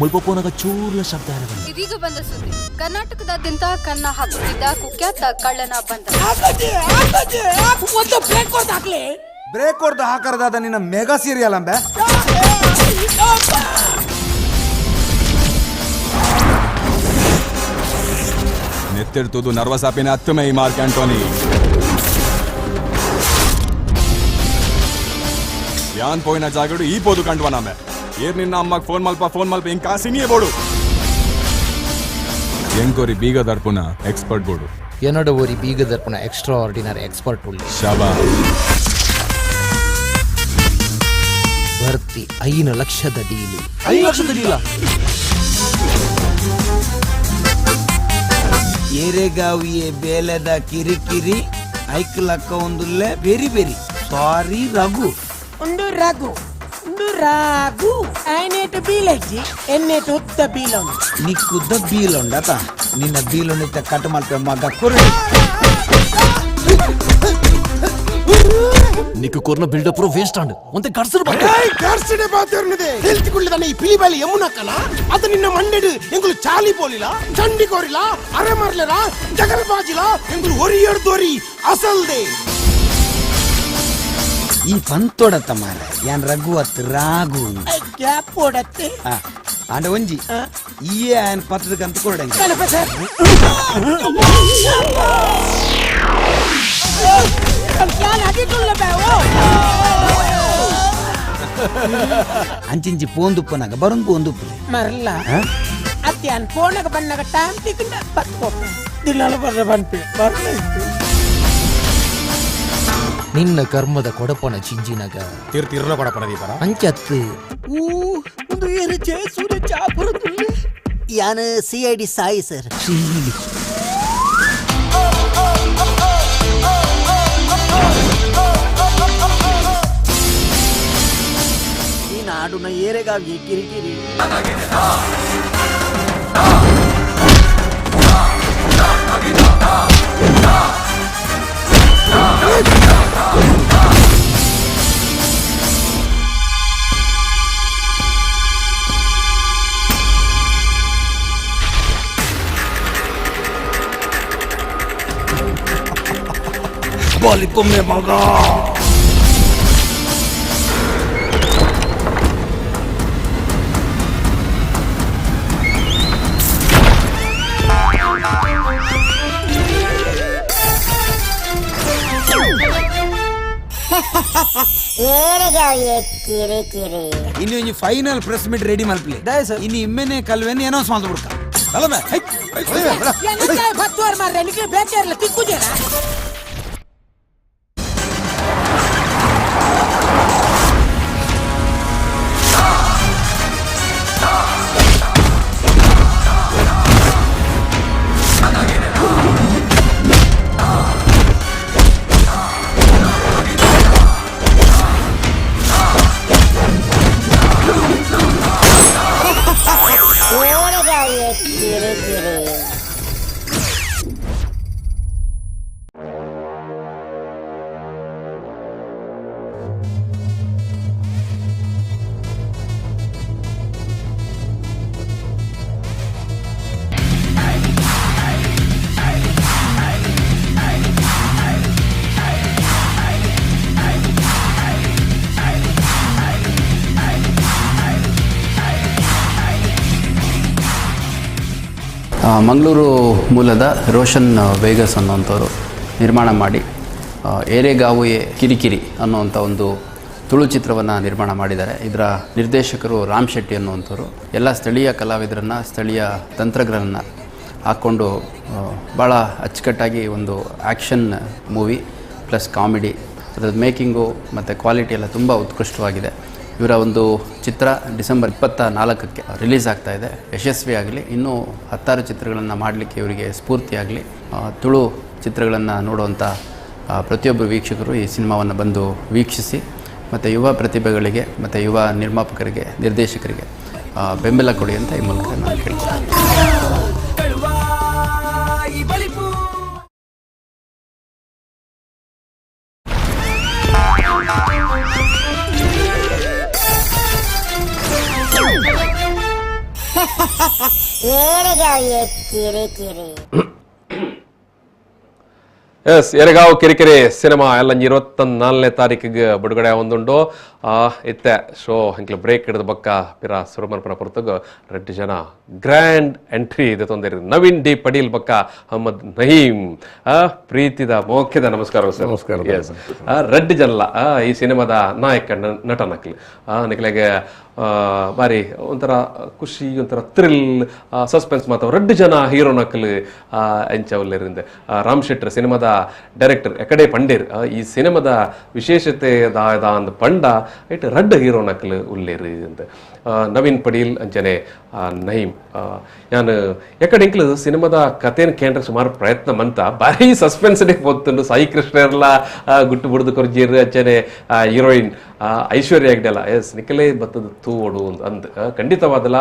ಮುಲ್ಪ ಪೋನಗ ಚೂರ್ಲ ಶಬ್ದ. ಇದೀಗ ಬಂದ ಸುದ್ದಿ, ಕರ್ನಾಟಕದಾದ್ಯಂತ ಕನ್ನ ಹಾಕುತ್ತಿದ್ದ ಕುಖ್ಯಾತ ಕಳ್ಳನ ಬಂಧನ. ಬ್ರೇಕ್ ಕೊಡ್ದು ಹಾಕರದಾದ ನಿನ್ನ ಮೆಗಾ ಸೀರಿಯಲ್ ಅಂಬೆ. ನೆತ್ತಿಡ್ತುದು ನರ್ವಸ್ ಆಪಿನ ಅತ್ತುಮೆ ಈ ಮಾರ್ಕ್ ಆಂಟೋನಿ. ಯಾನ್ ಪೋಯಿನ ಜಾಗಡು ಈ ಪೋದು ಕಂಡ್ವ ನಾಮೆ. ಏರ್ ನಿನ್ನ ಅಮ್ಮಗ್ ಫೋನ್ ಮಲ್ಪ ಫೋನ್ ಮಲ್ಪ ಇಂಕ ಸಿನಿಯೇ ಬೋಡು. ಎಂಕೋರಿ ಬೀಗ ದರ್ಪುನ ಎಕ್ಸ್ಪರ್ಟ್ ಬೋಡು. ಎನ್ನಡ ಓರಿ ಬೀಗ ದರ್ಪುನ ಎಕ್ಸ್ಟ್ರಾ ಆರ್ಡಿನರಿ ಎಕ್ಸ್ಪರ್ಟ್ ಉಳ್ಳಿ. ಶಾಬಾ. ಭರ್ತಿ 5 ಲಕ್ಷದ ಡೀಲು. 5 ಲಕ್ಷದ ಡೀಲ? ಏರೆಗಾವಿಯೇ ಬೇಲೆದ ಕಿರಿಕಿರಿ ಐಕ್ಲಕ್ಕ ಒಂದುಲ್ಲೆ ಬೆರಿ ಬೆರಿ ಸಾರಿ ರಘು. ಒಂದು ರಘು ಒಂದು ರಾಘು ಆಯ್ನೇಟು ಬೀಲಜ್ಜಿ ಎನ್ನೇಟು ಉದ್ದ ಬೀಲೊಂಡು. ನಿಕ್ಕುದ್ದ ಬೀಲೊಂಡತ ನಿನ್ನ ಬೀಲೊಂಡಿತ ಕಟ್ ಮಲ್ಪೆ ಮಗ ಕುರುಡಿ. ನಿಕ್ಕು ಕೊರ್ನ ಬಿಲ್ಡಪ್ ವೇಸ್ಟ್ ಆಂಡ್ ಒಂತೆ ಗಡ್ಸರು ಗರ್ಸಡೆ ಬಾತೇರ್ನದೆ ಹೆಲ್ತಿಕೊಳ್ಳದಾನೆ ಈ ಪಿಲಿಬಾಲಿ ಯಮುನಕ್ಕನ ಅದು ನಿನ್ನ ಮಂಡೆಡು ಎಂಗುಲು ಚಾಲಿ ಪೋಲಿಲ್ಲ ಚಂಡಿ ಕೋರಿಲ್ಲ ಅರೆ ಮರ್ಲೆರ ಜಗಲ್ ಬಾಜಿಲ ಎಂಗುಲು ಒರಿಯರ್ ದೊರಿ ಅಸಲ್ದೆ. ಈ ಪಂತೋಡತ್ತ ಮಾರ ಯಾನ್ ರಘು ಅತ್ ರಾಘು ಗ್ಯಾಪ್ ಓಡತ್ತೆ ಆಂಡ ಒಂಜಿ ಈಯೇ ಆನ್ ಪತ್ತದಕ್ಕಂತ ಕೊರಡಂಗೆ. ಅಂಚಿಂಚಿ ಪೋಂದುಪ್ಪನಾಗ ಬರುಂದು ಪೋಂದುಪ್ಪಲೆ ಮರಲ್ಲ ಅತ್ಯಾನ್ ಫೋನಾಗ ಬನ್ನಾಗ ಟೈಮ್ ತಿಕ್ಕಂಡ ಪತ್ಕೋಪ ದಿನಾಲ ಬರ್ರ ಬನ್ಪೆ ಬರ್ಲ. ನಿನ್ನ ಕರ್ಮದ ಕೊಡಪನ ಚಿಂಜಿನಗ ತಿರ್ತಿರ್ಲ ಕೊಡಪನ ದೀಪರ ಅಂಚತ್ತು ಒಂದು ಏರು ಸೂರ್ಯ ಚಾಪುರದುಲ್ಲೆ ಯಾನು CID Sai sir. ಈ ನಾಡುನ ಏರೆಗಾಗಿ ಕಿರಿಕಿರಿ. ಬಾಲಿಕೊಮ್ಮೆ ಮಗ. ಇನ್ನು ಒಂಜಿ final press meet ready ಮಲ್ಪಲಿ ಇನ್ನು ಇಮ್ಮೆನೆ ಕಲ್ವೆನ್ ಅನೌನ್ಸ್ ಮಾಡ್ದು ಬಿಡ್ಕ ಅಲ್ಲಮೆ ಮಂಗಳೂರು ಮೂಲದ ರೋಷನ್ ವೇಗಸ್ ಅನ್ನುವಂಥವ್ರು ನಿರ್ಮಾಣ ಮಾಡಿ ಏರೆಗಾವುಯೆ ಕಿರಿಕಿರಿ ಅನ್ನುವಂಥ ಒಂದು ತುಳು ಚಿತ್ರವನ್ನು ನಿರ್ಮಾಣ ಮಾಡಿದ್ದಾರೆ. ಇದರ ನಿರ್ದೇಶಕರು ರಾಮ್ ಶೆಟ್ಟಿ ಅನ್ನುವಂಥವ್ರು. ಎಲ್ಲ ಸ್ಥಳೀಯ ಕಲಾವಿದರನ್ನು, ಸ್ಥಳೀಯ ತಂತ್ರಜ್ಞರನ್ನು ಹಾಕ್ಕೊಂಡು ಭಾಳ ಅಚ್ಚುಕಟ್ಟಾಗಿ ಒಂದು action movie plus comedy, ಅದರದ್ದು ಮೇಕಿಂಗು ಮತ್ತು ಕ್ವಾಲಿಟಿ ಎಲ್ಲ ತುಂಬ ಉತ್ಕೃಷ್ಟವಾಗಿದೆ. ಇವರ ಒಂದು ಚಿತ್ರ ಡಿಸೆಂಬರ್ 24ಕ್ಕೆ ರಿಲೀಸ್ ಆಗ್ತಾ ಇದೆ. ಯಶಸ್ವಿಯಾಗಲಿ. ಇನ್ನೂ 10 ಚಿತ್ರಗಳನ್ನು ಮಾಡಲಿಕ್ಕೆ ಇವರಿಗೆ ಸ್ಫೂರ್ತಿಯಾಗಲಿ. ತುಳು ಚಿತ್ರಗಳನ್ನು ನೋಡುವಂಥ ಪ್ರತಿಯೊಬ್ಬ ವೀಕ್ಷಕರು ಈ ಸಿನಿಮಾವನ್ನು ಬಂದು ವೀಕ್ಷಿಸಿ ಮತ್ತು ಯುವ ಪ್ರತಿಭೆಗಳಿಗೆ ಮತ್ತು ಯುವ ನಿರ್ಮಾಪಕರಿಗೆ, ನಿರ್ದೇಶಕರಿಗೆ ಬೆಂಬಲ ಕೊಡಿ ಅಂತ ಈ ಮೂಲಕ ನಾನು ಕೇಳ್ತೀನಿ. ಎಸ್, ಎರೆಗಾವ್ ಕಿರಿಕಿರಿ ಸಿನಿಮಾ ಎಲ್ಲ 24ನೇ ತಾರೀಕಿಗೆ ಬಿಡುಗಡೆ ಒಂದುಂಡು. ಇತ್ತೆ ಶೋ ಎಂಕ್ಲ ಬ್ರೇಕ್ ಹಿಡಿದ ಬಕ್ಕ ಪಿರ ಸುರಮರ್ಪಣ ಪುರ್ತಗ ರೆಡ್ಡಿ ಜನ ಗ್ರ್ಯಾಂಡ್ ಎಂಟ್ರಿ ಇದೆ ತೊಂದರೆ. ನವೀನ್ ಡಿ ಪಡೀಲ್ ಬಕ್ಕ ಅಹಮದ್ ನಹೀಮ್ ಪ್ರೀತಿದ ಮೋಖ್ಯದ ನಮಸ್ಕಾರ ಸರ್. ನಮಸ್ಕಾರ. ಎಸ್, ರೆಡ್ಡಿ ಜನಲ ಈ ಸಿನಿಮಾದ ನಾಯಕ ನಟನಕ್ಲಿ ನಿಕ್ಲೆಗೆ ಬಾರಿ ಒಂಥರ ಖುಷಿ, ಒಂಥರ ಥ್ರಿಲ್, ಸಸ್ಪೆನ್ಸ್ ಮಾತ್ರ ರೆಡ್ಡು ಜನ ಹೀರೋ ನಕಲು ಎಂಚವಲ್ಲೇರಿಂದ. ರಾಮ್ ಶೆಟ್ಟರ್ ಸಿನಿಮಾದ ಡೈರೆಕ್ಟರ್ ಎಕಡೆ ಪಂಡೇರ್ ಈ ಸಿನಿಮಾದ ವಿಶೇಷತೆ ದಾದ ಅಂದ್ ಪಂಡ it ರಡ್ಡು ಹೀರೋ ನಕಲು ಉಲ್ಲೇರು ಅಂತ. ನವೀನ್ ಪಡೀಲ್ ಅಂಚನೆ ನಹೀಮ್ ಯಾನು ಎಕಡೆ ಇಂಕ್ಲು ಸಿನಿಮಾದ ಕಥೆನ ಕೇಂದ್ರ ಸುಮಾರು ಪ್ರಯತ್ನ ಮಂತ ಭಾರಿ ಸಸ್ಪೆನ್ಸ್ ಪೊತ್ತುಂಡು. ಸಾಯಿ ಕೃಷ್ಣರ್ಲ ಗುಟ್ಟು ಬುಡ್ದು ಕೊರ್ಜೀರ್ ಅಂಚನೆ ಹೀರೋಯಿನ್ ಐಶ್ವರ್ಯ ಹೆಗ್ಡೆಲ್ಲ ಎಸ್ ನಿಖಲೇ ಬತ್ತದ ತೂವಡು ಅಂದ್ ಖಂಡಿತವಾದಲ.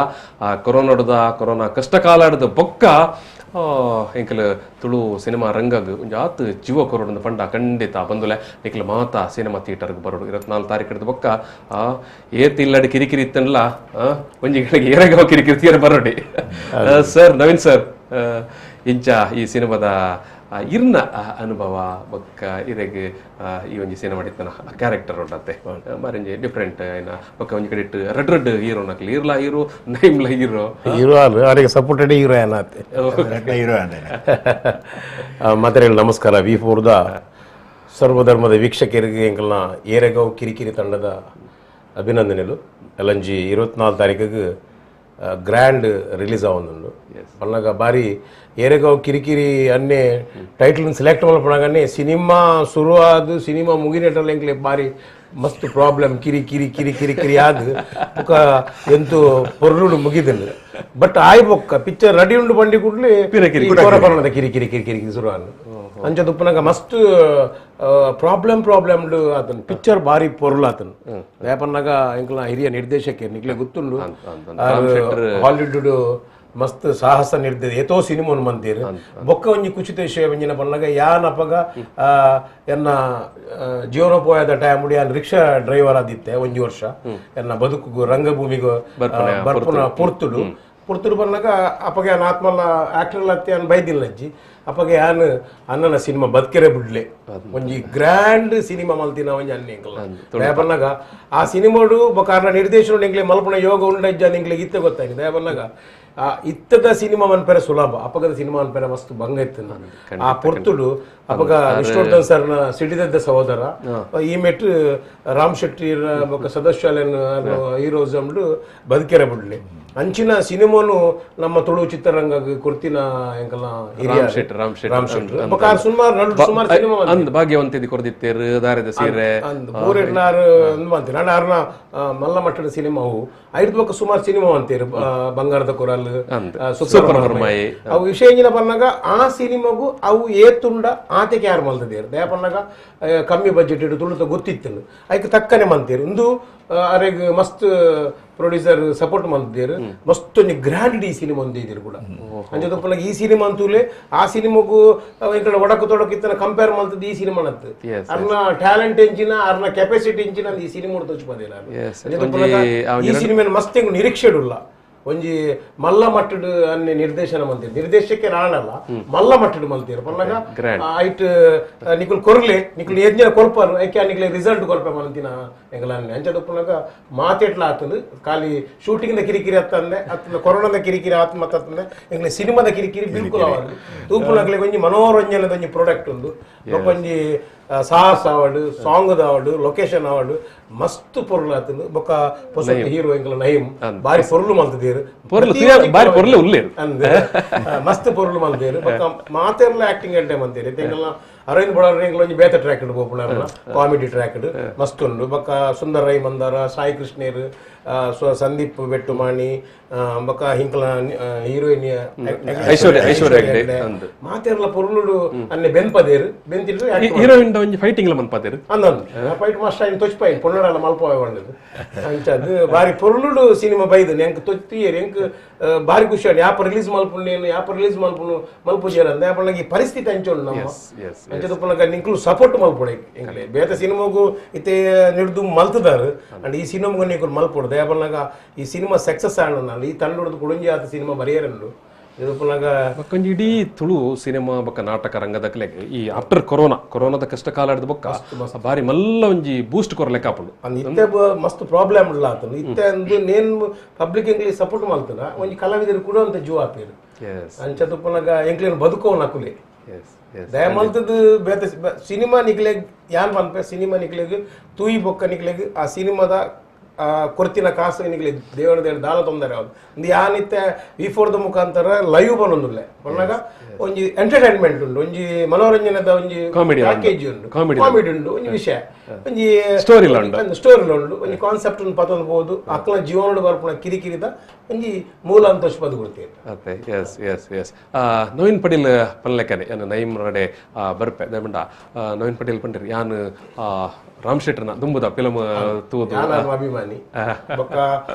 ಕೊರೋನಾಡದ ಕೊರೋನಾ ಕಷ್ಟ ಕಾಲಾಡದ ಬೊಕ್ಕ ಎಂಕಲ್ ತುಳು ಸಿನಿಮಾ ರಂಗಗ್ ಒಂಜಿ ಆತ್ ಜೀವ ಕೊರಡು ಪಂಡ ಖಂಡಿತ ಬಂದುಲೆ ನಿಖಲ್ ಮಾತಾ ಸಿನಿಮಾ ಥಿಯೇಟರ್ಗೆ ಬರೋಡು 24 ತಾರೀಕು ಹಿಡಿದ ಬೊಕ್ಕ ಏತ್ ಇಲ್ಲಡಿ ಕಿರಿಕಿರಿ ಇತ್ತನ್ಲ ಒಂಜಿ ಗಳಿಗೆ ಏರೆಗಾವ್ ಕಿರಿಕಿರಿ ತೀರ ಬರೋಡಿ. ಸರ್ ನವೀನ್ ಸರ್, ಇಂಚ ಈ ಸಿನಿಮಾದ ಇರ್ನ ಅನುಭವ ಬೊಕ್ಕ ಇರೆಗ್ ಈ ಒಂಜಿ ಸಿನಿಮಾ ಇತ್ತನ ಕ್ಯಾರೆಕ್ಟರ್ ಉಂಡತ್ತೆ ಬಾರಿಂಜಿ ಡಿಫ್ರೆಂಟ್ ಏನ ಬೊಕ್ಕ ಒಂಜಿ ಕಡೆ ಇಟ್ಟು red red hero ನಕಲಿ ಇರ್ಲ ಹೀರೋ ನೈಮ್ಲ ಹೀರೋ ಹೀರೋ ಅಲ್ಲ ಅವರಿಗೆ ಸಪೋರ್ಟೆಡ್ ಹೀರೋ ಏನಾತೆ ಹೀರೋ ಮಾತಾಡಿ. ನಮಸ್ಕಾರ. ವಿ4ದ ಸರ್ವಧರ್ಮದ ವೀಕ್ಷಕರಿಗೆ ಎಂಕಲ್ನ ಏರೆಗಾವ್ ಕಿರಿಕಿರಿ ತಂಡದ ಅಭಿನಂದನೆಗಳು. ಎಲ್ಲಂಜಿ 24 ತಾರೀಕಿಗೆ ಗ್ರ್ಯಾಂಡ್ ರಿಲೀಸ್ ಆವೊಂದುಂಡು. ಪನ್ನಗ ಬಾರಿ ಏರೆಗಾವ್ ಕಿರಿಕಿರಿ ಅನ್ನೇ ಟೈಟ್ಲ್ ಸೆಲೆಕ್ಟ್ ಮಲ್ಪನಾಗನ್ನೇ ಸಿನಿಮಾ ಶುರು ಆದು ಸಿನಿಮಾ ಮುಗಿನೇಟಲ್ಲಿ ಎಂಕ್ಲೆ ಬಾರಿ ಮಸ್ತ್ ಪ್ರಾಬ್ಲಮ್ ಕಿರಿ ಕಿರಿ ಕಿರಿ ಕಿರಿ ಕಿರಿ ಆದು ಬೊಕ್ಕ ಎಂತು ಪೊರ್ಲುಡು ಮುಗಿದಿಲ್ಲ. ಬಟ್ ಆಯ್ ಬೊಕ್ಕ ಪಿಕ್ಚರ್ ರೆಡಿ ಉಂಡು ಬಂಡಿ ಕೂಡಲೇ ಪರ್ಣದ ಕಿರಿ ಕಿರಿ ಕಿರಿ ಕಿರಿ ಶುರು ಆದು ಅಂಚ ತುಪ್ಪನಾಗ ಮಸ್ತ್ ಪ್ರಾಬ್ಲಮ್ ಪ್ರಾಬ್ಲಮ್ ಆತನು ಪಿಕ್ಚರ್ ಬಾರಿ ಪೊರ್ಲು ಆತನು. ಯಾಪನ್ನಾಗ ಎಂಕ್ಲ ಹಿರಿಯ ನಿರ್ದೇಶಕರು ನಿಕ್ಲೆ ಗೊತ್ತುಂಡು ಹಾಲಿವುಡ್ ಮಸ್ತ್ ಸಾಹಸ ನಿರ್ದೇಶ ಏತೋ ಸಿನಿಮಾ ಮಂತೀರ್ ಬೊಕ್ಕ ಒಂಜಿ ಕುಚಿತ ವಿಷಯ ಒಂಜಿನ ಪನ್ನಾಗ ಯಾನ್ ಅಪಗ ಎನ್ನ ಜೀವನೋಪಾಯದ ಟೈಮ್ ಯಾನ್ ರಿಕ್ಷಾ ಡ್ರೈವರ್ ಆದಿತ್ತೆ ಒಂಜಿ ವರ್ಷ ಎನ್ನ ಬದುಕು ರಂಗಭೂಮಿಗೆ ಬರ್ಪುನ ಪೊರ್ತುಡು ಪೊರ್ತುಡು ಬನ್ನಾಗ ಅಪಗ ಯಾನ್ ಆತ್ಮಲ್ಲ ಆಕ್ಟರ್ ಅತ್ತಿ ಯಾನ್ ಬೈದಿಲ್ಲ ಅಜ್ಜಿ. ಅಪಗ ಯಾನ್ ಅಣ್ಣನ ಸಿನಿಮಾ ಬದುಕೆರೆ ಬಿಡ್ಲೆ ಒಂಜಿ ಗ್ರ್ಯಾಂಡ್ ಸಿನಿಮಾ ಮಲ್ತಿನ ಒಂಜಿ ಅನ್ನ ಎಂಕಲ್ಲ ದಯಪನ್ನಾಗ ಆ ಸಿನಿಮಾಡು ಬೊಕ್ಕ ಅರ್ನ ನಿರ್ದೇಶನ ಎಂಕ್ಲೆ ಮಲ್ಪುನ ಯೋಗ ಉಂಡಜ್ಜ ಎಂಕ್ಲೆ ಇತ್ತೆ ಗೊತ್ತಾಗಿದೆ. ದಯಪನ್ನಾಗ ಇತ್ತದ ಸಿನಿಮಾ ಮನ್ಪೆರೆ ಸುಲಭ ಅಪಗದ ಸಿನಿಮಾ ಮನ್ಪೆರೆ ಮಸ್ತ್ ಭಂಗ ಇತ್ತು ಆ ಪೊರ್ತುಡು ಅಪಗ ವಿಷ್ಣುವರ್ಧನ್ ಸರ್ನ ಸಿಡಿದದ್ದ ಸಹೋದರ ಈ ಮೆಟ್ ರಾಮ್ ಶೆಟ್ಟಿ ಬೊಕ್ಕ ಸದಸ್ಯ ಹೀರೋಸ್ ಬದುಕೆರೆ ಬಿಡ್ಲಿ ಅಂಚಿನ ಸಿನಿಮಾನು ನಮ್ಮ ತುಳು ಚಿತ್ರರಂಗ ಕೊರ್ತಿನ ಎಂಕಲ್ನ ರಾಮ್ ಶೆಟ್ಟಿ ರಾಮ್ ಶೆಟ್ಟಿ ಬೊಕ್ಕ ಸುಮಾರು ಸುಮಾರು ಸಿನಿಮಾ ಅಂದ್ ಭಾಗ್ಯವಂತಿದಿ ಕೊರ್ದಿತ್ತೇರು ದಾರದ ಸೀರೆ ಬೋರೆಡ್ನಾರ್ ಅಂದ್ ನಾಡ ಅರ್ನ ಮಲ್ಲ ಮಟ್ಟದ ಸಿನಿಮಾ ಅವು ಐದು ಬೊಕ್ಕ ಸುಮಾರು ಸಿನಿಮಾ ಅಂತೀರು ಬಂಗಾರದ ಕೊರಲ್ ಸೂಪರ್ ಹೊರ್ಮಾಯಿ ಅವು ವಿಷಯ ಎಂಜಿನ ಪನ್ನಾಗ ಆ ಸಿನಿಮಾಗೂ ಅವು ಏತುಂಡ ಆತೆಗೆ ಯಾರು ಮಲ್ತದೇರು ದಯ ಪನ್ನಾಗ ಕಮ್ಮಿ ಬಜೆಟ್ ಇಡು ತುಳುತ ಗೊತ್ತಿತ್ತು ಐಕ್ ತಕ್ಕನೆ ಮಂತೀರು ಇಂದು ಅರೆಗ್ ಮಸ್ತ್ ಪ್ರೊಡ್ಯೂಸರ್ ಸಪೋರ್ಟ್ ಮಂತಿದ್ದೇರು ಮಸ್ತ್ ಒಂಜಿ ಗ್ರ್ಯಾಂಡ್ ಈ ಸಿನಿಮಾ ಒಂದು ಇದ್ದೀರು ಕೂಡ ಅಂಚೆ ಈ ಸಿನಿಮಾ ಅಂತೂಲೆ ಆ ಸಿನಿಮಾಗೂ ಈ ಒಡಕು ತೊಡಕು ಇತ್ತನ ಕಂಪೇರ್ ಮಲ್ತದ್ದು ಈ ಸಿನಿಮಾ ನತ್ತು ಅರ್ನ ಟ್ಯಾಲೆಂಟ್ ಎಂಜಿನ ಅರ್ನ ಕೆಪಾಸಿಟಿ ಎಂಜಿನ ಈ ಸಿನಿಮಾ ತೋಚ್ ಈ ಸಿನಿಮಾ ಮಸ್ತ್ ನಿರೀಕ್ಷೆ ಇಡುಲ್ಲ ಒಂಜಿ ಮಲ್ಲ ಮಟ್ಟಡ್ ಅನ್ನೆ ನಿರ್ದೇಶನ ಮಂತೀರು ನಿರ್ದೇಶಕ್ಕೆ ರಾಣಲ್ಲ ಮಲ್ಲ ಮಟ್ಟಡ್ ಮಲ್ತೀರು ಪನ್ನಾಗ ಐಟ್ ನಿಕುಲ್ ಕೊರ್ಲೆ ನಿಕುಲ್ ಏಜ್ಞ ಕೊರ್ಪಾರು ಐಕೆ ನಿಕ್ಲೆ ರಿಸಲ್ಟ್ ಕೊರ್ಪೆ ಮಲ್ತಿನ ಎಂಗಲ ಅನ್ನೆ ಅಂಚದಪ್ಪನಾಗ ಮಾತೆಟ್ಲ ಆತಂದು ಖಾಲಿ ಶೂಟಿಂಗ್ the ಕಿರಿಕಿರಿ ಅತ್ತಂದೆ ಅತ್ತಂದ ಕೊರೋನಾದ ಕಿರಿಕಿರಿ ಆತ್ ಮತ್ತಂದೆ ಎಂಗ್ಲೆ ಸಿನಿಮಾದ ಕಿರಿಕಿರಿ ಬಿಲ್ಕುಲ್ ಅವಾರು ತೂಪುನಕ್ಲೆ ಒಂಜಿ ಮನೋರಂಜನೆದ ಒಂಜಿ ಪ್ರಾಡಕ್ಟ್ ಉಂದು ಒಂಜಿ ಸಾಹಸ award song award location award ಮಸ್ತ್ ಪೊರುಲು ಆತಂದು ಬೊಕ್ಕ ಪೊಸ ಹೀರೋ ಎಂಕಲ ನೈಮ್ ಬಾರಿ ಪೊರುಲು ಮಲ್ತದೇರು ಬಾರಿ ಪೊರುಲು ಉಲ್ಲೇರು ಮಸ್ತ್ ಪೊರುಲು ಮಲ್ತೇರು ಬೊಕ್ಕ ಮಾತೆರ್ಲ ಆಕ್ಟಿಂಗ್ ಅಂಟೆ ಮಂತೇರು ಎಂಕಲ್ನ ಅರವಿಂದ್ ಬೊಳಾರ್ ಎಂಕಲ ಒಂಜಿ ಬೇತ ಟ್ರ್ಯಾಕ್ ಪೋಪುನ ಕಾಮಿಡಿ ಟ್ರ್ಯಾಕ್ ಮಸ್ತ್ ಉಂಡು ಬೊಕ್ಕ ಸುಂದರ ರೈ ಮಂದಾರ ಸಾಯಿ ಕೃಷ್ಣೇರ್ ಸಂದೀಪ್ ಬೆಟ್ಟುಮಾಣಿ ಬೊಕ್ಕ ಹಿಂಕಲ ಹೀರೋಯಿನ್ ಐಶ್ವರ್ಯ ಐಶ್ವರ್ಯ ಮಾತೆರ್ಲ ಪೊರುಲುಡು ಅನ್ನೆ ಬೆನ್ಪದೇರು ಬೆಂತಿರು ಹೀರೋಯಿನ್ ಒಂಜಿ ಫೈಟಿಂಗ್ ಲ ಮನ್ಪದೇರು ಅಂದಂದು ಫೈಟ್ ಮಾಸ್ಟರ್ ಐನ್ ತೊಚ್ಪಾಯಿ ಪೊನ್ನಡಲ ಮಲ್ಪೋಯ್ వండదు ಅಂಚದು ಬಾರಿ ಪೊರುಲುಡು ಸಿನಿಮಾ ಬೈದು ಎಂಕ್ ತೊಚ್ತಿಯೇರು ಎಂಕ್ ಬಾರಿ ಖುಷಿ ಆಂಡ್ ಯಾಪ ರಿಲೀಸ್ ಮಲ್ಪುಂಡೇನು ಯಾಪ ರಿಲೀಸ್ ಮಲ್ಪುನು ಮಲ್ಪುಜೇರು ಅಂದ ಯಾಪಣ್ಣಗೆ ಈ ಪರಿಸ್ಥಿತಿ ಅಂಚೋಡು ನಮ್ಮ ಅಂಚದಪ್ಪನಗ ನಿಂಕುಲು ಸಪೋರ್ಟ್ ಮಲ್ಪೊಡೆ ಎಂಕ್ಲೆ ಬೇತ ಸಿನಿಮಾಗೂ ಇತ್ತೆ ನಿಡ್ದು ಮಲ್ತದಾರು ಅಂಡ್ ಈ ಸಿನಿಮಾಗೂ ನಿಂಕುಲು ಮಲ್ಪೊಡು ದಯಾಪಣ್ಣಗ ಈ ಸಿನಿಮಾ ಸಕ್ಸಸ್ ಆಂಡ್ ಈ ತಂಡೊಡ್ದು ಕುಡುಂಜಿ ಆತ ಸಿನಿಮಾ ಬರೆಯರಂಡು ಬೊಕ್ಕೊಂಜಿ ಇಡೀ ತುಳು ಸಿನಿಮಾ ಬೊಕ್ಕ ನಾಟಕ ರಂಗದಕ್ಲೆ ಈ ಆಫ್ಟರ್ ಕೊರೋನಾ ಕೊರೋನಾದ ಕಷ್ಟ ಕಾಲ ಹಿಡ್ದು ಬೊಕ್ಕ ಬಾರಿ ಮಲ್ಲ ಒಂಜಿ ಬೂಸ್ಟ್ ಕೊರ ಲೆಕ್ಕ ಆಪುಂಡು ಇತ್ತೆ ಮಸ್ತ್ ಪ್ರಾಬ್ಲಮ್ ಉಲ್ಲ ಆತನು ಇತ್ತೆ ಅಂದು ನೇನ್ ಪಬ್ಲಿಕ್ ಎಂಕ್ಲಿ ಸಪೋರ್ಟ್ ಮಲ್ತದ ಒಂಜಿ ಕಲಾವಿದರು ಕೂಡ ಅಂತ ಜೂ ಆಪೇರು ಅಂಚ ತುಪ್ಪನಗ ಎಂಕ್ಲೇನು ಬದುಕೋನ ಅಕುಲೆ ದಯ ಮಲ್ತದ್ದು ಬೇತ ಸಿನಿಮಾ ನಿಕ್ಲೆಗ್ ಯಾನ್ ಪನ್ಪೆ ಸಿನಿಮಾ ನಿಕ್ಲೆಗ್ ತೂಯಿ ಬೊಕ್ಕ ನಿಕ್ಲೆಗ್ ಆ ಸಿನಿಮಾದ ಕೊರ್ತಿನ ಕಾಸು ನಿಕ್ಲೆ ದೇವರ ದೇವರ ದಾಲ ತೊಂದರೆ ಯಾವ್ದು ಒಂದು ಯಾನಿತ್ತೆ ವಿ ಫೋರ್ದ ಮುಖಾಂತರ ಲೈವ್ ಬನ್ನೊಂದುಲ್ಲೆ ಬನ್ನಾಗ ಒಂಜಿ ಎಂಟರ್ಟೈನ್ಮೆಂಟ್ ಉಂಡು ಒಂಜಿ ಮನೋರಂಜನೆದ ಒಂಜಿ ಪ್ಯಾಕೇಜ್ ಉಂಡು ಕಾಮಿಡಿ ಉಂಡು ಒಂಜಿ ವಿಷಯ ಒಂಜಿ ಸ್ಟೋರಿ ಸ್ಟೋರಿ ಉಂಡು ಒಂಜಿ ಕಾನ್ಸೆಪ್ಟ್ ಉಂಡು ಪತ್ತೊಂದು ಬೋದು ಅಕ್ಕನ ಜೀವನಡು ಬರ್ಪುನ ಕಿರಿಕಿರಿದ ಒಂಜಿ ಮೂಲ ಅಂತ ಪದ ಕೊಡ್ತೀವಿ ಅತ್ತೆ S S S Naveen Patil ಪನ್ಲೆಕ್ಕನೆ ಯಾನು ನೈಮ್ ನಡೆ ಬರ್ಪೆ ದಯಮಂಡ ನವೀನ್ ಪಟೇಲ್ ಪಂಡಿರ್ ಯಾನು ರಾಮ್ ಶೆಟ್ಟರ್ನ ದುಂಬುದ ಫಿಲಮ್ ತೂದು ಅಭಿಮಾನಿ ಬೊಕ್ಕ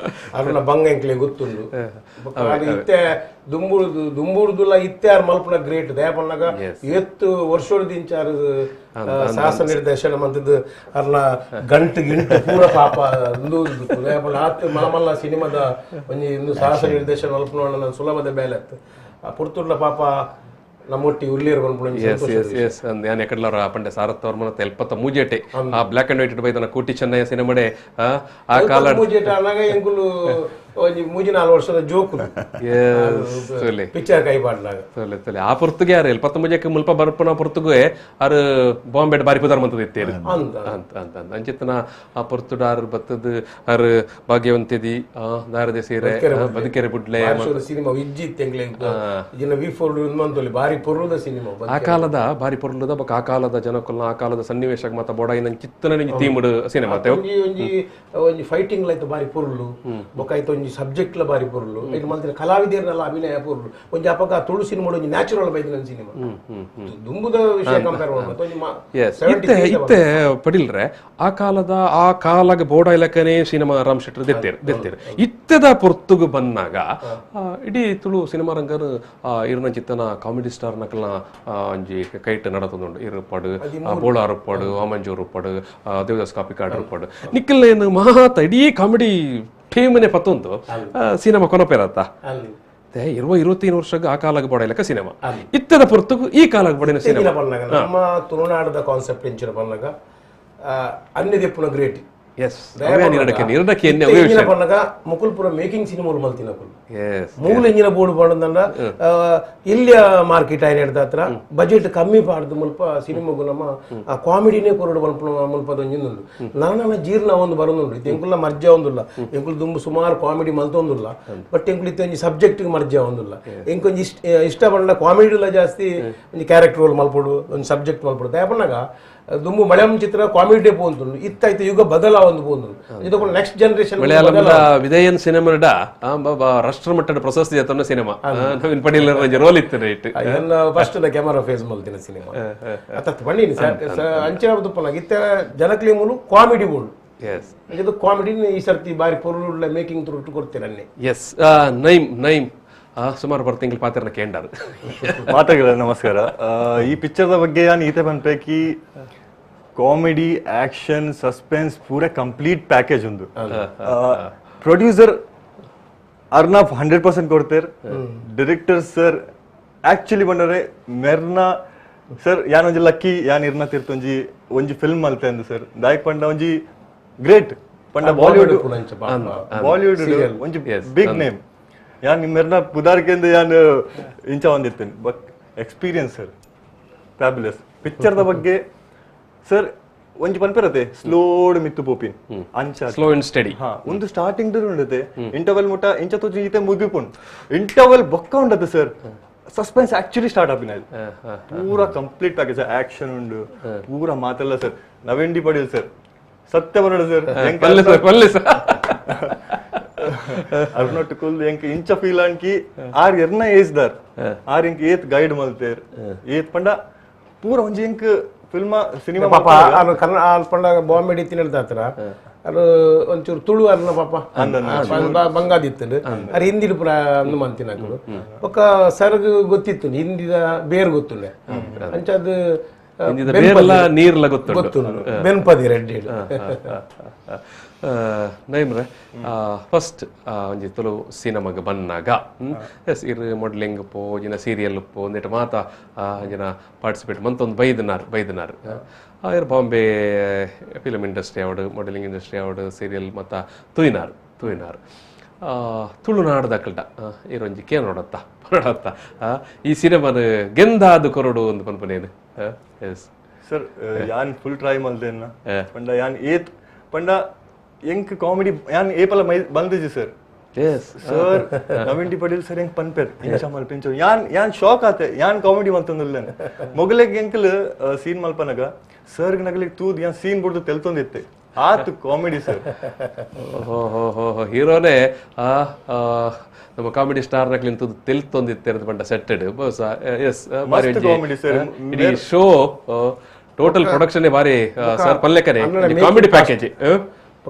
ಅರುಣ ಬಂಗ ಎಂಕ್ಲೆ ಗೊತ್ತುಂಡು ಇತ್ತೆ ದುಂಬುಡುದು ದುಂಬುಡುದುಲ ಇತ್ತೆ ಆರ್ ಮಲ್ಪುನ ಗ್ರೇಟ್ ದಯಪಣ್ಣಗ ಎತ್ತು ವರ್ಷೋಡು ಸಾಹಸ ನಿರ್ದೇಶನ ಮಂತದ್ದು ಅರ್ನ ಗಂಟು ಗಿಂಟು ಪೂರ ಪಾಪ ದಯಪಣ್ಣ ಆತ್ ಮಲಮಲ್ಲ ಸಿನಿಮಾದ ಒಂಜಿ ಇಂದು ಸಾಹಸ ನಿರ್ದೇಶನ ಮಲ್ಪುನ ಸುಲಭದ ಬೇಲೆ ಅತ್ತು ಆ ಪುರ್ತುರ್ಲ ಪಾಪ ನಮ್ಮೊಟ್ಟಿ ಉಳ್ಳೇರು ಬಂದ್ಬಿಡು S S S ಅಂದ್ ಯಾನ್ ಎಕಡ್ಲವರ ಪಂಡೆ ಸಾರತ್ ಅವ್ರ ಮನತ್ತೆ ಎಲ್ಪತ್ತ ಮೂಜೇಟೆ ಆ black and white ಬೈದನ ಕೋಟಿ ಚೆನ್ನಯ್ಯ ಸಿನಿಮಾಡೆ ಆ ಕಾಲ ಮೂಜೇಟೆ ಅನ್ನಾಗ ಎಂಕುಲು ಒಂಜಿ ಮೂಜಿ ನಾಲ್ ವರ್ಷದ ಜೋಕು ಪಿಕ್ಚರ್ ಕೈ ಪಾಡ್ಲಾಗ ತೊಲೆ ತೊಲೆ ಆ ಪೊರ್ತುಗೆ ಯಾರು ಎಲ್ಪತ್ತ ಮೂಜಕ್ಕೆ ಮುಲ್ಪ ಬರ್ಪನ ಪೊರ್ತುಗೆ ಆರು ಬಾಂಬೆ ಬಾರಿ ಪುದಾರ್ ಮಂತದ ಇತ್ತೇರು ಅಂತ ಅಂತ ಅಂತ ಅಂಚಿತ್ತನ ಆ ಪೊರ್ತುಡು ಆರು ಬತ್ತದ ಆರು ಭಾಗ್ಯವಂತಿದಿ ದಾರದೆ ಸೀರೆ ಬದುಕೆರೆ ಬುಡ್ಲೆ ಸಿನಿಮಾ ಇಜ್ಜಿ ತೆಂಗ್ಲೆ ಇನ್ನ ವಿ ಫೋರ್ ಮಂತೊಲಿ ಬಾರಿ ಪೊರುದ ಸಿನಿಮಾ ಆ ಕಾಲದ ಬಾರಿ ಪೊರುದ ಬೊಕ್ಕ ಆ ಕಾಲದ ಜನಕುಲ್ನ ಆ ಕಾಲದ ಸನ್ನಿವೇಶ ಮಾತ ಬೋಡಾಯಿನ ಚಿತ್ತನ ತೀಮುಡು ಸಿನಿಮಾ ಒಂಜಿ ಒಂಜಿ ಒಂಜಿ ಫೈಟಿಂಗ್ ಲೈತ ಬಾರಿ ಪೊರುಲು ಬೊಕ್ಕ ಐತ ಒಂಜಿ ಸಬ್ಜೆಕ್ಟ್ ಲ ಬಾರಿ ಪೊರುಲು ಐತ ಮಲ್ತಿನ ಕಲಾವಿದರ್ನಲ್ಲ ಅಭಿನಯ ಪೊರುಲು ಒಂಜಿ ಅಪಗ ತುಳು ಸಿನಿಮಾ ಒಂಜಿ ನ್ಯಾಚುರಲ್ ಬೈದಿನ ಸಿನಿಮಾ ದುಂಬುದ ವಿಷಯ ಕಂಪೇರ್ ಮಾಡ್ಬೇಕು ಇತ್ತೆ ಇತ್ತೆ ಪಡಿಲ್ರೆ ಆ ಕಾಲದ ಆ ಕಾಲಗ ಬೋಡ ಇಲಾಖೆನೇ ಸಿನಿಮಾ ರಾಮ್ ಶೆಟ್ಟರ್ ದೆತ್ತೇರು ದೆತ್ತೇರು ಇತ್ತೆದ ಪೊರ್ತುಗು ಬಂದಾಗ ಇಡೀ ತುಳು ಸಿನಿಮಾ ರಂಗನು ಇರ್ನ ಚಿತ್ತನ ಕಾಮಿಡಿ ಸ್ಟಾರ್ ನಕಲ್ನ ಒಂಜಿ ಕೈಟ್ ನಡತೊಂದುಂಡು ಇರುಪಾಡು ಬೋಳಾರ್ ಉಪ್ಪಾಡು ವಾಮಂಜೂರ್ ಉಪ್ಪಾಡು ದೇವದಾಸ್ ಕಾಪಿಕಾಡ್ ಉಪ್ಪಾಡು ನಿಕ್ಕಲ್ಲೇನು ಮಹಾತ ಇಡೀ ಕಾಮಿಡಿ ಟೀಮನೆ ಪತ್ತೊಂದು ಸಿನಿಮಾ ಕೊನಪೇರತ್ತ ಇರುವ 25 ವರ್ಷ ಆ ಕಾಲಕ್ಕೆ ಬೋಡ ಇಲ್ಲಕ ಸಿನಿಮಾ ಇತ್ತದ ಪೊರ್ತುಗು ಈ ಕಾಲಕ್ಕೆ ಬೋಡಿನ ಸಿನಿಮಾ ನಮ್ಮ ತುಳುನಾಡದ ಕಾನ್ಸೆಪ್ಟ್ ಇಂಚಿನ ಬಂದಾಗ ಅನ್ನೆದೆಪ್ಪುನ ಗ್ರೇಟ್ S ಅವೇ ಪನ್ನಗ ಮುಕುಲ್ಪುರ ಮೇಕಿಂಗ್ ಸಿನಿಮಾ ಮಲ್ತಿನಕುಲು ಮೂಲ ಎಂಜಿನ ಬೋರ್ಡ್ ಪಂಡ ಇಲ್ಲಿಯ ಮಾರ್ಕೆಟ್ ಆಯ್ನ ಹತ್ರ ಬಜೆಟ್ ಕಮ್ಮಿ ಪಾಡ್ದು ಮುಲ್ಪ ಸಿನಿಮಾಗು ನಮ್ಮ ಆ ಕಾಮಿಡಿನೇ ಕೊರಡು ಮುಲ್ಪದ ಒಂಜಿಂದುಂಡು ನನ್ನ ಜೀರ್ಣ ಒಂದು ಬರೋದುಂಡು ಇದು ಎಂಕುಲ ಮರ್ಜ ಒಂದುಲ್ಲ ಎಂಕುಲು ದುಂಬು ಸುಮಾರು ಕಾಮಿಡಿ ಮಲ್ತೊಂದುಲ್ಲ ಬಟ್ ಎಂಕುಲು ಇತ್ತೆ ಒಂಜಿ ಸಬ್ಜೆಕ್ಟ್ ಮರ್ಜ ಒಂದುಲ್ಲ ಎಂಕೊಂಜಿ ಇಷ್ಟ ಇಷ್ಟ ಪಂಡ ಕಾಮಿಡಿಲ ಜಾಸ್ತಿ ಒಂಜಿ ಕ್ಯಾರೆಕ್ಟರ್ ರೋಲ್ ಮಲ್ಪೊಡು ಒಂದು ಸಬ್ಜೆಕ್ಟ್ ಮಲ್ಪೊಡು ದಯಪಣ್ಣಗ ದುಂಬು ಮಲಯಾಳಂ ಚಿತ್ರ ಕಾಮಿಡಿ ಪೋಂತು ಇತ್ತಾಯ್ತು ಯುಗ ಬದಲಾವೊಂದು ಪೋಂತು ಇದು ನೆಕ್ಸ್ಟ್ ಜನರೇಷನ್ ಮಲಯಾಳಂದ ವಿದಯನ್ ಸಿನಿಮಾ ರಾಷ್ಟ್ರ ಮಟ್ಟದ ಪ್ರಶಸ್ತಿ ಜತನ ಸಿನಿಮಾ ನವೀನ್ ಪಟೇಲ್ ರೋಲ್ ಇತ್ತು right first camera face ಮಲ್ತಿನ cinema ಅತ್ತ ಬನ್ನಿ ಅಂಚಿನ ತುಪ್ಪನ ಇತ್ತ ಜನಕ್ಲಿ ಮೂಲು ಕಾಮಿಡಿ ಬೋರ್ಡ್ ಇದು ಕಾಮಿಡಿ ಈ ಸರ್ತಿ ಬಾರಿ ಪೊರುಳ್ಳ ಮೇಕಿಂಗ್ ತುರುಟು ಕೊಡ್ತೀರನ್ನೇ ಎಸ್ ನೈಮ್ ನೈಮ್ ಸುಮಾರು ಬರ್ ತಿಂಗಳು ಪಾತ್ರನ ಕೇಂಡಾರು ಮಾತಾಡಿಲ್ಲ. ನಮಸ್ಕಾರ. ಈ ಪಿಕ್ಚರ್ದ ಬಗ್ಗೆ ನಾನು ಈತೆ ಪನ್ಪೇಕಿ comedy action suspense ಪೂರ ಕಂಪ್ಲೀಟ್ ಪ್ಯಾಕೇಜ್ ಒಂದು. ಪ್ರೊಡ್ಯೂಸರ್ ಅರ್ನಾಫ್ 100% ಕೊಡ್ತಾರೆ. Director sir actually ಬಂದರೆ ಮೆರ್ನ ಸರ್ ಯಾನ್ ಒಂಜಿ ಲಕ್ಕಿ ಯಾನ್ ಇರ್ನ ತೀರ್ಥೊಂಜಿ ಒಂಜಿ ಫಿಲ್ಮ್ ಮಲ್ತೆ ಅಂದು ಸರ್ ದಾಯಕ್ ಪಂಡ ಒಂಜಿ ಗ್ರೇಟ್ ಪಂಡ ಬಾಲಿವುಡ್ ಬಾಲಿವುಡ್ ಒಂಜಿ ಬಿಗ್ ನೇಮ್ ಯಾನ್ ನಿಮ್ಮೆರ್ನ ಪುದಾರ್ಕೆಂದು ಯಾನ್ ಇಂಚ ಒಂದಿರ್ತೇನೆ but experience sir fabulous. ಪಿಕ್ಚರ್ದ ಬಗ್ಗೆ ಸರ್ ಒಂಜಿ ಪನ್ಪಿರತ್ತೆ ಸ್ಲೋಡ್ ಮಿತ್ತು ಪೋಪಿನ್ ಅಂಚ slow and study. ಹಾ ಒಂದು ಸ್ಟಾರ್ಟಿಂಗ್ ಉಂಡತೆ ಇಂಟರ್ವಲ್ ಮುಟ್ಟ ಇಂಚ ತೋಜಿ ಈತೆ ಮುಗಿಪುಂಡು ಇಂಟರ್ವಲ್ ಬೊಕ್ಕ ಉಂಡತೆ sir suspense actually start ಆಪಿನ ಪೂರ complete package action ಉಂಡು ಪೂರ ಮಾತೆಲ್ಲ sir. Naveen D Padil sir ಸತ್ಯ ಬನ್ನಡ ಸರ್ ಅರ್ನೊಟ್ಟು ಕುಲ್ ಎಂಕ್ ಇಂಚ ಫೀಲ್ ಅನ್ಕಿ ಆರ್ ಎರ್ನ ಏಜ್ ದಾರ್ ಆರ್ ಎಂಕ್ ಏತ್ ಗೈಡ್ ಮಲ್ತೇರ್ ಏತ್ ಪಂಡ ಪೂರ ಒಂಜಿ ಎಂಕ್ ಫಿಲ್ಮ ಸಿನಿಮಾ ಪಾಪ ಆರು ಕನ್ನಡ ಪಂಡ ಬಾಂಬೆ ತಿನ್ನಿಡ್ದಾತ್ರ ಅದು ಒಂಚೂರು ತುಳು ಅರ್ನ ಪಾಪ ಬಂಗಾದಿತ್ತು ಅರೆ ಹಿಂದಿ ಪೂರ ಅಂದು ಮಂತಿನಕುಲು ಒಕ್ಕ ಸರ್ಗ್ ಗೊತ್ತಿತ್ತು ಹಿಂದಿದ ಬೇರ್ ಗೊತ್ತುಲ್ಲ ಅಂಚದು ನೀರ್ಲ ಗೊತ್ತು ಗೊತ್ತುಂಡು ಬೆನ್ಪದಿ ರೆಡ್ಡಿ ನೈಮ್ರೆ ಫಸ್ಟ್ ಒಂಜಿ ತುಳು ಸಿನಿಮಾಗ ಬನ್ನಾಗ ಎಸ್ ಇರ್ ಮಾಡಲಿಂಗ್ ಪೋ ಜಿನ ಸೀರಿಯಲ್ ಪೋ ಒಂದಿಟ್ಟು ಮಾತ ಜಿನ ಪಾರ್ಟಿಸಿಪೇಟ್ ಮಂತೊಂದು ಬೈದನಾರ್ ಬೈದನಾರ್ ಇರ್ ಬಾಂಬೆ ಫಿಲಮ್ ಇಂಡಸ್ಟ್ರಿ ಅವಡು ಮಾಡಲಿಂಗ್ ಇಂಡಸ್ಟ್ರಿ ಅವಡು ಸೀರಿಯಲ್ ಮತ್ತ ತುಯಿನಾರ್ ತುಯಿನಾರ್ ತುಳುನಾಡ್ದಕ್ಕಲ್ಟ ಇರೊಂಜಿ ಕೇ ನೋಡತ್ತ ನೋಡತ್ತ ಈ ಸಿನಿಮಾನ ಗೆಂದಾದು ಕೊರಡು ಒಂದು ಪನ್ಪನೇನು. ಎಸ್ ಸರ್ ಯಾನ್ ಫುಲ್ ಟ್ರೈ ಮಲ್ದೇನ ಪಂಡ ಯಾನ್ ಏತ್ ಪಂಡ ಎಂಕ್ ಕಾಮಿಡಿ ಯಾನ್ ಏಪಲ ಮೈ ಬಂದಿಜಿ sir. Yes sir Naveen D Padil sir ಎಂಕ್ ಪನ್ಪೇರ್ ಇಂಚ ಮಲ್ಪ ಇಂಚ ಯಾನ್ ಯಾನ್ ಶಾಕ್ ಆತೆ ಯಾನ್ ಕಾಮಿಡಿ ಮಲ್ತೊಂದಿಲ್ಲ ಮೊಗಲೆಗ್ ಎಂಕಲ್ ಸೀನ್ ಮಲ್ಪನಗ ಸರ್ ನಗಲಿಗೆ ತೂದ್ ಯಾನ್ ಸೀನ್ ಬಿಡ್ದು ತೆಲ್ತೊಂದಿತ್ತೆ ಆತು ಕಾಮಿಡಿ ಸರ್. ಹೀರೋನೇ ನಮ್ಮ ಕಾಮಿಡಿ ಸ್ಟಾರ್ ನಕ್ಲಿಂತ ತೆಲ್ತೊಂದಿತ್ತೆ ಪಂಡ ಸೆಟ್ಟೆಡ್ ಬಹುಶಃ. S comedy sir ಇಡೀ show total production ಬಾರಿ sir ಪಲ್ಲೆಕನೆ comedy package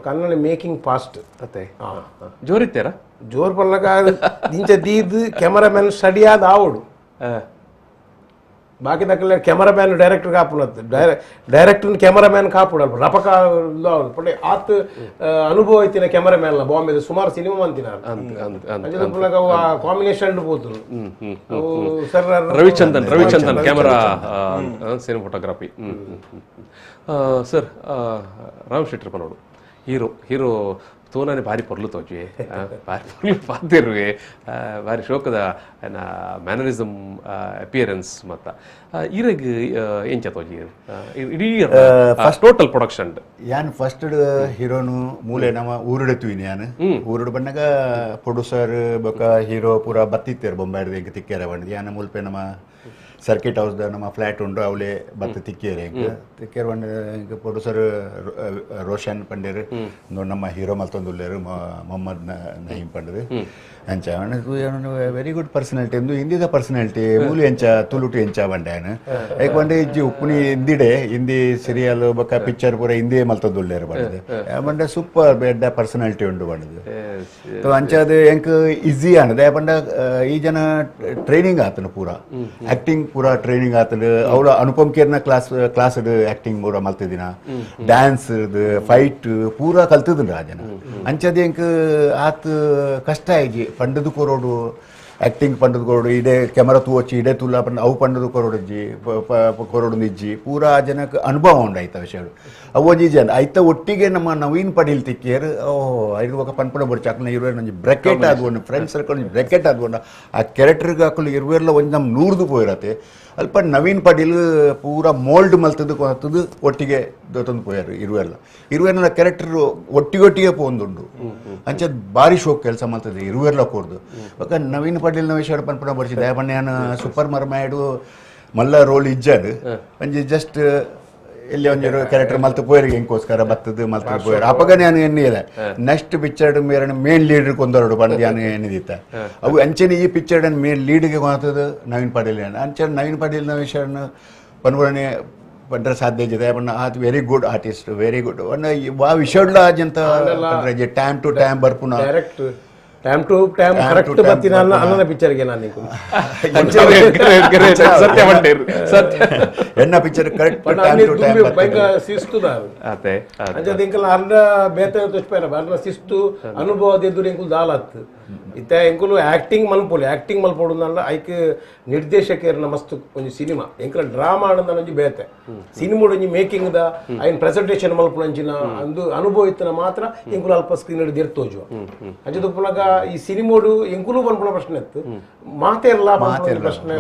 Kannada making fast ಅತ್ತೆ ಜೋರಿತ್ತೇರ ಜೋರ್ ಪಲ್ಲಕ ಇಂಚ ದೀದ್ ಕ್ಯಾಮರಾಮ್ಯಾನ್ ಸ್ಟಡಿಯಾದ ಆವಡು ಬಾಕಿ ದಕ್ಕಲ್ಲ ಕ್ಯಾಮರಾಮ್ಯಾನ್ ಡೈರೆಕ್ಟರ್ ಕಾಪುನತ್ತು ಡೈರೆಕ್ಟರ್ ಕ್ಯಾಮರಾಮ್ಯಾನ್ ಕಾಪುಡಲ್ ರಪಕ ಪಂಡೆ ಆತ್ ಅನುಭವ ಐತಿನ ಕ್ಯಾಮರಾಮ್ಯಾನ್ ಬಾಂಬೆ ಸುಮಾರು ಸಿನಿಮಾ ಅಂತಿನ ಕಾಂಬಿನೇಷನ್ ಪೋತು sir Ravichandran Ravichandran camera cinematography sir Ram Shetty ಪನೋಡು hero hero ತೋನಾನೆ ಭಾರಿ ಪೊರ್ಲು ತೋಜುವೆ ಭಾರಿ ಪೊರ್ಲು ಪಾತಿರುವೆ ಭಾರಿ ಶೋಕದ ಮ್ಯಾನರಿಸಮ್ ಅಪಿಯರೆನ್ಸ್ ಮತ್ತ ಇರಗ್ ಎಂಚ ತೋಜಿ ಇಡೀ first total production. ಯಾನ್ ಫಸ್ಟ್ ಹೀರೋನು ಮೂಲೆ ನಮ್ಮ ಊರುಡೆ ತೂಯಿನಿ ಯಾನ್ ಊರುಡು ಬಣ್ಣಗ ಪ್ರೊಡ್ಯೂಸರ್ ಬೊಕ ಹೀರೋ ಪೂರ ಬತ್ತಿತ್ತೇರು ಬೊಂಬಾಯ್ದು ಎಂಕ್ ತಿಕ್ಕೇರ ಬಂಡಿದ್ ಯಾನ್ ಮುಲ್ಪೆ ನಮ್ಮ ಸರ್ಕಿಟ್ ಹೌಸ್ ನಮ್ಮ ಫ್ಲಾಟ್ ಉಂಡು ಅವಳೆ ಬತ್ತ ತಿಕ್ಕೇರೆ ಎಂಕ್ ತಿಕ್ಕೇರು ಬಂಡ ಎಂಕ್ ಪ್ರೊಡ್ಯೂಸರ್ ರೋಷನ್ ಪಂಡೇರು ನಮ್ಮ ಹೀರೋ ಮಲ್ತೊಂದುಲ್ಲೇರು ಮೊಹಮ್ಮದ್ ನಹೀಂ ಪಂಡರು ಅಂಚ very good personality ಎಂದು ಹಿಂದಿದ ಪರ್ಸನಾಲಿಟಿ ಮೂಲು ಎಂಚ ತುಳುಟು ಎಂಚ ಬಂಡೆ ಯಾಕೆ ಬಂಡೆ ಇಜ್ಜಿ ಉಪ್ಪುನಿ ಹಿಂದಿಡೆ ಹಿಂದಿ ಸೀರಿಯಲ್ ಬೊಕ್ಕ ಪಿಕ್ಚರ್ ಪೂರ ಹಿಂದಿ ಮಲ್ತೊಂದುಲ್ಲೇರು ಬಂಡದು ಬಂಡೆ ಸೂಪರ್ ಬೆಡ್ಡ ಪರ್ಸನಾಲಿಟಿ ಉಂಡು ಬಂಡದು ಅಂಚ ಅದು ಎಂಕ್ ಈಸಿ ಆನದೆ ಪಂಡ ಈ ಜನ ಟ್ರೈನಿಂಗ್ ಆತನು ಪೂರ ಆಕ್ಟಿಂಗ್ ಪೂರ ಟ್ರೈನಿಂಗ್ ಆತನು ಅವಳ ಅನುಪಮ್ ಖೇರ್ನ class class acting ಪೂರ ಮಲ್ತಿದಿನ ಡ್ಯಾನ್ಸ್ ಫೈಟ್ ಪೂರ ಕಲ್ತದ ಆ ಜನ ಅಂಚದ ಎಂಕ್ ಆತ್ ಕಷ್ಟ ಆಗಿ ಪಂಡದು ಕೊರೋಡು Acting ಪಂಡದ ಕೊರಡು ಇಡೇ ಕ್ಯಾಮರಾ ತೂವಚ್ಚಿ ಇಡೇ ತುಲ್ಲ ಪಂಡ ಅವು ಪಂಡದ ಕೊರೊಡಜ್ಜಿ ಕೊರೊಡು ಇಜ್ಜಿ ಪೂರ ಆ ಜನಕ್ಕೆ ಅನುಭವ ಉಂಡು ಆಯ್ತ ವಿಷಯ ಅವು ಒಂಜಿ ಜನ ಐತ ಒಟ್ಟಿಗೆ ನಮ್ಮ ನವೀನ್ ಪಡೀಲ್ ತಿಕ್ಕಿಯರು ಓಹ್ ಐದು ఒక ಪನ್ಪುಣ ಬೊಡ್ಚಿ ಅಕ್ಲ ಇರುವೆರ್ ಒಂಜಿ ಬ್ರೆಕೆಟ್ ಆದ್ ಒಂದು ಫ್ರೆಂಡ್ ಸರ್ಕಲ್ ಒಂಜಿ ಬ್ರೆಕೆಟ್ ಆದ್ ಒಂದು ಆ ಕ್ಯಾರೆಕ್ಟರ್ಗೆ ಅಕುಲು ಇರುವೆರ್ಲ ಒಂಜಿ ನಮ್ಮ ನೂರ್ದು ಪೋಯಿರತ್ತೆ ಅಲ್ಪ ನವೀನ್ ಪಡೀಲ್ ಪೂರ ಮೋಲ್ಡ್ ಮಲ್ತದ್ದು ಕೊತ್ತದು ಒಟ್ಟಿಗೆ ತಂದು ಪೋಯಾರು ಇರುವೆಲ್ಲ ಇರುವೆರ್ನ ಕ್ಯಾರೆಕ್ಟರ್ ಒಟ್ಟಿಗೆ ಒಟ್ಟಿಗೆ ಪೋಂದುಂಡು ಅಂಚೆ ಭಾರಿ ಶೋಕ್ ಕೆಲಸ ಮಲ್ತದೆ ಇರುವೆರ್ಲ ಕೋರ್ದು ಬೊಕ ನವೀನ್ ಪಡೀಲ್ ವಿಷಯ ಪನ್ಪುಣ ಬೊಡ್ಚಿ ದಯಪಣ್ಣ ಸೂಪರ್ ಮರ್ಮ್ಯಾಡು ಮಲ್ಲ ರೋಲ್ ಇಜ್ಜಾಡು ಒಂಜಿ ಜಸ್ಟ್ ಇಲ್ಲಿ ಒಂಜಿ ಕ್ಯಾರೆಕ್ಟರ್ ಮಲ್ತು ಪೋಯರಿಗೆ ಎಂಕೋಸ್ಕರ ಬತ್ತದು ಮಲ್ತು ಪೋಯರು ಅಪಗ ನಾನು ಎನ್ನಿದೆ ನೆಕ್ಸ್ಟ್ ಪಿಕ್ಚರ್ ಮೇರಣ ಮೇನ್ ಲೀಡರ್ ಕೊಂದರಡು ಪಂಡ ನಾನು ಎನ್ನಿದಿತ್ತ ಅವು ಅಂಚನೆ ಈ ಪಿಕ್ಚರ್ ಮೇನ್ ಲೀಡ್ಗೆ ಕೊನತದು ನವೀನ್ ಪಾಟೀಲ್ ಅಂಚನೆ ನವೀನ್ ಪಾಟೀಲ್ ವಿಷಯನ ಪನ್ಪುಣನೆ ಪಂಡ್ರೆ ಸಾಧ್ಯ ಇದೆ ಪಂಡ ಆತ very good artist very good ವಾ ವಿಷಯಡ್ಲ ಅಜಂತ time to time ಬರ್ಪುನ direct time to time correct ಬರ್ತೀನಿ ಅನ್ನ ಅನ್ನನ ಪಿಕ್ಚರ್ಗೆ ನಾನು ಸತ್ಯ ಬಂಡೇರು ಸತ್ಯ ಎಣ್ಣ picture correct time to time ಭಯಂಕರ ಶಿಸ್ತು ಅದೇ ಅಂಚೆ ಎಂಕಲ್ ಅರ್ಧ ಬೇತೆ ತುಷ್ಪೇರ ಅರ್ಧ ಶಿಸ್ತು ಅನುಭವದ ಎದುರು ಎಂಕುಲು ದಾಲತ್ ಇತ್ತ ಎಂಕುಲು ಆಕ್ಟಿಂಗ್ ಮಲ್ಪೋಲಿ ಆಕ್ಟಿಂಗ್ ಮಲ್ಪೋಡು ಐಕ್ ನಿರ್ದೇಶಕರ್ನ ಮಸ್ತ್ ಒಂಜಿ ಸಿನಿಮಾ ಎಂಕಲ ಡ್ರಾಮಾ ಆಡಂದ ಒಂಜಿ ಬೇತೆ ಸಿನಿಮಾ ಒಂಜಿ ಮೇಕಿಂಗ್ the ಐನ್ ಪ್ರೆಸೆಂಟೇಷನ್ ಮಲ್ಪುನಂಚಿನ ಅಂದು ಅನುಭವ ಇತ್ತನ ಮಾತ್ರ ಎಂಕುಲು ಅಲ್ಪ ಸ್ಕ್ರೀನ್ ಹಿಡಿದು ಎರ್ತೋಜು ಅಂಚೆ ತುಪ್ಪುನಗ ಈ ಸಿನಿಮೋಡು ಎಂಕುಲು ಪನ್ಪುನ ಪ್ರಶ್ನೆ ಇತ್ತು ಮಾತೆರ್ಲ ಪ್ರಶ್ನೆ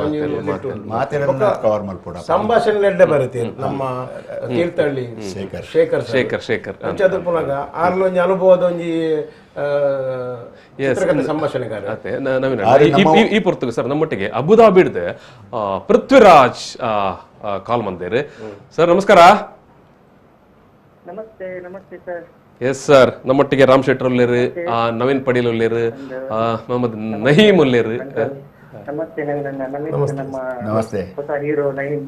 ಸಂಭಾಷಣೆ ಎಡ್ಡೆ ಬರುತ್ತೆ ನಮ್ಮ ತೀರ್ಥಹಳ್ಳಿ ಶೇಖರ್ ಶೇಖರ್ ಶೇಖರ್ ಶೇಖರ್ ಅಂಚೆ ತುಪ್ಪುನಗ ಆರ್ಲ ಒಂಜಿ ಅನುಭವದ ಒಂಜಿ ಸಂಭಾಷಣೆಗಾರ ಈ ಪುರ್ತಕ ಸರ್ ನಮ್ಮೊಟ್ಟಿಗೆ ಅಬುದಾಬಿಡ್ದು ಪೃಥ್ವಿರಾಜ್ ಕಾಲ್ ಮಂದೇರು. ಸರ್ ನಮಸ್ಕಾರ. Namaste namaste sir. Yes sir, ನಮ್ಮೊಟ್ಟಿಗೆ ರಾಮ್ ಶೆಟ್ಟರ್ ಉಲ್ಲೇರು, ನವೀನ್ ಪಡೀಲ್ ಉಲ್ಲೇರು, ಮೊಹಮ್ಮದ್ ನಹೀಮ್ ಉಲ್ಲೇರು. ನಮಸ್ತೆ ನಮ್ಮ ಹೊಸ ಹೀರೋ ನಹೀಮ್.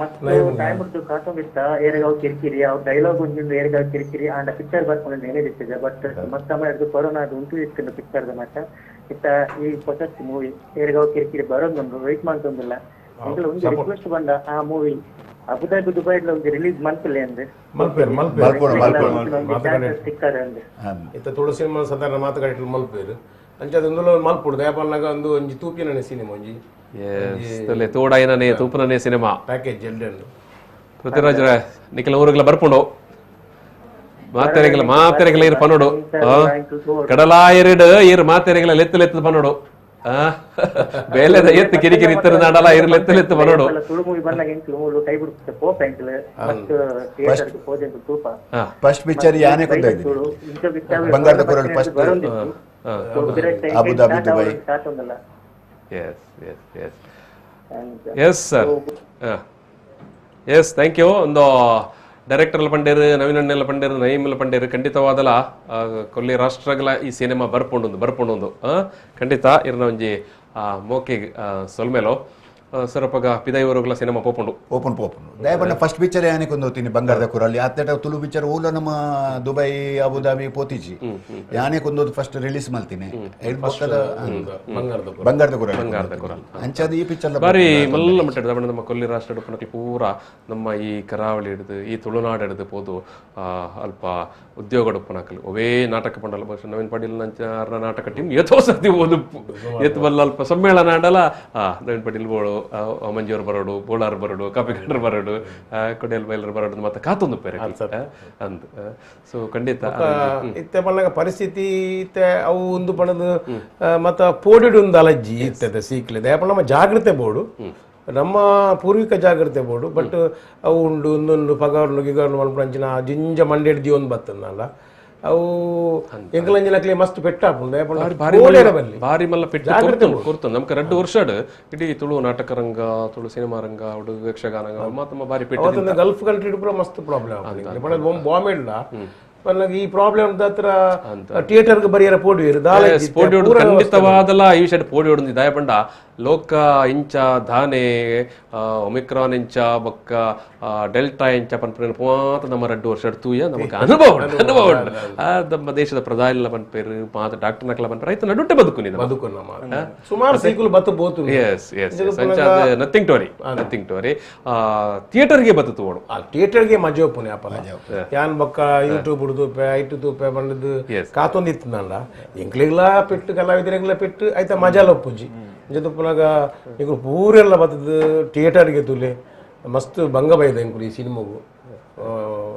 ಮತ್ತು ಟೈಮ್ ಉಂಟು ಕಾತೊಂದಿತ್ತ ಏರೆಗಾವ್ ಕಿರಿಕಿರಿ ಅವ್ರ ಡೈಲಾಗ್ ಒಂಜೊಂದು ಏರೆಗಾವ್ ಕಿರಿಕಿರಿ ಆಂಡ ಪಿಕ್ಚರ್ ಬರ್ಕೊಂಡು ಏನೇದಿತ್ತಿದೆ ಬಟ್ ಮತ್ತೆ ಸಮಯ ಕೊರೋನಾ ಅದು ಉಂಟು ಇತ್ತು ಪಿಕ್ಚರ್ ಮಾತ್ರ ಇತ್ತ ಈ ಹೊಸ ಮೂವಿ ಏರೆಗಾವ್ ಕಿರಿಕಿರಿ ಬರೋದೊಂದು ವೆಯ್ಟ್ ಮಾಡ್ತೊಂದಿಲ್ಲ. ಒಂದು ರಿಕ್ವೆಸ್ಟ್ ಬಂದ ಆ movie Abu Dhabi Dubai ಒಂದು ರಿಲೀಸ್ ಮಲ್ಪಲೆ ಅಂದ್ರೆ ಸಿಕ್ಕಾರೆ ಅಂದ್ರೆ ಇತ್ತ ತುಳು ಸಿನಿಮಾ ಸಾಧಾರಣ ಮಾತುಕತೆ ಮಲ್ಪೇರು ಅಂಚೆ ಅದೊಂದು ಮಲ್ಪುಡು ದಯಪಾಲನಾಗ ಒಂದು ಒಂಜಿ ತೂಪಿನ ಸಿನಿಮಾ ಒಂಜಿ ತೋಡಾಯನನೆ ತೂಪನನೆ ಸಿನಿಮಾ ಪ್ಯಾಕೇಜ್ ಎಲ್ಡೆಂಡು. ಪೃಥ್ವಿರಾಜ್ರ ನಿಖಲ ಊರುಗಳ ಬರ್ಪುಂಡು ಮಾತೆರೆಗಳ ಮಾತೆರೆಗಳ ಇರು ಪನೋಡು ಕಡಲಾಯರಿಡು ಇರು ಮಾತೆರೆಗಳ ಲೆತ್ತು ಲೆತ್ತು ಪನೋಡು ಬೇಲೆದ ಎತ್ತು ಕಿರಿಕಿರಿ ಇತ್ತರ ನಾಡಲ ಇರು ಲೆತ್ತು ಲೆತ್ತು ಪನೋಡು. ಫಸ್ಟ್ ಪಿಕ್ಚರ್ ಯಾನೆ ಕೊಂದ ಬಂಗಾರದ ಕೊರಳು first Abu Dhabi Dubai. Yes yes yes yes sir. Yes, thank you. ಒಂದು ಡೈರೆಕ್ಟರ್ ಎಲ್ಲ ಪಂಡೇರು, ನವೀನ್ ಅಣ್ಣೆಲ್ಲ ಪಂಡೇರು, ನಯೀಮ್ ಎಲ್ಲ ಪಂಡೇರು ಖಂಡಿತವಾದಲ ಕೊಲ್ಲಿ ರಾಷ್ಟ್ರಗಳ ಈ ಸಿನಿಮಾ ಬರ್ಪುಂಡೊಂದು ಬರ್ಪುಂಡೊಂದು ಖಂಡಿತ ಇರ್ನ ಒಂಜಿ ಮೋಕೆ ಸೊಲ್ಮೇಲೋ ಸರ್ ಅಪ್ಪಗ ಪಿದೈವರುಗಳ ಸಿನಿಮಾ ಪೋಪುಂಡು ಓಪನ್ ಪೋಪುಂಡು ದಯಪಣ್ಣ ಫಸ್ಟ್ ಪಿಕ್ಚರ್ ಯಾನೆ ಕೊಂದೋತೀನಿ ಬಂಗಾರದ ಕುರಲ್ಲಿ ಆತೇಟ ತುಳು ಪಿಕ್ಚರ್ ಓಲ ನಮ್ಮ Dubai Abu Dhabi ಪೋತಿಜಿ ಯಾನೆ ಕೊಂದೋದು ಫಸ್ಟ್ ರಿಲೀಸ್ ಮಾಡ್ತೀನಿ ಬಂಗಾರದ ಕುರಲ್ ಬಂಗಾರದ ಕುರಲ್ ಅಂಚಾದ ಈ ಪಿಕ್ಚರ್ ಬಾರಿ ಮಲ್ಲ ಮಟ್ಟ ನಮ್ಮ ಕೊಲ್ಲಿ ರಾಷ್ಟ್ರ ಪನಕ್ಲು ಪೂರ ನಮ್ಮ ಈ ಕರಾವಳಿ ಹಿಡಿದು ಈ ತುಳುನಾಡು ಹಿಡಿದು ಪೋದು ಅಲ್ಪ ಉದ್ಯೋಗ ಪನಕಲು ಅವೇ ನಾಟಕ ಪಂಡಲ ಬಹುಶಃ ನವೀನ್ ಪಾಟೀಲ್ ನಂಚ ನಾಟಕ ಟೀಮ್ ಏತೋ ಸತಿ ಓದು ಏತ್ ಬಲ್ಲ ಅಲ್ಪ ಸಮ್ಮೇಳನ ಆಡಲ ನವೀನ್ ಪಾಟೀಲ್ ಬೋಳು ಮಂಜೂರ್ ಬರೋಡು ಬೋಳಾರ್ ಬರೋಡು ಕಾಪಿಗಂಡ್ರ ಬರೋಡು ಕೊಡಿಯಲ್ ಬೈಲರ್ ಬರೋಡು ಮತ್ತೆ ಕಾತೊಂದು ಪೇರೆ ಅಂದ್ ಸೊ ಖಂಡಿತ ಇತ್ತೆ ಪಣ್ಣಗ ಪರಿಸ್ಥಿತಿ ಇತ್ತೆ ಅವು ಒಂದು ಪಣದು ಮತ್ತ ಪೋಡಿಡು ಒಂದು ಅಲಜ್ಜಿ ಇರ್ತದೆ ಸೀಕ್ಲೆ ದಯಪಣ್ಣ ನಮ್ಮ ಜಾಗ್ರತೆ ಬೋಡು ನಮ್ಮ ಪೂರ್ವಿಕ ಜಾಗ್ರತೆ ಬೋಡು ಬಟ್ ಅವು ಉಂಡು ಒಂದೊಂದು ಪಗರ್ನು ಗಿಗರ್ನು ಮನ್ಪುನಂಚಿನ ಜಿಂಜ ಮಂಡೆಡ್ದಿ ಒಂದು ಬತ್ತನಲ್ಲ ಅವು ಎಂಕಲಂಜಿನಕ್ಲೆ ಮಸ್ತ್ ಪೆಟ್ಟಾಪುಂಡು ಭಾರಿ ಮಲ್ಲ ಪೆಟ್ಟು ಕೊರ್ತು ನಮ್ಗೆ 2 ವರ್ಷ ಇಡೀ ತುಳು ನಾಟಕ ರಂಗ ತುಳು ಸಿನಿಮಾ ರಂಗ ಉಡುಗೆ ಯಕ್ಷಗಾನ ಮಾತಮ್ಮ ಭಾರಿ ಪೆಟ್ಟು ಗಲ್ಫ್ ಕಂಟ್ರಿ ಪೂರ ಮಸ್ತ್ ಪ್ರಾಬ್ಲಮ್ ಬಾಂಬೆ ಇಲ್ಲ ಈ ಪ್ರಾಬ್ಲಮ್ ಹತ್ರ ಥಿಯೇಟರ್ ಬರಿಯರ ಪೋಡಿಯರು ಪೋಡಿಯೋಡು ಖಂಡಿತವಾದಲ್ಲ ಈ ವಿಷಯ ಪೋಡಿಯೋಡು ದಯಪಂಡ ಲೋಕ ಇಂಚ ಧಾನೆ ಒಮಿಕ್ರಾನ್ ಇಂಚ ಬೊಕ್ಕ ಡೆಲ್ಟಾ ಇಂಚ ಪನ್ಪುನ ಪೂತ ನಮ್ಮ 2 ವರ್ಷ ತೂಯ ನಮಕ್ ಅನುಭವ ಉಂಡು ಅನುಭವ ಉಂಡು. ನಮ್ಮ ದೇಶದ ಪ್ರಧಾನಿಲ ಪನ್ಪೇರು ಮಾತ ಡಾಕ್ಟರ್ ನಕಲ ಪನ್ಪೇರು ರೈತ ನಡುಟ್ಟೆ ಬದುಕು ಬದುಕು ಸುಮಾರು ಸೀಕುಲು ಬತ್ತು ಬೋತು. ಎಸ್ ಎಸ್ ಅಂಚ nothing to worry nothing to worry. ಥಿಯೇಟರ್ಗೆ ಬತ್ತು ತೋಡು ಥಿಯೇಟರ್ಗೆ ಮಜಾ ಉಪ್ಪುನೆ ಅಪ್ಪಲ ಯಾನ್ ಬೊಕ್ಕ ಯೂಟ್ಯೂಬ್ ತೂಪೆ ಐಟು ತೂಪೆ ಬಂಡದು ಕಾತೊಂದು ಇತ್ತಂಡ ಎಂಕ್ಲಿಗ್ಲಾ ಪೆಟ್ಟು ಕಲಾವಿದರಿಗ್ಲ ಪೆಟ್ಟು ಆಯ್ತಾ ಮಜಾಲ ಒಪ್ಪುಜಿ ಜೊತೆ ಎಂಕುಲು ಪೂರೆಲ್ಲ ಬತ್ತದ ಥಿಯೇಟರ್ಗೆ ತುಲೆ ಮಸ್ತ್ ಭಂಗ ಬೈದ ಎಂಕುಲು ಈ ಸಿನಿಮಾಗು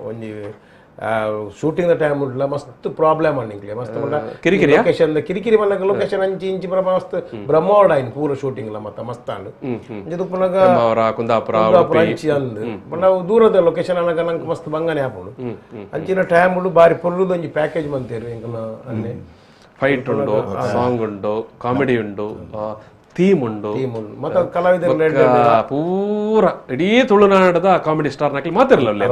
ಒಂಜಿ ಶೂಟಿಂಗ್ ಟೈಮ್ ಉಂಟಲ್ಲ ಮಸ್ತ್ ಪ್ರಾಬ್ಲಮ್ ಅಂಡ್ ಎಂಕ್ಲೆ ಮಸ್ತ್ ಕಿರಿಕಿರಿ ಲೊಕೇಶನ್ ಕಿರಿಕಿರಿ ಮನ್ನಗ ಲೊಕೇಶನ್ ಅಂಚಿ ಇಂಚಿ ಪೂರ ಮಸ್ತ್ ಬ್ರಹ್ಮವಾಡ ಆಯ್ನು ಪೂರ ಶೂಟಿಂಗ್ ಲ ಮತ್ತ ಮಸ್ತ್ ಆಂಡ್ ಜೊತೆ ಕುಂದಾಪುರ ಅಂಚಿ ಅಂದ್ ನಾವು ದೂರದ ಲೊಕೇಶನ್ ಅನಗ ನಂಗೆ ಮಸ್ತ್ ಬಂಗನೆ ಆಪುಂಡು ಅಂಚಿನ ಟೈಮ್ ಉಂಡು ಬಾರಿ ಪೊರ್ಲುದ ಒಂಜಿ ಪ್ಯಾಕೇಜ್ ಮಂತೇರು ಎಂಕಲ್ನ ಅಲ್ಲೇ ಫೈಟ್ ಉಂಡು ಸಾಂಗ್ ಉಂಡು ಕಾಮಿಡಿ ಉಂಡು ಥೀಮ್ ಉಂಡು ಮತ್ತೆ ಕಲಾವಿದರು ಪೂರ ಇಡೀ ತುಳುನಾಡದ ಕಾಮಿಡಿ ಸ್ಟಾರ್ ನಕಲಿ ಮಾತಿರಲ್ಲ.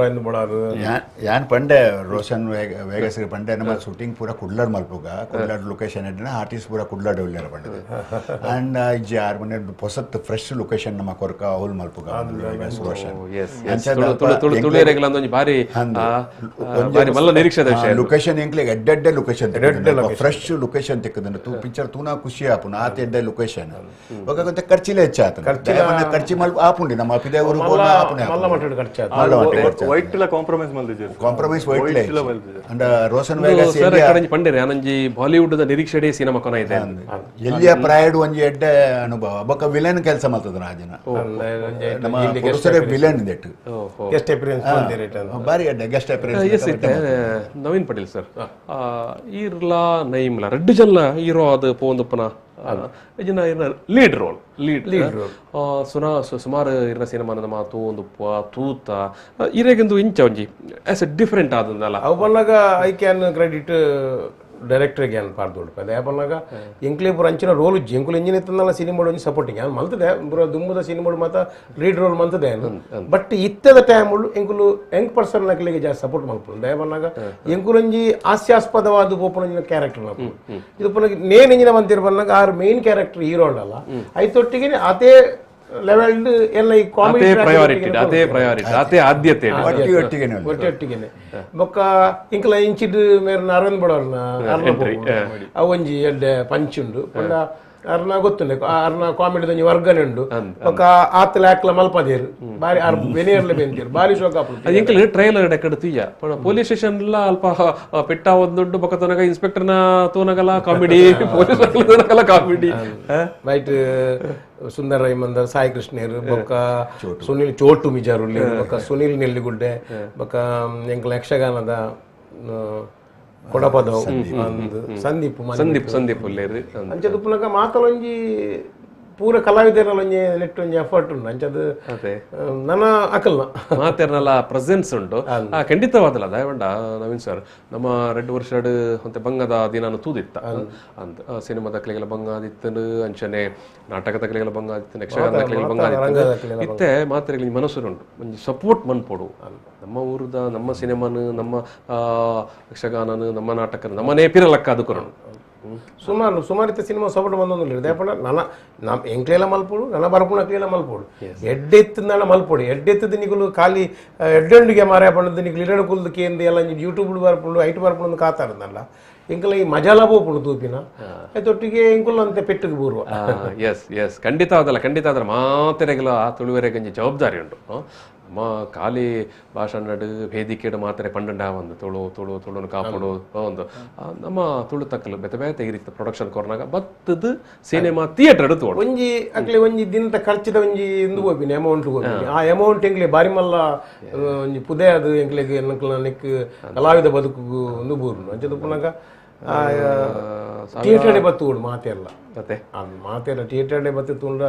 ಯಾನ್ ಪಂಡೆ ರೋಷನ್ ವೇಗಸ್ ಪಂಡೆ ನಮ್ಮ ಶೂಟಿಂಗ್ ಪೂರ ಕುಡ್ಲಾಡ್ ಮಲ್ಪುಗ ಕುಡ್ಲಾಡ್ ಲೊಕೇಶನ್ ಎಡ್ನ ಆರ್ಟಿಸ್ಟ್ ಪೂರ ಕುಡ್ಲಾಡ್ ಉಲ್ಲೇರ ಪಂಡದು ಅಂಡ್ ಇಜ್ಜಿ ಆರು ಮನೆ ಹೊಸತ್ ಫ್ರೆಶ್ ಲೊಕೇಶನ್ ನಮ್ಮ ಕೊರ್ಕ ಅವಲ್ ಮಲ್ಪುಗ ವೇಗಸ್ ರೋಷನ್ ಭಾರಿ ಮಲ್ಲ ನಿರೀಕ್ಷೆದ ವಿಷಯ ಲೊಕೇಶನ್ ಎಂಕ್ಲೆಗ್ ಎಡ್ಡೆಡ್ಡೆ location fresh location ತಿಕ್ಕದಂಡ ತೂ ಪಿಕ್ಚರ್ ತೂನಾ ಖುಷಿ ಆಪುನ ಆತ ಎಡ್ಡೆ ಲೊಕೇಶನ್ ಒಕ್ಕ ಖರ್ಚಿಲೆ ಹೆಚ್ಚಾತ ಖರ್ಚಿ ಮಲ್ಪ ಆಪುಂಡಿ ನಮ್ಮ ಪಿದೆ ಊರು ವೈಟ್ ಲ ಕಾಂಪ್ರಮೈಸ್ ಮಲ್ದಿಜೆರ್ ಕಾಂಪ್ರಮೈಸ್ ವೈಟ್ ಲ ಅಂಡ ರೋಷನ್ ವೇಗಸ್ ಸರ್ ಕಡೆಂಜಿ ಪಂಡೆರೆ ಆನಂಜಿ ಬಾಲಿವುಡ್ the ನಿರೀಕ್ಷೆಡೆ ಸಿನಿಮಾ ಕೊನ ಇದೆ ಎಲ್ಲಿಯ ಪ್ರೈಡ್ ಒಂಜಿ ಎಡ್ಡೆ ಅನುಭವ ಬೊಕ್ಕ ವಿಲನ್ ಕೆಲಸ ಮಲ್ತದ ರಾಜನ ನಮ್ಮ ಪುರುಷರೇ ವಿಲನ್ ಇದೆಟ್ಟು ಗೆಸ್ಟ್ ಅಪಿಯರೆನ್ಸ್ ಬಂದಿರೇಟ ಬಾರಿ ಎಡ್ಡೆ guest appearance. S ಇತ್ತೆ ನವೀನ್ ಪಟೇಲ್ ಸರ್ ಈರ್ಲಾ ನೈಮ್ಲ ರಡ್ಡು ಜನ ಹೀರೋ ಅದು ಪೋಂದುಪ್ಪನ lead role lead lead role ಸುಮಾರು ಇರ್ನ ಸಿನಿಮಾನ ನಮ್ಮ ತೂಂದು ತೂತ ಇರೆಗೆಂದು ಇಂಚ ಒಂಜಿ as A different ಆದಂದಲ್ಲ ಅವು ಬನ್ನಾಗ I can credit ಡೈರೆಕ್ಟರ್ಗೆ ಏನು ಪಾರ್ದು ಅದೇ ಬನ್ನಾಗ ಎಂಕ್ಲೆ ಪೂರ ಅಂಚಿನ ರೋಲ್ ಉಜ್ಜಿ ಎಂಕುಲು ಇಂಜಿನ್ ಇತ್ತಂದಲ್ಲ ಸಿನಿಮಾ ಒಂಜಿ ಸಪೋರ್ಟಿಂಗ್ ಏನು ಮಲ್ತದೆ ಪೂರ ದುಂಬುದ ಸಿನಿಮಾ ಮಾತ ಲೀಡ್ ರೋಲ್ ಮಲ್ತದೆ ಏನು ಬಟ್ ಇತ್ತದ ಟೈಮ್ ಎಂಕುಲು ಯಂಗ್ ಪರ್ಸನ್ ನಕಲಿಗೆ ಜಾಸ್ತಿ ಸಪೋರ್ಟ್ ಮಲ್ಪುಂಡು ದಯ ಬನ್ನಾಗ ಎಂಕುಲು ಒಂಜಿ ಹಾಸ್ಯಾಸ್ಪದವಾದ ಪೋಪುನ ಕ್ಯಾರೆಕ್ಟರ್ ಮಲ್ಪುಂಡು ಇದು ಪುನಃ ನೇನ್ ಇಂಜಿನ ಮಂತಿರ್ ಬನ್ನಾಗ are main character hero ಅಲ್ಲ ಐತೊಟ್ಟಿಗೆ ಅದೇ ಲೆವೆಲ್ ಎಲ್ಲ ಈ ಕಾಮಿಡಿ ಪ್ರಯಾರಿಟಿ ಅದೇ ಪ್ರಯಾರಿಟಿ ಅದೇ ಆದ್ಯತೆ ಒಟ್ಟಿಗೆ ಬೊಕ್ಕ ಇಂಕಲ ಇಂಚಿಡ್ ಮೇರ್ನ ಅರವಿಂದ್ ಬಡವರ್ನ ಅವು ಒಂಜಿ ಎಡ್ಡೆ ಪಂಚ್ ಉಂಡು ಪಂಡ ಅರ್ನ ಗೊತ್ತುಂಡೆ ಅರ್ನ ಕಾಮಿಡಿ ಒಂಜಿ ವರ್ಗನೆ ಉಂಡು ಬೊಕ್ಕ ಆತಲ ಆಕ್ಲ ಮಲ್ಪದೇರು ಬಾರಿ ಆರ್ ಬೆನಿಯರ್ಲೆ ಬೆಂತೀರು ಬಾರಿ ಶೋಕ ಅದು ಎಂಕಲ್ ಟ್ರೈಲರ್ ಎಕ್ಕಡ ತುಯ್ಯ ಪೊಲೀಸ್ ಸ್ಟೇಷನ್ ಎಲ್ಲ ಅಲ್ಪ ಪೆಟ್ಟ ಒಂದುಂಡು ಬೊಕ್ಕ ತನಕ ಇನ್ಸ್ಪೆಕ್ಟರ್ನ ತೂನಗಲ ಕಾಮಿಡಿ ಪೊಲೀಸ್ ತೂನಗಲ ಕಾಮಿಡಿ ರೈಟ್ ಸುಂದರ ರೈಮಂದರ್ ಸಾಯಿ ಕೃಷ್ಣೇರು ಬೊಕ್ಕ ಸುನಿಲ್ ಚೋಟು ಮಿಜಾರುಲ್ಲಿ ಬೊಕ್ಕ ಸುನಿಲ್ ನೆಲ್ಲಿಗುಡ್ಡೆ ಬೊಕ್ಕ ಎಂಕಲ್ ಯಕ್ಷಗಾನದ ಕೊಡಪದವ್ ಸಂದೀಪ್ ಸಂದೀಪ್ ಸಂದೀಪ್ ಉಲ್ಲೇರು ಅಂಚದ ಪುನಕ ಮಾತಲೊಂಜಿ ಪೂರ ಕಲಾವಿದರಲ್ಲೊಂಜಿ ನೆಟ್ ಒಂಜಿ ಎಫರ್ಟ್ ಉಂಡು ಅಂಚದ ನನ್ನ ಅಕಲ್ನ ಮಾತೇರ್ನಲ್ಲ ಪ್ರೆಸೆನ್ಸ್ ಉಂಟು ಖಂಡಿತವಾದಲ್ಲ ದಯವಂಡ ನವೀನ್ ಸರ್ ನಮ್ಮ 2 ವರ್ಷಡ್ ಅಂತೆ ಬಂಗದ ದಿನಾನು ತೂದಿತ್ತ ಅಂತ ಸಿನಿಮಾದ ಕಲೆಗೆಲ್ಲ ಬಂಗ ಆದಿತ್ತನು ಅಂಚನೆ ನಾಟಕದ ಕಲೆಗೆಲ್ಲ ಬಂಗ ಆದಿತ್ತು ಯಕ್ಷಗಾನದ ಕಲೆಗೆಲ್ಲ ಬಂಗ ಆದಿತ್ತು ಇತ್ತೆ ಮಾತ್ರೆಗಳಿಗೆ ಮನಸ್ಸು ಉಂಟು ಒಂಜಿ ಸಪೋರ್ಟ್ ಮನ್ಪೊಡು ನಮ್ಮ ಊರದ ನಮ್ಮ ಸಿನಿಮಾನು ನಮ್ಮ ಯಕ್ಷಗಾನನು ನಮ್ಮ ನಾಟಕ ನಮ್ಮನೇ ಪಿರಲಕ್ಕ ಅದು ಕೊರಡು ಸುಮಾರು ಸುಮಾರು ಇತ್ತ ಸಿನಿಮಾ ಸಪೋರ್ಟ್ ಬಂದೊಂದು ದೇಪಂಡ ನನ್ನ ನಮ್ಮ ಎಂಕ್ಲೆಲ್ಲ ಮಲ್ಪೊಡು ನನ್ನ ಬರಪುಣ ಕ್ಲೇಲ ಮಲ್ಪೊಡು ಎಡ್ಡೆ ಎತ್ತುಂದಾಣ ಮಲ್ಪೊಡು ಎಡ್ಡೆ ಎತ್ತದ ನಿಕುಲು ಖಾಲಿ ಎಡ್ಡೆಂಡಿಗೆ ಮಾರಾಯ ಪಂಡದ ನಿಕುಲು ಇರಡು ಕುಲ್ದು ಕೇಂದ್ರ ಎಲ್ಲ ಯೂಟ್ಯೂಬ್ ಬರ್ಪುಂಡು ಐಟ್ ಬರ್ಪುಂಡು ಕಾತಾರದಲ್ಲ ಎಂಕಲ ಈ ಮಜಾಲ ಪೋಪುಂಡು ತೂಪಿನ ತೊಟ್ಟಿಗೆ ಎಂಕುಲು ಅಂತೆ ಪೆಟ್ಟಿಗೆ ಬೂರ್ವ. ಎಸ್ ಎಸ್ ಖಂಡಿತ ಅದಲ್ಲ ಖಂಡಿತ ಅದರ ಮಾತೆರೆಗಲ ತುಳುವೆರೆಗಂಜಿ ಜವಾಬ್ದಾರಿ ಉಂಟು. ನಮ್ಮ ಖಾಲಿ ಭಾಷಣಡ್ ವೇದಿಕೆಡ್ ಮಾತ್ರ ಪಂಡಂಡ ಒಂದು ತುಳು ತುಳು ತುಳುನು ಕಾಪುಡು ಒಂದು ನಮ್ಮ ತುಳು ತಕ್ಕಲು ಬೇತೆ ಬೇತೆ ಈ ರೀತಿ ಪ್ರೊಡಕ್ಷನ್ ಕೊರ್ನಾಗ ಬತ್ತದ ಸಿನಿಮಾ ಥಿಯೇಟರ್ ತೋಡು ಒಂಜಿ ಅಕ್ಲೆ ಒಂಜಿ ದಿನದ ಖರ್ಚಿದ ಒಂಜಿ ಇಂದು ಹೋಗಿನಿ ಅಮೌಂಟ್ ಹೋಗಿನಿ ಆ ಅಮೌಂಟ್ ಎಂಕ್ಲೆ ಬಾರಿ ಮಲ್ಲ ಒಂಜಿ ಪುದೆ ಅದು ಎಂಕ್ಲೆಗ್ ಎನ್ನಕ್ಲ ನೆಕ್ ಕಲಾವಿದ ಬದುಕು ಒಂದು ಬೂರುನು ಅಂಚದ ಪುನಗ ಥಿಯೇಟರ್ ಬತ್ತು ಮಾತೆಲ್ಲ ಮತ್ತೆ ಮಾತೆಲ್ಲ ಥಿಯೇಟರ್ ಬತ್ತು ತುಂಡ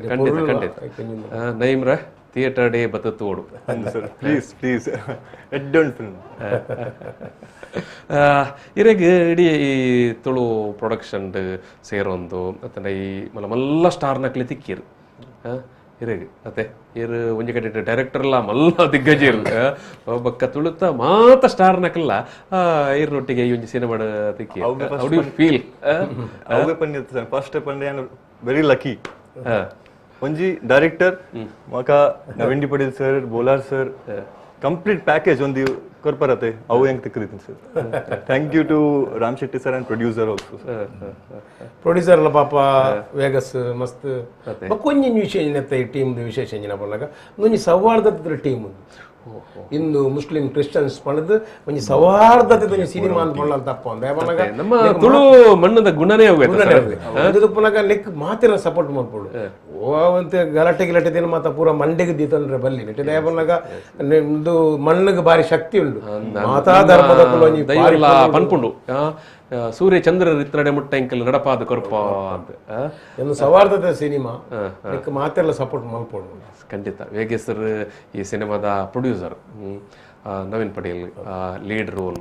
ಖಂಡಿತ ಖಂಡಿತ ನೈಮ್ರ ಥಿಯೇಟರ್ ಡೇ ಬತ್ತು ತೋಡು sir please please ಎಡ್ಡೊಂಡು film ಇರೆಗ್ ಇಡೀ ಈ ತುಳು ಪ್ರೊಡಕ್ಷನ್ ಸೇರೊಂದು ಅತ್ತಂಡ ಈ ಮಲ್ಲ ಮಲ್ಲ ಸ್ಟಾರ್ ನಕ್ಲಿ ತಿಕ್ಕಿರು ಇರೆಗ್ ಅತ್ತೆ ಇರು ಒಂಜಿ ಕಡೆ ಡೈರೆಕ್ಟರ್ಲ ಮಲ್ಲ ದಿಗ್ಗಜ ಬೊಕ್ಕ ತುಳುತ ಮಾತ ಸ್ಟಾರ್ ನಕಲ್ಲ ಇರ್ನೊಟ್ಟಿಗೆ ಈ ಒಂಜಿ ಸಿನಿಮಾ ತಿಕ್ಕಿ how do you feel ಅವೆ ಪಂಡಿತ ಸರ್ ಫಸ್ಟ್ ಪಂಡೆ ನಾನು ವೆರಿ ಲಕ್ಕಿ ಒಂಜಿ ಡೈರೆಕ್ಟರ್ ಮಕ Naveen D Patel sir Bolar sir complete package ಒಂದು ಕೊರ್ಪರತೆ ಅವು ಹೆಂಗೆ ತಿಕ್ಕದಿತ್ತು sir. Thank you to Ram Shetty sir and producer also. Producer ಎಲ್ಲ ಪಾಪ ವೇಗಸ್ ಮಸ್ತ್ ಬೊಕ್ಕ ಒಂಜಿ ವಿಶೇಷ ನೆತ್ತ ಈ ಟೀಮ್ ವಿಶೇಷ ಎಂಜಿನ ಪನ್ನಗ ಒಂಜಿ ಸೌಹಾರ್ದದ ಟೀಮ್ ಹಿಂದೂ ಮುಸ್ಲಿಂ ಕ್ರಿಶ್ಚಿಯನ್ಸ್ ಪಣದು ಒಂಜಿ ಸೌಹಾರ್ದತೆ ಒಂಜಿ ಸಿನಿಮಾ ಅಂತ ಪಣ್ಣಲ್ ತಪ್ಪ ಅಂದ ನಮ್ಮ ತುಳು ಮಣ್ಣದ ಗುಣನೇ ಪುನಗ ನೆಕ್ ಮಾತಿರ ಸಪೋರ್ಟ್ ಮಾಡ್ಬೋದು ಓವಂತೆ ಗಲಾಟೆ ಗಿಲಾಟೆ ದಿನ ಮಾತ ಪೂರ ಮಂಡೆಗೆ ದೀತಂದ್ರೆ ಬಲ್ಲಿ ನೆಟ್ಟೆ ದಯಪನ್ನಾಗ ನಿಮ್ದು ಮಣ್ಣಿಗೆ ಬಾರಿ ಶಕ್ತಿ ಉಂಟು ಮಾತಾ ಧರ್ಮದ ಪನ್ಪುಂಡು ಸೂರ್ಯ ಚಂದ್ರ ಇತ್ತರಡೆ ಮುಟ್ಟ ಇಂಕಲ್ ನಡಪಾದ ಕೊರ್ಪ ಅಂತ ಒಂದು ಸೌಹಾರ್ದತೆ ಸಿನಿಮಾ ಮಾತೆಲ್ಲ ಸಪೋರ್ಟ್ ಮಾಡ್ಬೋದು. ಖಂಡಿತ ವೇಗೇಸರ್ ಈ ಸಿನಿಮಾದ producer, Naveen Patel lead role,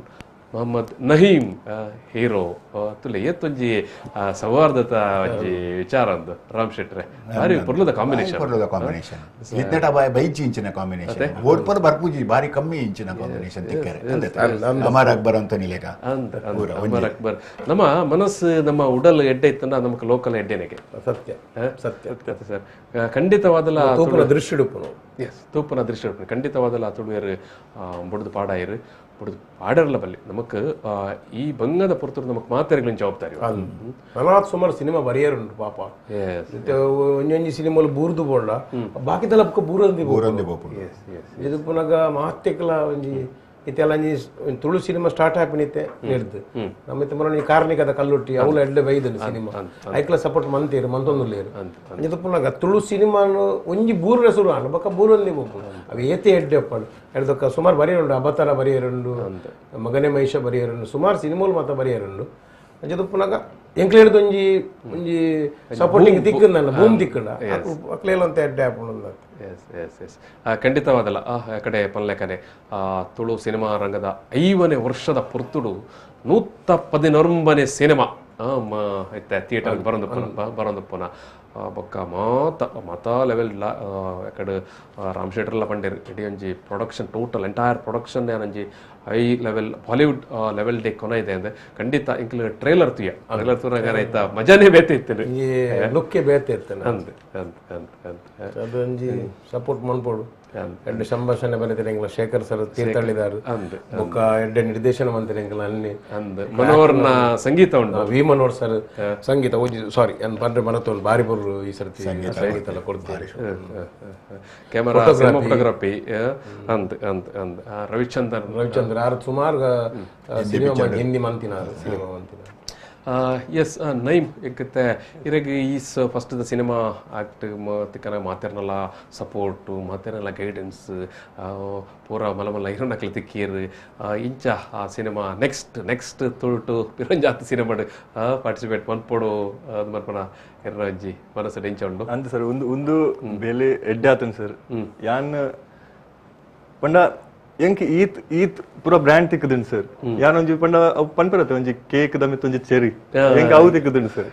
Mohammed Naheem hero ತುಲೆ ಏತೊಂಜಿ ಸೌಹಾರ್ದತ ಒಂಜಿ ವಿಚಾರ ಅಂದು ರಾಮ್ ಶೆಟ್ರೆ ಬಾರಿ ಪೊರ್ಲದ ಕಾಂಬಿನೇಷನ್ ಪೊರ್ಲದ ಕಾಂಬಿನೇಷನ್ ಇತ್ತಟ ಬೈಚಿ ಇಂಚಿನ ಕಾಂಬಿನೇಷನ್ ಓಡ್ಪರ್ ಬರ್ಪೂಜಿ ಬಾರಿ ಕಮ್ಮಿ ಇಂಚಿನ ಕಾಂಬಿನೇಷನ್ ತಿಕ್ಕರೆ ಅಮರ್ ಅಕ್ಬರ್ ಅಂತ ನಿಲೇಕ ಅಮರ್ ಅಕ್ಬರ್ ನಮ್ಮ ಮನಸ್ಸು ನಮ್ಮ ಉಡಲ್ ಎಡ್ಡೆ ಇತ್ತಂದ್ರೆ ನಮಕ್ ಲೋಕಲ್ ಎಡ್ಡೆನೆಗೆ ಸತ್ಯ ಸತ್ಯ ಸರ್ ಖಂಡಿತವಾದಲ ತೂಪುನ ದೃಶ್ಯ ಎಸ್ ತೂಪುನ ದೃಶ್ಯ ಖಂಡಿತವಾದಲ ತುಳುವೇರು ಬುಡ್ದು ಪಾಡಾಯಿರು ಬುಡ್ದು ಪಾಡರ್ಲ ಬಲ್ಲಿ ನಮಕ್ ಈ ಬಂಗದ ಪೊರ್ತರು ನಮಕ್ ಮಾತೆರ್ಗಳಿನ ಜವಾಬ್ದಾರಿ ಸುಮಾರು ಸಿನಿಮಾ ಬರೆಯರುಂಟು ಪಾಪ ಒಂಜೊಂಜಿ ಸಿನಿಮಾಲು ಬೂರ್ದು ಬೋಡ ಬಾಕಿ ತಲಪಕ್ಕ ಬೂರಂದಿ ಬೂರಂದಿ ಬೋಪುಂಡು ಇದು ಪುನಗ ಮಾತೆಕ್ಲ ಒಂಜಿ ಇತ್ತೆಲ್ಲ ಒಂಜಿ ತುಳು ಸಿನಿಮಾ ಸ್ಟಾರ್ಟ್ ಆಪಿನಿತ್ತೆ ಹಿಡ್ದು ನಮ್ಮ ಇತ್ತೆ ಮೊನ್ನೆ ಕಾರ್ಣಿಕದ ಕಲ್ಲುಟ್ಟಿ ಅವಳು ಎಡ್ಡೆ ಬೈದನು ಸಿನಿಮಾ ಐಕ್ಲ ಸಪೋರ್ಟ್ ಮಂತೇರು ಮಂತೊಂದುಲ್ಲೇರು ಇದು ಪುನಗ ತುಳು ಸಿನಿಮಾನು ಒಂಜಿ ಬೂರ ಸುರು ಆಂಡ ಬೊಕ್ಕ ಬೂರಂದಿ ಬೋಪುಂಡು ಅವು ಏತೆ ಎಡ್ಡೆ ಅಪ್ಪಡು ಎಡ್ದೊಕ್ಕ ಸುಮಾರು ಬರೆಯರುಂಡು ಅಬತಾರ ಬರೆಯರುಂಡು ಮಗನೇ ಮಹಿಷ ಬರೆಯರುಂಡು ಸುಮಾರು ಸಿನಿಮಾಲು ಮಾತ ಬರೆಯರುಂಡು ಅಂಚದ ಪುನಗ ಎಂಕ್ಲೇಡ್ದು ಒಂಜಿ ಒಂಜಿ ಸಪೋರ್ಟಿಂಗ್ ತಿಕ್ಕಂದಲ್ಲ ಭೂಮಿ ತಿಕ್ಕಂಡ ಅಕ್ಲೇಲ ಅಂತ ಎಡ್ಡೆ ಆಪುಂಡು. ಎಸ್ ಎಸ್ ಎಸ್ ಖಂಡಿತವಾದಲ್ಲ ಆ ಕಡೆ ಪಲ್ಲೆಕನೆ ತುಳು ಸಿನಿಮಾ ರಂಗದ 50ನೇ ವರ್ಷದ ಪೊರ್ತುಡು 119ನೇ ಸಿನಿಮಾ ಇತ್ತೆ ಥಿಯೇಟರ್ ಬರಂದು ಪುನ ಬೊಕ್ಕ ಮಾತ ಮಾತಾ ಲೆವೆಲ್ ಕಡೆ ರಾಮ್ ಶೆಟ್ರೆಲ್ಲ ಪಂಡೇರು ಇಡೀ ಒಂಜಿ ಪ್ರೊಡಕ್ಷನ್ ಟೋಟಲ್ ಎಂಟೈರ್ ಪ್ರೊಡಕ್ಷನ್ ಒಂಜಿ ಹೈ ಲೆವೆಲ್ ಬಾಲಿವುಡ್ ಲೆವೆಲ್ ಡೇ ಕೊನ ಇದೆ ಅಂದ್ರೆ ಖಂಡಿತ ಇಂಕ್ಲು ಟ್ರೈಲರ್ ತುಯ್ಯ ಟ್ರೈಲರ್ ತೂರಾಗ ಆಯ್ತಾ ಮಜಾನೇ ಬೇತೆ ಇತ್ತು ಲುಕ್ಕೇ ಬೇತೆ ಇತ್ತು ಅಂದ್ ಅಂದ್ ಅಂದ್ ಅಂದ್ ಅದೊಂಜಿ ಸಪೋರ್ಟ್ ಮನ್ಪೋಡು ಎಡ್ಡೆ ಸಂಭಾಷಣೆ ಬರೆತಿರಂಗಿಲ್ಲ ಶೇಖರ್ ಸರ್ ತೀರ್ಥಹಳ್ಳಿದಾರು ಬೊಕ್ಕ ಎಡ್ಡೆ ನಿರ್ದೇಶನ ಮಂತಿರಂಗಿಲ್ಲ ಅಲ್ಲಿ ಅಂದ್ ಮನೋಹರ್ನ ಸಂಗೀತ ಉಂಟು ವಿ ಮನೋಹರ್ ಸರ್ ಸಂಗೀತ ಸಾರಿ ಪಂಡ್ರೆ ಮನತೋನ್ ಬಾರಿ ಬರು ಈ ಸರ್ತಿ ಸಂಗೀತ ಎಲ್ಲ ಕೊಡ್ತಾರೆ ಕ್ಯಾಮರಾ ಫೋಟೋಗ್ರಫಿ ಅಂದ್ ಅಂದ್ ಅಂದ್ ರವಿಚಂದ್ರನ್ ರವಿಚಂದ್ರ ಆರು ಸುಮಾರು ಸಿನಿಮಾ ಹಿಂದಿ ಮಂತಿನಾರು ಸಿನಿಮಾ ಮಂತಿನಾರು. ಎಸ್ ನೈಮ್ ಇಕ್ಕತ್ತೆ ಇರಗ is first the cinema act ತಿಕ್ಕನ ಮಾತೆರ್ನಲ್ಲ ಸಪೋರ್ಟು ಮಾತೆರ್ನಲ್ಲ ಗೈಡೆನ್ಸ್ ಪೂರ ಮಲ ಮಲ್ಲ ಇರೋನಕ್ಲು ತಿಕ್ಕೀರು ಇಂಚ ಆ ಸಿನಿಮಾ ನೆಕ್ಸ್ಟ್ ನೆಕ್ಸ್ಟ್ ತುಳುಟು ಪಿರಂಜಾತ್ ಸಿನಿಮಾ ಪಾರ್ಟಿಸಿಪೇಟ್ ಮನ್ಪೋಡು ಅದು ಮನ್ಪಣ ಎರಜ್ಜಿ ಮನಸ್ಸು ಇಂಚ ಉಂಡು ಅಂದ್ ಸರ್ ಒಂದು ಒಂದು ಬೇಲೆ ಎಡ್ಡೆ ಆತನ್ ಸರ್ ಯಾನ್ ಪಂಡ ಎಂಕ್ ಈತ್ ಈತ್ ಪೂರ ಬ್ರ್ಯಾಂಡ್ ತಿಕ್ಕದುಂಡು ಸರ್ ಯಾನೊಂಜಿ ಪಂಡ ಅವು ಪನ್ಪರತ್ತೆ ಒಂಜಿ ಕೇಕ್ ದ ಮಿತ್ತ ಒಂಜಿ ಚೆರಿ ಎಂಕ್ ಅವು ತಿಕ್ಕದುಂಡು ಸರ್.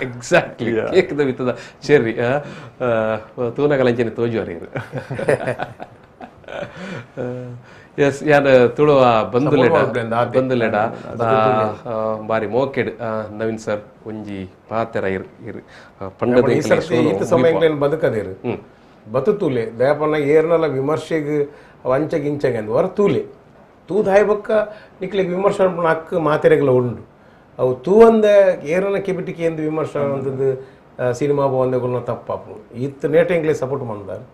ಎಕ್ಸಾಕ್ಟ್ಲಿ ಕೇಕ್ ದ ಮಿತ್ತದ ಚೆರಿ ತೂನಗಲಂಚನೆ ತೋಜುವಾರಿ. ಎಸ್ ಯಾನ್ ತುಳುವ ಬಂದುಲೆಡ ಬಂದುಲೆಡ ಬಾರಿ ಮೋಕೆಡ್ ನವೀನ್ ಸರ್ ಒಂಜಿ ಪಾತೆರ ಇರ್ ಇರ್ ಪಂಡದ ಈತ ಸಮಯ ಬದುಕದೇರು ಬತು ತೂಲೆ ದಯಪನ್ನ ಏರ್ನಲ್ಲ ವಿಮರ್ಶೆಗೆ ಅವು ಅಂಚೆಗೆ ಅಂದು ಹೊರ ತೂಲೆ ತೂದು ಬೊಕ್ಕ ನಿಕ್ಲಿಗೆ ವಿಮರ್ಶೆ ಹಕ್ಕು ಮಾತೆರೆಗಳ ಉಂಡು ಅವು ತೂ ಅಂದೆ ಏರನ ಕೆಬಿಟಿಕೆ ಎಂದು ವಿಮರ್ಶೆ ಅಂತದ್ದು ಸಿನಿಮಾ ಬಂದೆಗಳನ್ನ ತಪ್ಪಾಪು ಇತ್ತು ನೇಟ ಎಂಗ್ಲೇ ಸಪೋರ್ಟ್ ಮಾಡ್ತಾರೆ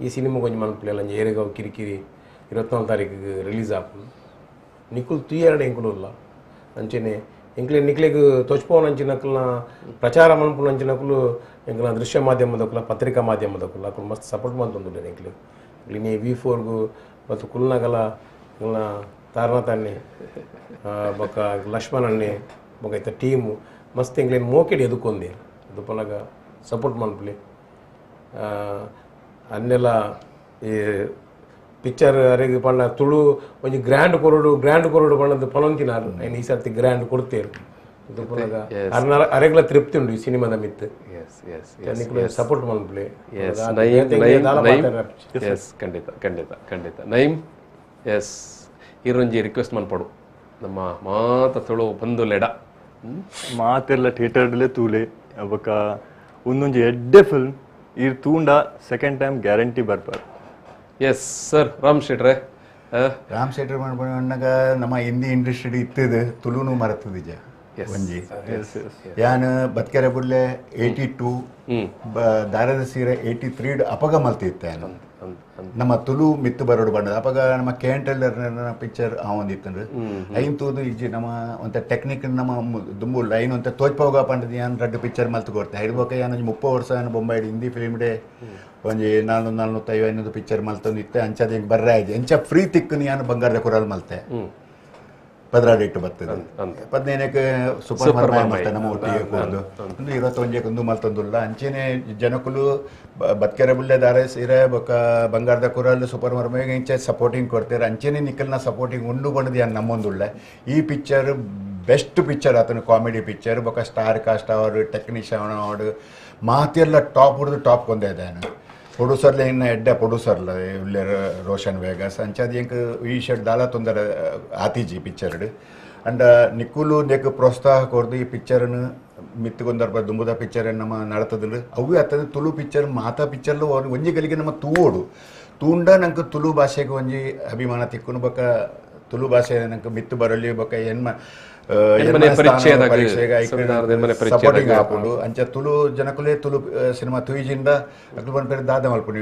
ಈ ಸಿನಿಮಾ ಕೊಂಚ ಮನ್ಪಿಲ್ಲ ಏರೆಗಾವ್ ಕಿರಿಕಿರಿ 24 ತಾರೀಕಿಗೆ ರಿಲೀಸ್ ಆಪು ನಿಕ್ಕುಲ್ ತೂಯರಡು ಎಂಕುಲು ಇಲ್ಲ ಅಂಚೆನೆ ಎಂಕ್ಲೆ ನಿಕ್ಲೆಗ್ ತೋಚ್ಪೋನಂಚಿನಕಲ್ನ ಪ್ರಚಾರ ಮನ್ಪುನಂಚಿನಕುಲು ಎಂಕಲ್ನ ದೃಶ್ಯ ಮಾಧ್ಯಮದಕುಲ ಪತ್ರಿಕಾ ಮಾಧ್ಯಮದಕುಲ ಅಕುಲು ಮಸ್ತ್ ಸಪೋರ್ಟ್ ಮಂತೊಂದುಲ್ಲೆರ್ ಎಂಕ್ಲೆಗ್ ಇನಿ ವಿ4ಗು ಮತ್ತು ಕುಲ್ನಗಲ ಎಂಕಲ್ನ ತಾರನಾಥ್ ಅಣ್ಣೆ ಬೊಕ್ಕ ಲಕ್ಷ್ಮಣ್ ಅಣ್ಣೆ ಬೊಕ್ಕ ಇತ್ತ ಟೀಮು ಮಸ್ತ್ ಎಂಕ್ಲೆನ್ ಮೋಕೆಡ್ ಎದುಕೊಂದೇರ್ ಅದು ಪನಗ ಸಪೋರ್ಟ್ ಮನ್ಪುಲೆ ಅನ್ನೆಲ್ಲ ಈ ಪಿಕ್ಚರ್ ಅರೆಗ್ ಪಂಡ ತುಳು ಒಂಜಿ ಗ್ರ್ಯಾಂಡ್ ಕೊರಡು ಪಂಡದ್ದು ಪನೊಂತಿನಾರು ಐನ್ ಈ ಸರ್ತಿ ಗ್ರ್ಯಾಂಡ್ ಕೊಡ್ತೇರು ಅರೆಗ್ಲ ತೃಪ್ತಿ ಉಂಡು ಈ ಸಿನಿಮಾದ ಮಿತ್ತು. ಎಸ್ ಎಸ್ ನಿಕ್ಲು ಸಪೋರ್ಟ್ ಮನ್ಪುಲೆ. ಎಸ್ ನಯೀಮ್ ನಯೀಮ್ ಎಸ್ ಖಂಡಿತ ಖಂಡಿತ ಖಂಡಿತ ನಯೀಮ್ ಎಸ್ ಇರೊಂಜಿ ರಿಕ್ವೆಸ್ಟ್ ಮನ್ಪಡು ನಮ್ಮ ಮಾತ ತುಳು ಬಂದು ಲೆಡ ಮಾತೆಲ್ಲ ಥಿಯೇಟರ್ಡಲ್ಲೇ ತೂಲೆ ಬೊಕ ಒಂದೊಂಜಿ ಎಡ್ಡೆ ಫಿಲ್ಮ್ ಈರ್ ತೂಂಡ ಸೆಕೆಂಡ್ ಟೈಮ್ ಗ್ಯಾರಂಟಿ ಬರ್ಪಾರ್. ಎಸ್ ಸರ್ ರಾಮ್ ಶೆಟ್ರೆ. ರಾಮ್ ಶೆಟ್ರ್ ಮನ್ಪುನಗ ನಮ್ಮ ಹಿಂದಿ ಇಂಡಸ್ಟ್ರಿ ಇತ್ತದು ತುಳುನು ಮರತದಿಜ ಒಂಜಿ ಯಾನ್ ಬತ್ಕೆರೆ ಬುಡ್ಲೆ 82 ದಾರದ ಸೀರೆ 83 ಅಪಗ ಮಲ್ತಿತ್ತೆ ಯಾನು. ನಮ್ಮ ತುಳು ಮಿತ್ತು ಬರೋಡು ಬಂಡದ ಅಪಗ ನಮ್ಮ ಕೇಂಟೆಲ್ಲರ್ ಪಿಕ್ಚರ್ ಆವೊಂದಿತ್ತಂದ್ರೆ ಐನ್ ತೂದು ಇಜ್ಜಿ ನಮ್ಮ ಒಂತ ಟೆಕ್ನಿಕ್ ನಮ್ಮ ದುಂಬು ಲೈನ್ ಅಂತ ತೋಜ್ಪೋಗ ಪಂಡದ ಯಾನ್ ರಡ್ಡು ಪಿಕ್ಚರ್ ಮಲ್ತು ಕೊರ್ತೆ ಐದು ಯಾನ್ ಒಂಜಿ 30 ವರ್ಷ ಯಾನ್ ಬೊಂಬಾಯಿ ಹಿಂದಿ ಫಿಲ್ಮ್ ಡೇ ಒಂಜಿ 400 450 ಪಿಕ್ಚರ್ ಮಲ್ತೊಂದಿತ್ತೆ. ಅಂಚದ ಹಿಂಗೆ ಬರ್ರೆ ಆಯ್ತು ಅಂಚ ಫ್ರೀ ತಿಕ್ಕುನಿ ಯಾನ್ ಬಂಗಾರದ ಕುರಲ್ ಮಲ್ತೆ 12 ಇಟ್ಟು ಬರ್ತದೆ 15ಕ್ಕೆ ಸೂಪರ್ ಮರ್ಮಾಯ ಮಲ್ತೆ ನಮ್ಮ ಒಟ್ಟಿಗೆ ಕೂರ್ದು ಒಂದು 21ಕ್ಕೆ ಒಂದು ಮಲ್ತೊಂದುಲ್ಲ. ಅಂಚೆನೆ ಜನಕುಲು ಬತ್ಕೆರೆ ಬುಲ್ಲೆ ದಾರೆ ಸೀರೆ ಬೊಕ್ಕ ಬಂಗಾರದ ಕುರಲ್ ಸೂಪರ್ ಮರ್ಮಾಯ ಇಂಚೆ ಸಪೋರ್ಟಿಂಗ್ ಕೊಡ್ತಾರೆ. ಅಂಚೆನೆ ನಿಕ್ಕಲ್ನ ಸಪೋರ್ಟಿಂಗ್ ಉಂಡು ಬಂದದು ಯಾನ್ ನಮ್ಮೊಂದುಳ್ಳೆ. ಈ ಪಿಕ್ಚರ್ ಬೆಸ್ಟ್ ಪಿಕ್ಚರ್ ಆತನ ಕಾಮಿಡಿ ಪಿಕ್ಚರ್ ಬೊಕ್ಕ ಸ್ಟಾರ್ ಕಾಸ್ಟ್ ಅವರು ಟೆಕ್ನಿಷಿಯನ್ ಅವರು ಮಾತೆಲ್ಲ ಟಾಪ್ ಹೊಡೆದು ಟಾಪ್ ಕೊಂದೇ ಇದ್ದಾನೆ. ಪ್ರೊಡ್ಯೂಸರ್ಲೆ ಇನ್ನು ಎಡ್ಡೆ ಪ್ರೊಡ್ಯೂಸರ್ಲ ಉಲ್ಲೇರ್ ರೋಷನ್ ವೇಗಸ್ ಅಂಚಾದ ಎಂಕ್ ಈ ಶರ್ಟ್ ದಾಲ ತೊಂದರೆ ಆತಿಜಿ ಪಿಕ್ಚರ್ಡ್ ಅಂಡ್ ನಿಕ್ಕುಲು ನೆಕ್ ಪ್ರೋತ್ಸಾಹ ಕೊರ್ದು ಈ ಪಿಕ್ಚರ್ನು ಮಿತ್ತುಗೊಂದರ್ಪ ದುಂಬುದ ಪಿಕ್ಚರ್ ನಮ್ಮ ನಡತದಿಲ್ಲ ಅವೇ ಅತ್ತದ ತುಳು ಪಿಕ್ಚರ್ ಮಾತಾ ಪಿಕ್ಚರ್ಲು ಒಂಜಿ ಗಲಿಗೆ ನಮ್ಮ ತೂವೋಡು ತೂಂಡ ನಂಗೆ ತುಳು ಭಾಷೆಗೆ ಒಂಜಿ ಅಭಿಮಾನ ತಿಕ್ಕುನು ಬೊಕ್ಕ ತುಳು ಭಾಷೆ ನಂಗೆ ಮಿತ್ತು ಬರಲಿ ಬೊಕ್ಕ ಎನ್ಮ ಸಪೋರ್ಟಿಂಗ್ ಆಪುಂಡು. ಅಂಚ ತುಳು ಜನಕುಲೇ ತುಳು ಸಿನಿಮಾ ತುಯಿಜಿಂದ ಅಕ್ಲು ಪನ್ಪೇರು ದಾದ ಮಲ್ಪುನಿ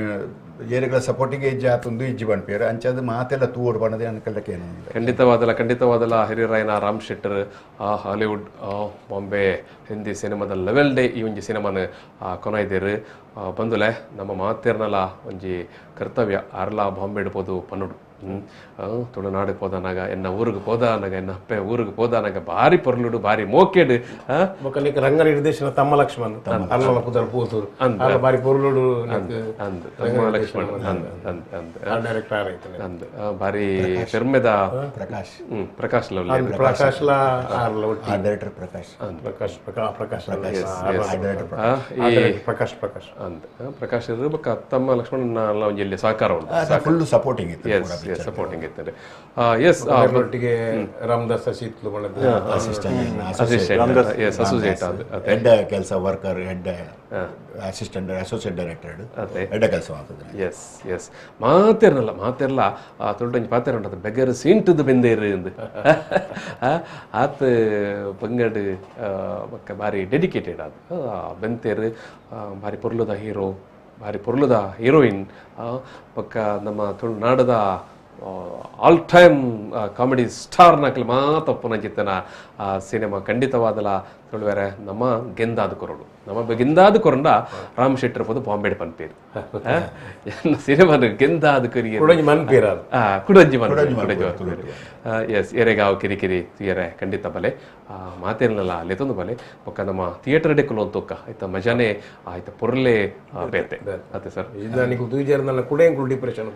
ಏರೆಗಳ ಸಪೋರ್ಟಿಂಗ್ ಇಜ್ಜಿ ಆತುಂದು ಇಜ್ಜಿ ಪನ್ಪೇರು ಅಂಚ ಅದು ಮಾತೆಲ್ಲ ತೂವೋಡು ಪನ್ನದೇ ಅನ್ಕಲ್ಲಕ್ಕೆ ಏನು. ಖಂಡಿತವಾದಲ್ಲ ಖಂಡಿತವಾದಲ್ಲ ಹಿರಿಯರಾಯನ ರಾಮ್ ಶೆಟ್ಟರ್ ಆ ಹಾಲಿವುಡ್ ಬಾಂಬೆ ಹಿಂದಿ ಸಿನಿಮಾದ ಲೆವೆಲ್ ಡೇ ಈ ಒಂಜಿ ಸಿನಿಮಾನ ಕೊನೈದೇರು ಬಂದುಲೆ ನಮ್ಮ ಮಾತೇರ್ನಲ ಒಂಜಿ ಕರ್ತವ್ಯ ಅರ್ಲ ಬಾಂಬೆ ಇಡ್ಬೋದು ಪನ್ನುಡು. ತುಳುನಾಡು ಪೋದಾನಾಗ ಎನ್ನ ಊರಿಗೆ ಪೋದಾನಾಗ ಎನ್ನ ಅಪ್ಪೆ ಊರಿಗೆ ಪೋದಾನಾಗ ಭಾರಿ ಪೊರ್ಲುಡು ಭಾರಿ ಮೋಕೆಡು. ರಂಗ ನಿರ್ದೇಶನ ತಮ್ಮ ಲಕ್ಷ್ಮಣ್ ಭಾರಿ ಪೊರ್ಲುಡು ತಮ್ಮ ಲಕ್ಷ್ಮಣ್ ಅಂದ್ ಭಾರಿ ಪೆರ್ಮೆದ ಪ್ರಕಾಶ್ ಪ್ರಕಾಶ್ ಪ್ರಕಾಶ್ ಡೈರೆಕ್ಟರ್ ಪ್ರಕಾಶ್ ಪ್ರಕಾಶ್ ಪ್ರಕಾಶ್ ಪ್ರಕಾಶ್ ಪ್ರಕಾಶ್ ಅಂದ್ ಪ್ರಕಾಶ್ ಬೊಕ್ಕ ತಮ್ಮ ಲಕ್ಷ್ಮಣ್ ಒಂಜಿ ಇಲ್ಲಿ ಸಹಕಾರ ಉಂಟು ಫುಲ್ ಸಪೋರ್ಟಿಂಗ್ ಇತ್ತು. ಸಪೋರ್ಟಿಂಗ್ ಇತ್ತು. ಎಸ್ ಒಟ್ಟಿಗೆ ರಾಮದಾಸ್ ಅಸಿತ್ಲು ಅಸೋಸಿಯೇಟ್ ಹೆಡ್ ಕೆಲಸ worker head assistant associate director head ಕೆಲಸ ಮಾಡ್ತದೆ. ಎಸ್ ಎಸ್ ಮಾತೇರ್ನಲ್ಲ ಮಾತೇರ್ಲ ತುಳುಟಂಜಿ ಪಾತೇರ ಉಂಟು ಬೆಗರ್ ಸೀಂಟುದು ಬೆಂದೇರು ಎಂದು ಆತ ಬಂಗಡು ಬೊಕ್ಕ ಭಾರಿ ಡೆಡಿಕೇಟೆಡ್ ಅದು ಬೆಂತೇರು ಭಾರಿ ಪೊರ್ಲುದ ಹೀರೋ ಭಾರಿ ಪೊರ್ಲುದ ಹೀರೋಯಿನ್ ಬೊಕ್ಕ ನಮ್ಮ ತುಳುನಾಡದ ಆಲ್ ಟೈಮ್ ಕಾಮಿಡಿ ಸ್ಟಾರ್ ನಾಕಲ್ ಮಾತಪ್ಪನ ಆ ಸಿನಿಮಾ ಖಂಡಿತವಾದಲ ತುಳುವೆರೆ ನಮ್ಮ ಗೆಂದಾದ ಕೊರಡು ನಮ್ಮ ಗೆಂದಾದ ಕೊರಂಡ ರಾಮ್ ಶೆಟ್ಟರ್ ಪೋದು ಬಾಂಬೆ ಪನ್ಪೇರು ಸಿನಿಮಾ ಗೆಂದಾದ ಕೊರಿಯ ಕುಡಂಜಿ ಮನ್ಪೇರು. ಎಸ್ ಎರೆಗಾವ್ ಕಿರಿಕಿರಿ ತುಯರೆ ಖಂಡಿತ ಬಲೆ ಮಾತೇನಲ್ಲ ಲೆತೊಂದು ಬಲೆ ಬೊಕ್ಕ ನಮ್ಮ ಥಿಯೇಟರ್ ಡೆಕ್ಕಲು ಅಂತೊಕ್ಕ ಆಯ್ತಾ ಮಜಾನೆ ಆಯ್ತಾ ಪೊರ್ಲೆ ಬೇತೆ ಅತ್ತೆ sir. Depression.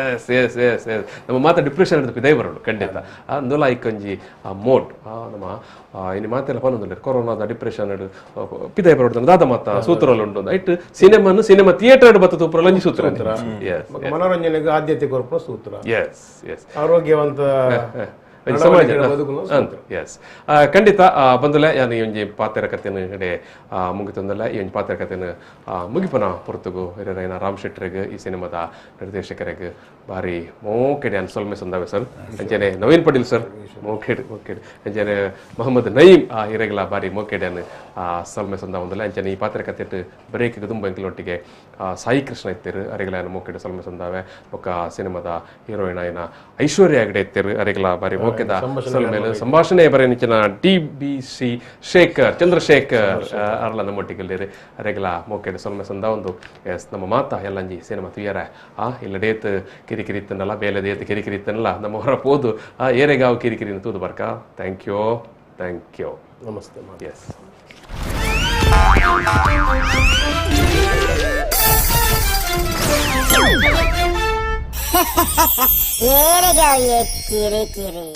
Yes yes yes yes ನಮ್ಮ ಮಾತ ಡಿಪ್ರೆಷನ್ ಇರ್ತದೆ ಪಿದೈ ಬರೋಡು ಖಂಡಿತ ಅಂದುಲ ಐಕೊಂಜಿ ಮೋಡ್ ನಮ್ಮ ಇನ್ನು ಮಾತೆಲ್ಲ ಪನ್ನೊಂದುಲ್ಲೆರ್ ಕೊರೋನಾದ ಡಿಪ್ರೆಷನ್ ಪಿದೈ ಬರೋಡು ದಾದ ಮಾತ ಸೂತ್ರಲ್ ಉಂಟು ಐಟ್ ಸಿನಿಮಾನು ಸಿನಿಮಾ ಥಿಯೇಟರ್ ಬತ್ತ ತೂಪುರಲ್ಲ ಒಂಜಿ ಸೂತ್ರ ಮನೋರಂಜನೆಗೆ ಆದ್ಯತೆ ಕೊರ್ಪುನ ಸೂತ್ರ. ಎಸ್ ಎಸ್ ಆರೋಗ್ಯವಂತ ಸಮಾಜ. ಎಸ್ ಖಂಡಿತ ಬಂದಲೆ ಯಾನ್ ಈ ಒಂಜಿ ಪಾತೆರ ಕತೆನ ಕಡೆ ಮುಗಿತಂದಲ್ಲ ಈ ಒಂಜಿ ಪಾತೆರ ಕತೆನ ಮುಗಿಪನ ಪೊರ್ತುಗು ಹಿರಿಯರಾಯಿನ ರಾಮ್ ಶೆಟ್ಟರಿಗೆ ಈ ಸಿನಿಮಾದ ನಿರ್ದೇಶಕರಿಗೆ ಭಾರಿ ಮೋಕೆಡೆ ಅನ್ ಸೊಲ್ಮೆ ಸಂದಾವೆ ಸರ್. ಅಂಚನೆ ನವೀನ್ ಪಟೇಲ್ ಸರ್ ಮೋಕೆಡ್ ಮೋಕೆಡ್ ಅಂಚನೆ ಮೊಹಮ್ಮದ್ ನಯೀಮ್ ಆ ಹಿರೇಗಳ ಭಾರಿ ಮೋಕೆಡೆ ಅನ್ ಸೊಲ್ಮೆ ಸಂದ ಒಂದಲ್ಲ. ಅಂಚನೆ ಈ ಪಾತೆರ ಕತೆಟ್ ಬ್ರೇಕ್ ತುಂಬ ಎಂಕಲೊಟ್ಟಿಗೆ ಸಾಯಿ ಕೃಷ್ಣ ಇತ್ತೇರು ಅರೆಗಳ ಮೋಕೆಡೆ ಸೊಲ್ಮೆ ಸಂದಾವೆ. ಬೊಕ್ಕ ಸಿನಿಮಾದ ಹೀರೋಯಿನ್ ಆಯ್ನ ಐಶ್ವರ್ಯ ಹೆಗಡೆ ಇತ್ತೇರು ಅರೆಗಳ ಭಾರಿ ಮೋಕೆ ಸಂಭಾಷಣೆ ಬರೆನಿಚಿನ D B C Shekhar Chandrashekhar ಅರ್ಲ ನಮ್ಮೊಟ್ಟಿಗೆ ಅರೆಗಲ ಮೋಕೆಡ್ ಸೊಲ್ಮೆ ಸಂದ ಒಂದು. ಎಸ್ ನಮ್ಮ ಮಾತಾ ಎಲ್ಲಂಜಿ ಸಿನಿಮಾ ತುಯ್ಯರ ಆ ಇಲ್ಲ ಡೇತ್ ಕಿರಿಕಿರಿ ಇತ್ತನಲ್ಲ ಬೇಲೆ ದೇತ್ ಕಿರಿಕಿರಿ ಇತ್ತನಲ್ಲ ನಮ್ಮ ಹೊರ ಪೋದು ಆ ಏರೆಗಾವ್ ಕಿರಿಕಿರಿನ ತೂದು ಬರ್ಕ. Thank you thank you ನಮಸ್ತೆ. ಎಸ್ ಏರೆಗಾವ್ ಕಿರಿಕಿರಿ.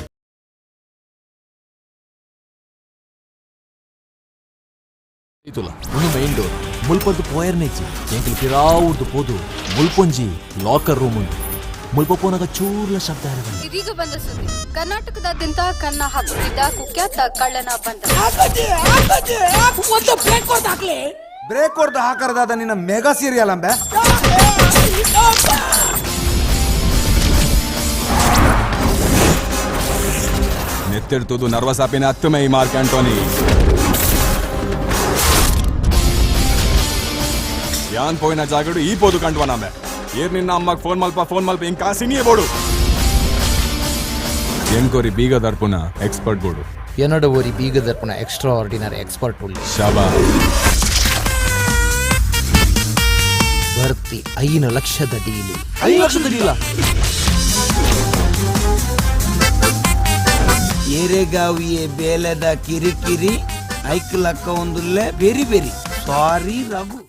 ಇತುಲ ಉಂದು ಮೈನ್ ಡೋರ್ ಮುಲ್ಪದ್ದು ಪೋಯರ್ನೆಜ್ಜಿ ಎಂಕಲ್ ಪಿರಾವುರ್ದು ಪೋದು ಮುಲ್ಪೊಂಜಿ ಲಾಕರ್ ರೂಮ್ ಉಂಡು. ಮುಲ್ಪ ಪೋನಾಗ ಚೂರ್ಲ ಶಬ್ದ ಇರಬಲ್ಲ. ಇದೀಗ ಬಂದ ಸುದ್ದಿ, ಕರ್ನಾಟಕದಾದ್ಯಂತ ಕನ್ನ ಹಾಕುತ್ತಿದ್ದ ಕುಖ್ಯಾತ ಕಳ್ಳನ ಬಂಧನ. ಬ್ರೇಕ್ ಹೊಡ್ದು ಹಾಕರದಾದ ನಿನ್ನ ಮೆಗಾ ಸೀರಿಯಲ್ ಅಂಬೆ. ನೆತ್ತೆಡ್ತುದು ನರ್ವಸ್ ಆಪಿನ ಹತ್ತು ಮೈ ಮಾರ್ಕ್ ಆಂಟೋನಿ. ಯಾನ್ ಪೋಯಿನ ಜಾಗಡು ಈ ಪೋದು ಕಂಡ್ವನಾಮೆ. ಏರ್ ನಿನ್ನ ಅಮ್ಮಗ್ ಫೋನ್ ಮಲ್ಪ ಫೋನ್ ಮಲ್ಪ ಇಂಕ ಸಿನಿಯೇ ಬೋಡು. ಎಂಕೋರಿ ಬೀಗ ದರ್ಪುನ ಎಕ್ಸ್ಪರ್ಟ್ ಬೋಡು. ಎನ್ನಡ ಓರಿ ಬೀಗ ದರ್ಪುನ ಎಕ್ಸ್ಟ್ರಾ ಆರ್ಡಿನರಿ ಎಕ್ಸ್ಪರ್ಟ್ ಉಳ್ಳಿ. ಶಾಬಾ. ಭರ್ತಿ 5 ಲಕ್ಷದ ಡೀಲು. 5 ಲಕ್ಷದ ಡೀಲ? ಏರೆಗಾವಿಯೇ ಬೇಲೆದ ಕಿರಿಕಿರಿ ಐಕ್ ಲಕ್ಕ ಒಂದುಲ್ಲೆ ಬೆರಿ ಬೆರಿ ಸಾರಿ ರಘು.